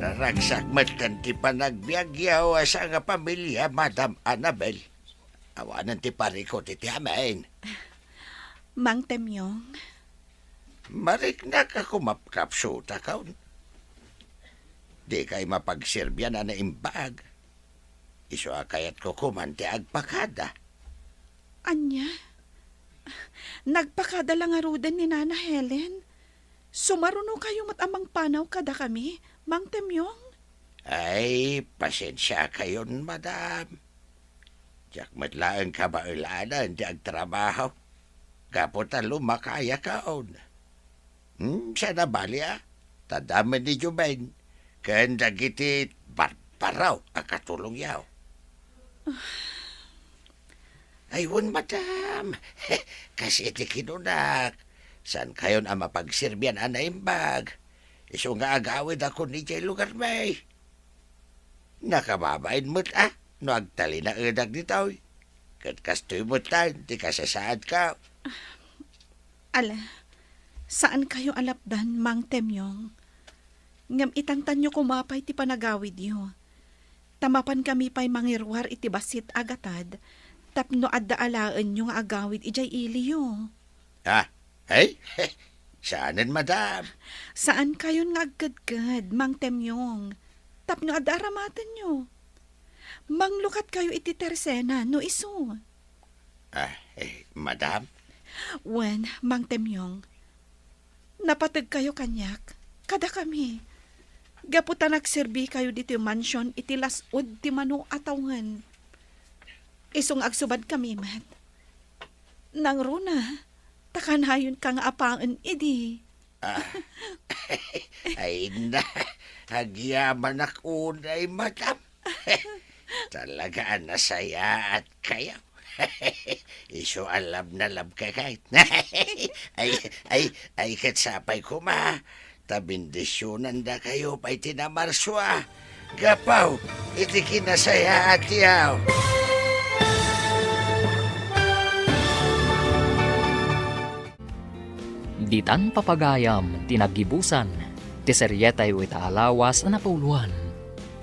Naragsak metten ti panagbiagyo a sangapamilia, Madam Annabel. Awanen ti parikut iti amin. Mang Temyong. Mariknak a kumapkapsutakon. Dikay mapagserbian a naimbag. Isu a kayatko koman ti agpakada. Ania? Nagpakada la ngaruden ni Nana Helen? Sumarunokayo met a mangpanaw kadakami, Mang Temyong? Ay, pasensiakayon, madam. Diak met laeng kabaelanen ti agtrabaho, gapu ta lumakayakon. Hmm, saan a bali a, ta daamen ni Joven ken dagiti barbaraw a katulongyo. Ay, wen, madam. Kas iti kinunak, Saankayon a mapagserbian a naimbag. Isu nga agawidakon idiay lugarmi. Nakababain met a no agtalinaedak ditoy. Ket kastoy metten ti kasasaadko. Ala, saankayo a lapdan, Mang Temyong. Ngem itangtanyo koma pay ti panagawidyo. Ta mapankami pay mangiruar iti bassit a gatad tapno adda alaenyo nga agawid idiay iliyo. Ah, ay? Saanen, madam. Saankayon nga agkedked, Mang Temyong, tapno adda aramatenyo. Manglukatkayo iti tersena no isu. Ah, eh, madam? Wen, Mang Temyong, napategkayo kaniak, kadakami. Gapu ta nagserbikayo ditoy mansion iti las-ud ti mano a tawen. Isu nga agsubadkami met. Nangruna, ta kanayonka nga apaen idi. Ah, ay na, agyamanak unay, madam. Talaga a nasayaatkayo. Isu a love na love ka kay. Ay, ay, ay, ket sapay koma. Ta bendisionandakayo pay ti namarsua. Gapu iti kinasayaatyo. Ditan papagayam ti naggibusan ti serietayo ita a lawas a napauluan,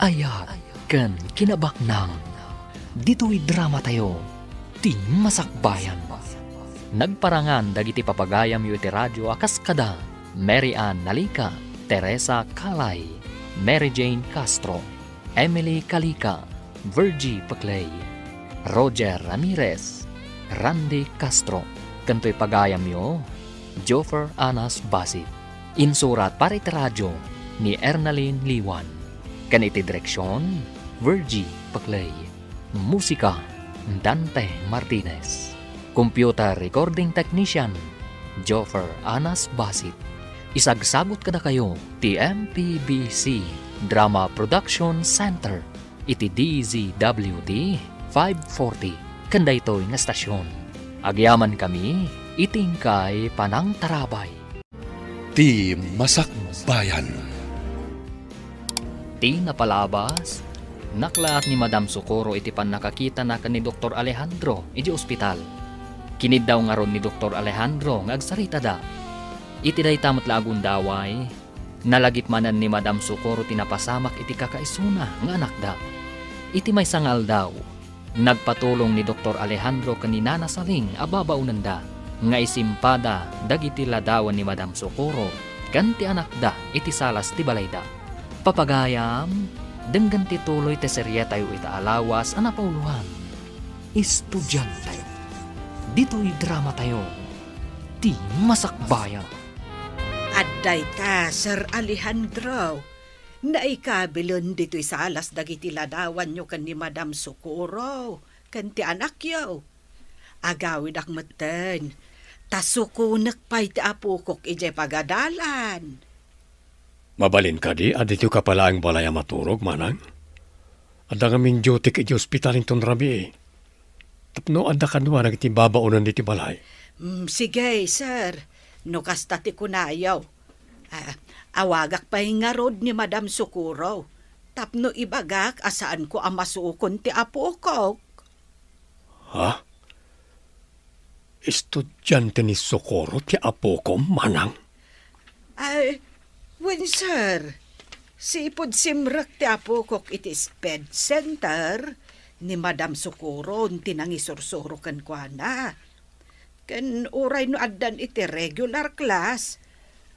Ayat ken Kinabaknang. Ditoy dramatayo, ti masakbayan. Nagparangan dagiti papagayamyo iti radio a kas kada Mary Ann Nalica, Teresa Calay, Mary Jane Castro, Emily Calica, Virgie Peclay, Roger Ramirez, Randy Castro, ken toy pagayamyo, Joffer Anas Basit. Insurat para iti radio ni Ernalyn Liwan. Ken iti direksion, Virgie Peclay. Musika, Dante Martinez. Computer recording technician, Joffer Anas Basit. Isagsagut kadakayo ti M P B C Drama Production Center iti D Z W T five forty ken daytoy nga estasion. Agyamankami iti inkay panangtarabay. Ti masakbayan. Ti napalabas, naklaat ni Madam Socorro iti pannakakitana ken ni Doktor Alejandro idiay ospital. Kiniddaw ngarud ni Doktor Alejandro nga agsaritada. Iti dayta met la a gundaway, nalagip manen ni Madam Socorro ti napasamak iti kakaisuna nga anakda. Iti maysa nga aldaw, nagpatulong ni Doktor Alejandro ken ni Nana Saling a babaonenda nga isimpada dagiti ladawan ni Madam Socorro ken ti anakda iti salas ti balayda. Papagayam, denggen ti tuloy ti serietayo ita a lawas a napauluan, Estudiante. Ditoy dramatayo, ti masakbayan. Adda ita, Sir Alejandro. Naikabilen ditoy salas dagiti ladawanyo ken ni Madam Socorro ken ti anakyo. Agawidak metten, ta sukonek pay ti apokok idiay pagadalan. Mabalin kadi a ditoyka pay laeng balay a maturog, manang? Adda ngamin dutyk idiay ospital inton rabii. Tapno adda kadua dagiti babaonen ditoy balay. Mm, sige, sir. No kasta ti kunayo. Ah, awagak pay ngarud ni Madam Socorro tapno ibagak a saanko a masukon ti apokok. Ha? Estudiante ni Socorro ti apokom, manang? Ay, wen, sir. Sipud simrek ti apokok iti SPED Center, ni Madam Socorro ti nangisursuro kenkuana. Ken uray no addan iti regular class,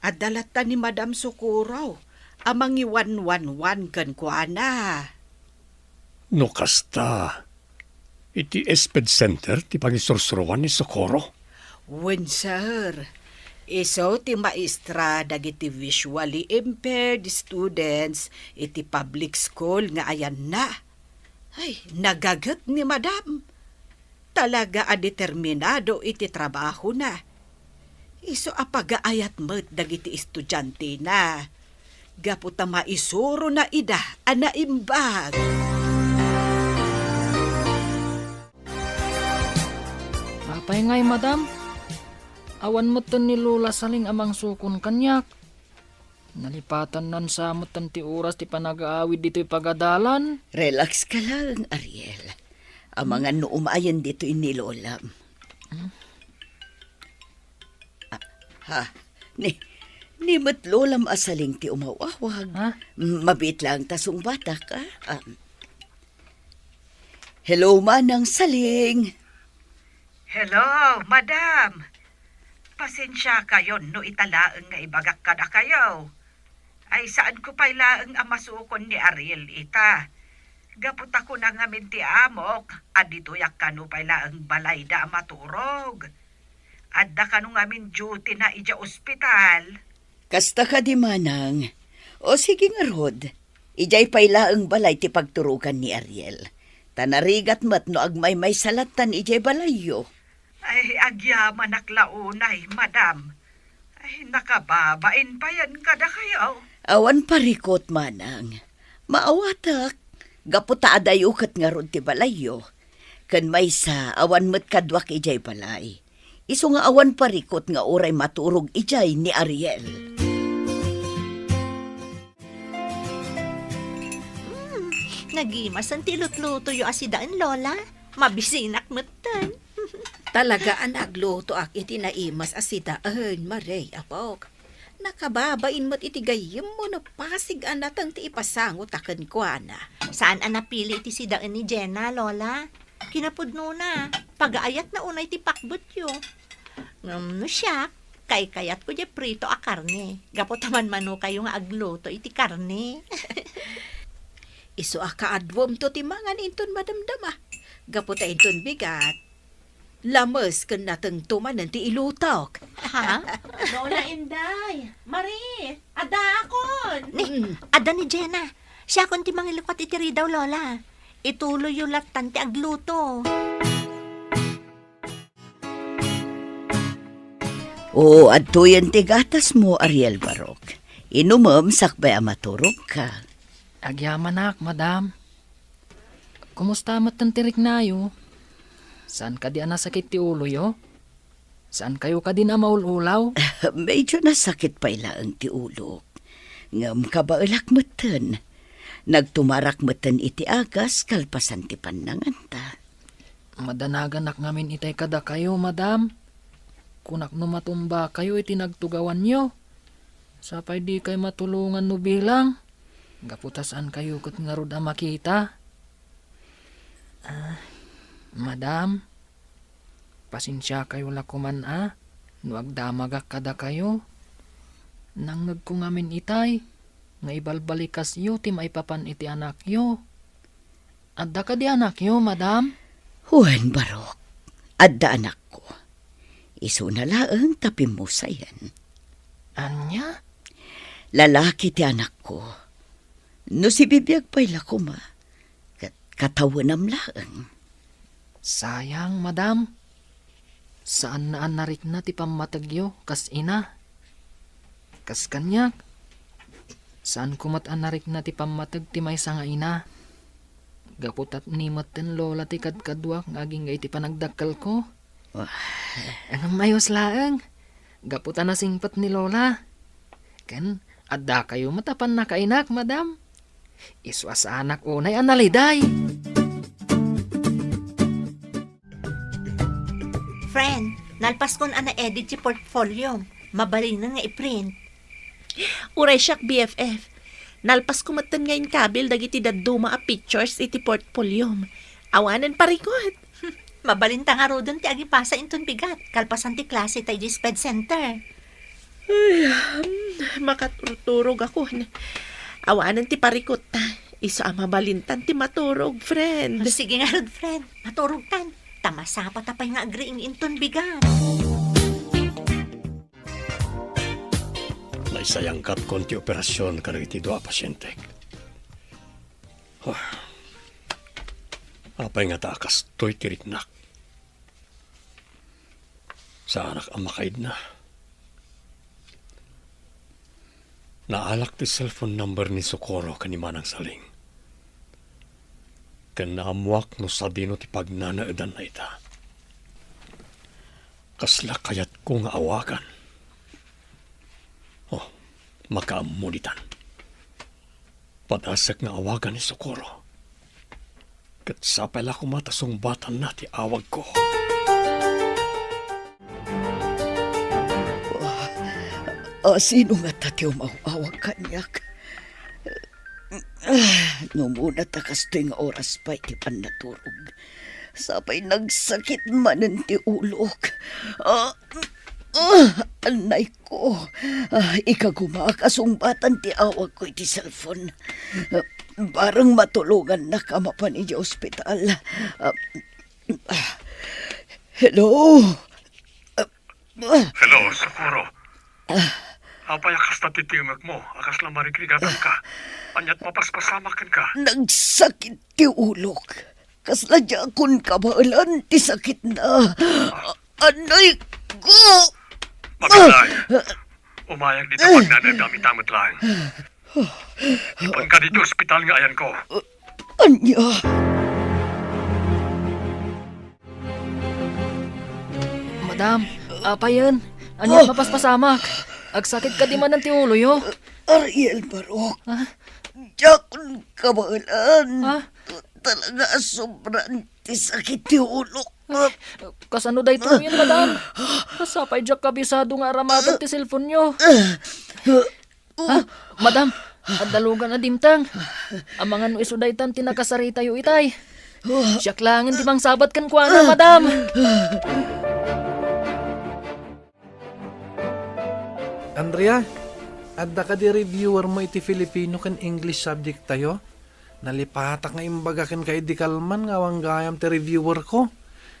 adda latta ni Madam Socorro a mangiwanwanwan kenkuana. No kasta, iti SPED Center ti pangisursuroan ni Socorro? Wen, sir. Isu ti maestra dagiti visually impaired students iti public school nga ayanna. Ay, nagaget ni Madam. Talaga a determinado iti trabahona. Isu a pagaayat met dagiti estudiantena gapu ta maisurona ida a naimbag. Apay ngay, madam? Awan metten ni Lola Saling a mangsukon kaniak. Nalipatannan sa metten ti oras ti panagaawid ditoy pagadalan. Relax ka lang, Ariel. Amangan no umayen ditoy ni Lolam. Hmm? Ah, ha? Ni, ni met Lolam a Saling ti umaw-awag. Ha? M-, mabiit lang ta sungbatak, ah. Ah. Hello, Manang Saling. Hello, madam. Pasensiakayon no ita laeng nga ibagak kadakayo. Ay, saanko pay laeng a masukon ni Ariel ita. Gapu ta kuna ngamin ti amok, a ditoyak kano pay laeng balayda a maturog. Adda kano ngamin duty na idiay ospital. Kasta kadi, manang. O sige ngarud, idiay pay laeng balay ti pagturogan ni Ariel. Ta narigat met no agmaymaysa lattan idiay balayyo. Ay, agyamanak la unay, madam. Ay, nakababain payen kadakayo. Awan parikut, manang. Maawatak, gapu ta adayo ket ngarud ti balayyo. Ken maysa, awan met kaduak idiay balay. Isu nga awan parikut nga uray maturog idiay ni Ariel. Hmm, nagimasen ti lutlutoyo a sidaen, Lola. Mabisinak metten. Talaga a naglutoak iti naimas a sidaen, Marie, apok. Nakababain met iti gayyemmo no pasig a nateng ti ipasangotak kenkuana. Saan a napili iti sidaen ni Jenna, Lola. Kinapudnona, pagaayatna unay ti pakbetyo. Ngem no siak, kaykayatko diay prito a karne. Gapu ta manmanokayo nga agluto iti karne. Isu a kaaduamto ti mangan inton madamdama. Gapu ta inton bigat, lames ken natengto manen ti ilutok. Ha? Lola Inday, Marie, addaakon. Ni, mm, adda ni Jenna. Siakon ti mangilukat iti ridaw, Lola. Ituloyyo lattan ti agluto. Oo, adtoyen ti gatasmo, Ariel Barok. Inumem sakbay a maturogka. Agyamanak, madam. Kumusta metten ti riknayo? Saan kadi a nasakit ti uloyo? Saan kayo kadin a maul-ulaw? Medyo nasakit pay laeng ti ulok. Ngem kabaelak metten. Nagtumarak metten iti agas kalpasan ti pannanganta. Madanaganak ngamin itay kadakayo, madam. Kunak no matumbakayo iti nagtugawanyo. Sapay dikay matulongan no bilang. Gapu ta saankayo ket ngarud a makita. Ah, madam, pasensiakayo la koman a no agdamagak kadakayo. Nangngegko ngamin itay nga ibalbalikasyo ti maipapan iti anakyo. Adda kadi anakyo, madam? Wen, Barok, adda anakko. Isuna laeng ta pimmusayen. Ania? Lalaki ti anakko. No sibibiag pay la koma, ket katawenam laeng. Sayang, madam. Saanna a narikna ti pammategyo kas ina. Kas kaniak, saanko met a narikna ti pammateg ti maysa nga ina. Gapu ta ni metten Lola ti kadkaduak nga agingga iti panagdakkelko. Wah. Ngem ayos laeng. Gapu ta nasingpet ni Lola. Ken addakayo met a pannakainak, madam. Isu a saanak unay a naliday. Friend, nalpaskon a na-edit ti portfoliom. Mabalinen nga i-print. Uray siak, B F F. Nalpasko metten nga inkabil dagiti dadduma a pictures iti portfoliom. Awanen parikut. Mabalinta ngaruden ti agipasa inton bigat, kalpasan ti klase ta idiay sped center. Ay, hmm, makaturturogakon. Awanen ti parikutta. Isu a mabalintan ti maturog, friend. Sige ngarud, friend. Maturogkan. Ta masapata pay nga agriing inton bigat. Naisayangkatkon ti operasion kadagiti dua a pasientek. Huh. Apay ngata a kastoy ti riknak? Saanak a makaidna. Naalak ti cellphone number ni Socorro ken ni Manang Saling. Ken naammoak no sadino ti pagnanaedanna ita. Kasla kayatko nga awagan. Oh, makaammo ditan. Padasek nga awagan ni Socorro. Ket sapay la koma ta sungbatanna ti awagko. Ah, sino ngata ti umaw-awag kaniak? Ah, no muna ta kastoy nga oras pay ti pannaturog. Sapay nagsakit manen ti ulok. Ah, ah, anay ko. Ah, ikagumaak a sungbatan ti awagko iti cellphone. Ah, barang matulongannaka mapan idiay ospital. Ah, ah, hello? Ah, Hello, Socorro. Apay a kasta ti timekmo? A kasla marigrigatanka? Ania't mapaspasamak kenka? Nagsakit ti ulok. Kasla diakon kabaelan ti sakitna. Anay ko! Mabitlay. Umayag dita pagnanadam ita met laeng. Ipanka ditoy ospital nga ayanko. Ania? Madam, apayen, ania mapaspasamak? Agsakit kadi manen ti uloyo? Ariel Barok. Ah? Diakon kabaelan. Ah? Talaga a sobran ti sakit ti ulok. Kasano daytoyen, madam? Sapay diak kabisado nga aramaten ti cellphone-yo. Ah, madam, adda lugan a dimteng. Amangan no isu daytan ti nakasaritayo itay. Siak laengen ti mangsabat kenkuana, madam. Andrea, adda kadi reviewer mo iti Filipino ken English subject tayo? Nalipatak nga imbaga kenka idi kalman nga awan gayam ti reviewer ko.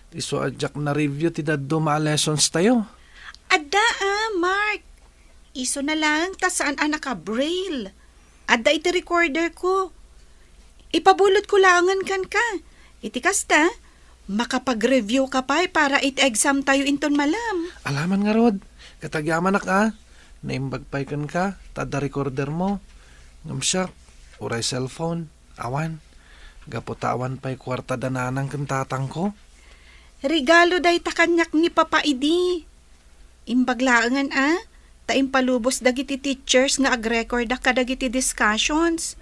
Isu a diak na-review ti dadduma a lessons tayo. Adda, ah, Mark. Isuna laeng ta saan a naka-braille. Adda iti recorder ko. Ipabulot ko laengen kenka. Iti kasta, makapag-review ka pay para iti exam tayo inton malam. Alaman ngarud, ket agyamanak a, naimbag pay kenka, ta adda recorder mo. Ngem siak, uray cellphone, awan. Gapu ta awan pay kuarta da nanang ken tatangko. Regalo dayta kaniak ni Papa idi. Imbag laengen a, ta impalubos dagiti teachers nga agrekordak kadagiti discussions.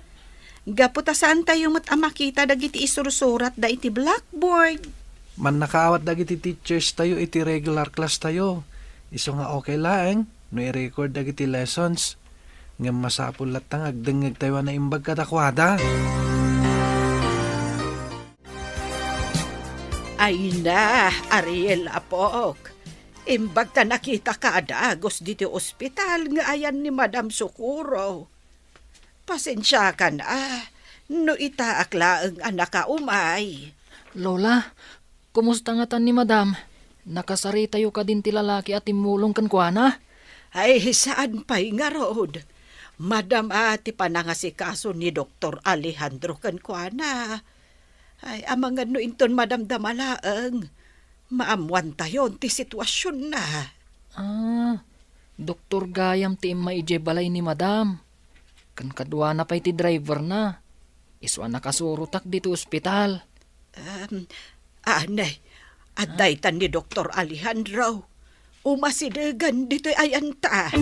Gapu ta saan tayo met a makita dagiti isursuratda iti blackboard. Mannakaawat dagiti teachers tayo iti regular class tayo. Isu nga okay laeng no i-record dagiti lessons. Ngem masapul latta nga agdengngeg tayo a naimbag kadakuada. Ay na, Ariel, apok. Imbag ta nakitaka a dagus ditoy ospital nga ayan ni Madam Socorro. Pasensiakan a, no itaak laeng a nakaumay. Lola, kumusta ngatan ni Madam? Nakasaritayo kadin ti lalaki a timmulong kenkuana? Ay, saan pay ngarud. Madam a ti panangasikaso ni Doktor Alejandro kenkuana. Ay, amangan no inton madamdama laeng, maammuantayon ti situasionna. Ah, doktor gayam ti immay idiay balay ni Madam. Ken kaduana pay ti driverna. Isu a nakasurotak ditoy ospital. Em, anay, adda itan ni Doktor Alejandro. Umasidegen ditoy ayanta.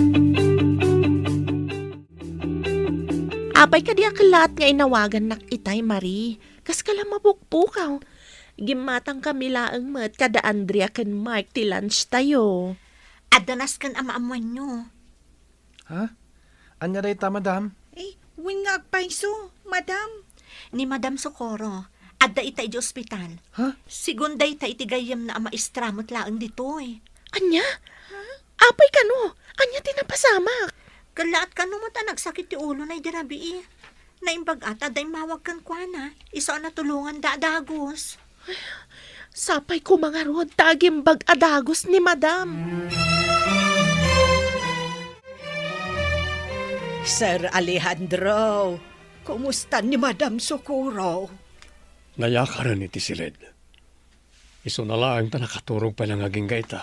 Apay kadi a kellaat nga inawagannak itay, Marie? Kaskala mapukpukaw. Gimmatangkami laeng met kada Andrea ken Mark ti lunch tayo. Adda nasken a maammuanyo. Ha? Ania dayta, madam? Eh, wen nga agpayso, madam. Ni Madam Socorro, adda ita idiay ospital. Ha? Sigun dayta iti gayyemna a maestra met laeng ditoy. Ania? Apay kano? Ania ti napasamak? Kellaat kano met a nagsakit ti ulona idi rabii. Naimbag a ta adda immawag kenkuana, isu a natulonganda a dagus. Sapay koma ngarud ta agimbag a dagus ni Madam. Sir Alejandro, kumusta ni Madam Socorro? Nayakaren iti siled. Isuna laeng ta nakaturog pay la nga agingga ita.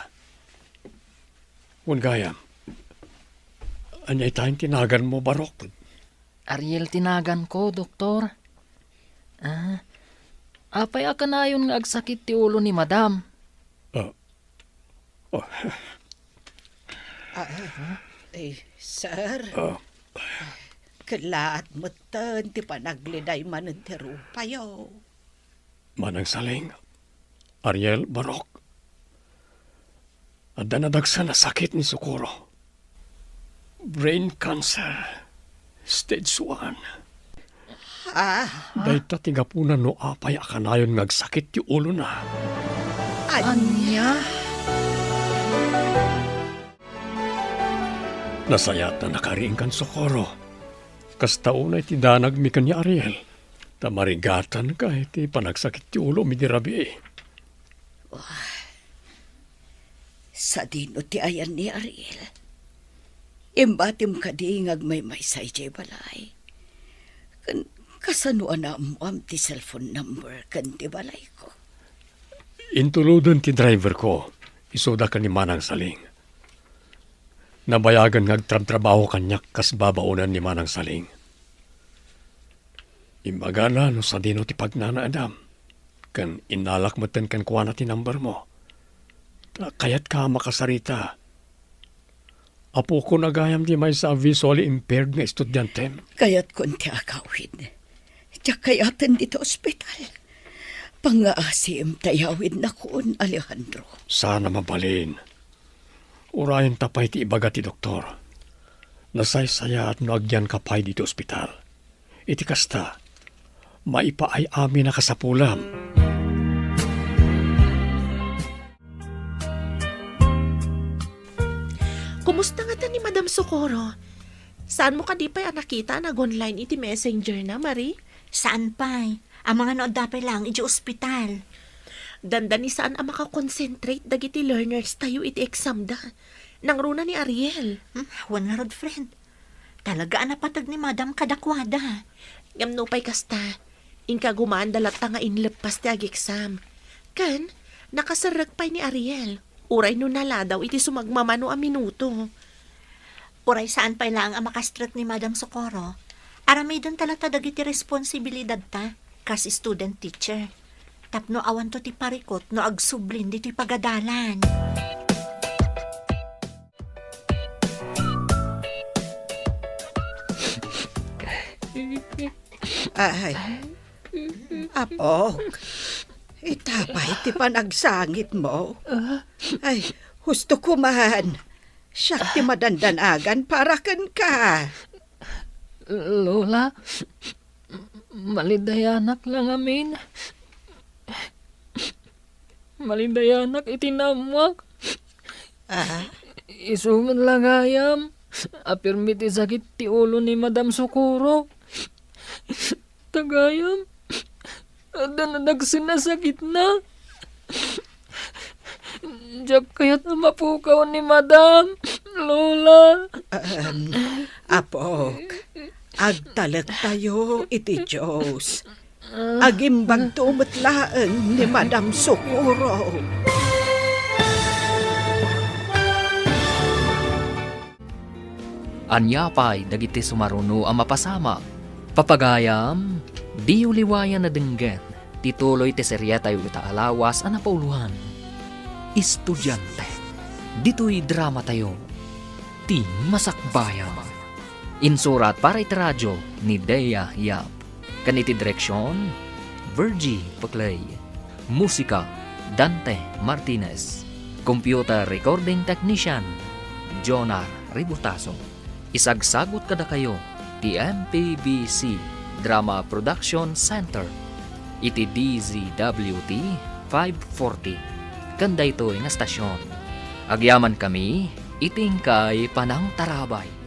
Wen gayam, ania ita ti naganmo, Barok? Ariel ti naganko, Doktor. Ah, apay a kanayon nga agsakit ti ulo ni Madam? Ah, Oh. Ah, eh, sir. Ah. Kellaat metten ti panagledaymanen ti rupayo. Manang Saling, Ariel, Barok, adda nadagsen a sakit ni Socorro. Brain cancer, stage one. Ah? Dayta ti gapuna no apay a kanayon nga agsakit ti ulona. Ania? Nasayaat a nakariing kan Socorro. Kasta unay ti danagmi ken ni Ariel, ta marigatanka iti panagsakit ti ulomi idi rabii. Wah, sadino ti ayan ni Ariel? Imbatim kadi nga agmaymaysa idiay balay? Ken kasano a naammoam ti cellphone number ken ti balayko? Intuloden ti driverko, isuda ken ni Manang Saling. Nabayagen nga agtrabtrabaho kaniak kas babaonen ni Manang Saling. Imbagana no sadino ti pagnanaedam, ken innalak metten kenkuana ti numbermo. Ta kayatka a makasarita. Apokon a gayam ti maysa a visually impaired nga estudiantem. Kayatkon ti agawid. Diak kayaten dita ospital. Pangngaasim ta iyawidnakon, Alejandro. Saan a mabalin. Urayenta pay ti ibaga ti doktor. Nasaysayaat no agyanka pay ditoy ospital. Iti kasta, maipaay amin a kasapulam. Kumusta ngata ni Madam Socorro? Saanmo kadi pay a nakita a nag-online iti messenger na, Marie? Saan pay. Amangan no adda pay laeng idiay ospital. Dandani saan a makakonsentrate dagiti learners tayo iti exam da. Nangruna ni Ariel. Hmm, wen ngarud, friend. Talaga a napateg ni Madam kadakuada. Ngem nupay kasta, inkagumaanda latta nga inleppas ti ageksam. Ken, nakaserrek pay ni Ariel, uray no naladaw iti sumagmamano a minuto. Uray saan pay laeng a makastrek ni Madam Socorro, aramidenta latta dagiti responsibilidadta kas student teacher. Tapno awanto ti parikut no agsublin ditoy pagadalan. Ay, apok, ita pay ti panagsangitmo. Ay, husto ko man. Siak ti madandanagan para kenka. Lola, malidayanak la ngamin. Malidayanak iti naammuak. Ah? Isu met la gayam a pirmi ti sakit ti ulo ni Madam Socorro. Ta gayam, adda nadagsen a sakitna. Diak kayat a mapukaw ni Madam, Lola. Ahem, apok, agtalektayo iti Dios. Agimbagto met laeng ni Madam Socorro. Ania pay dagiti sumaruno a mapasamak? Papagayam, diyo liwayan a denggen ti tuloy ti serietayo ita a lawas a napauloan. Estudiante, ditoy dramatayo, Ti Masakbayan. Insurat para iti radio ni Dea Yap. Ken iti direksion, Virgie Peclay. Musika, Dante Martinez. Computer recording technician, Jonar Ributaso. Isagsagut kadakayo ti M P B C Drama Production Center iti D Z W T five forty ken daytoy nga stasyon. Agyamankami iti inkay panangtarabay.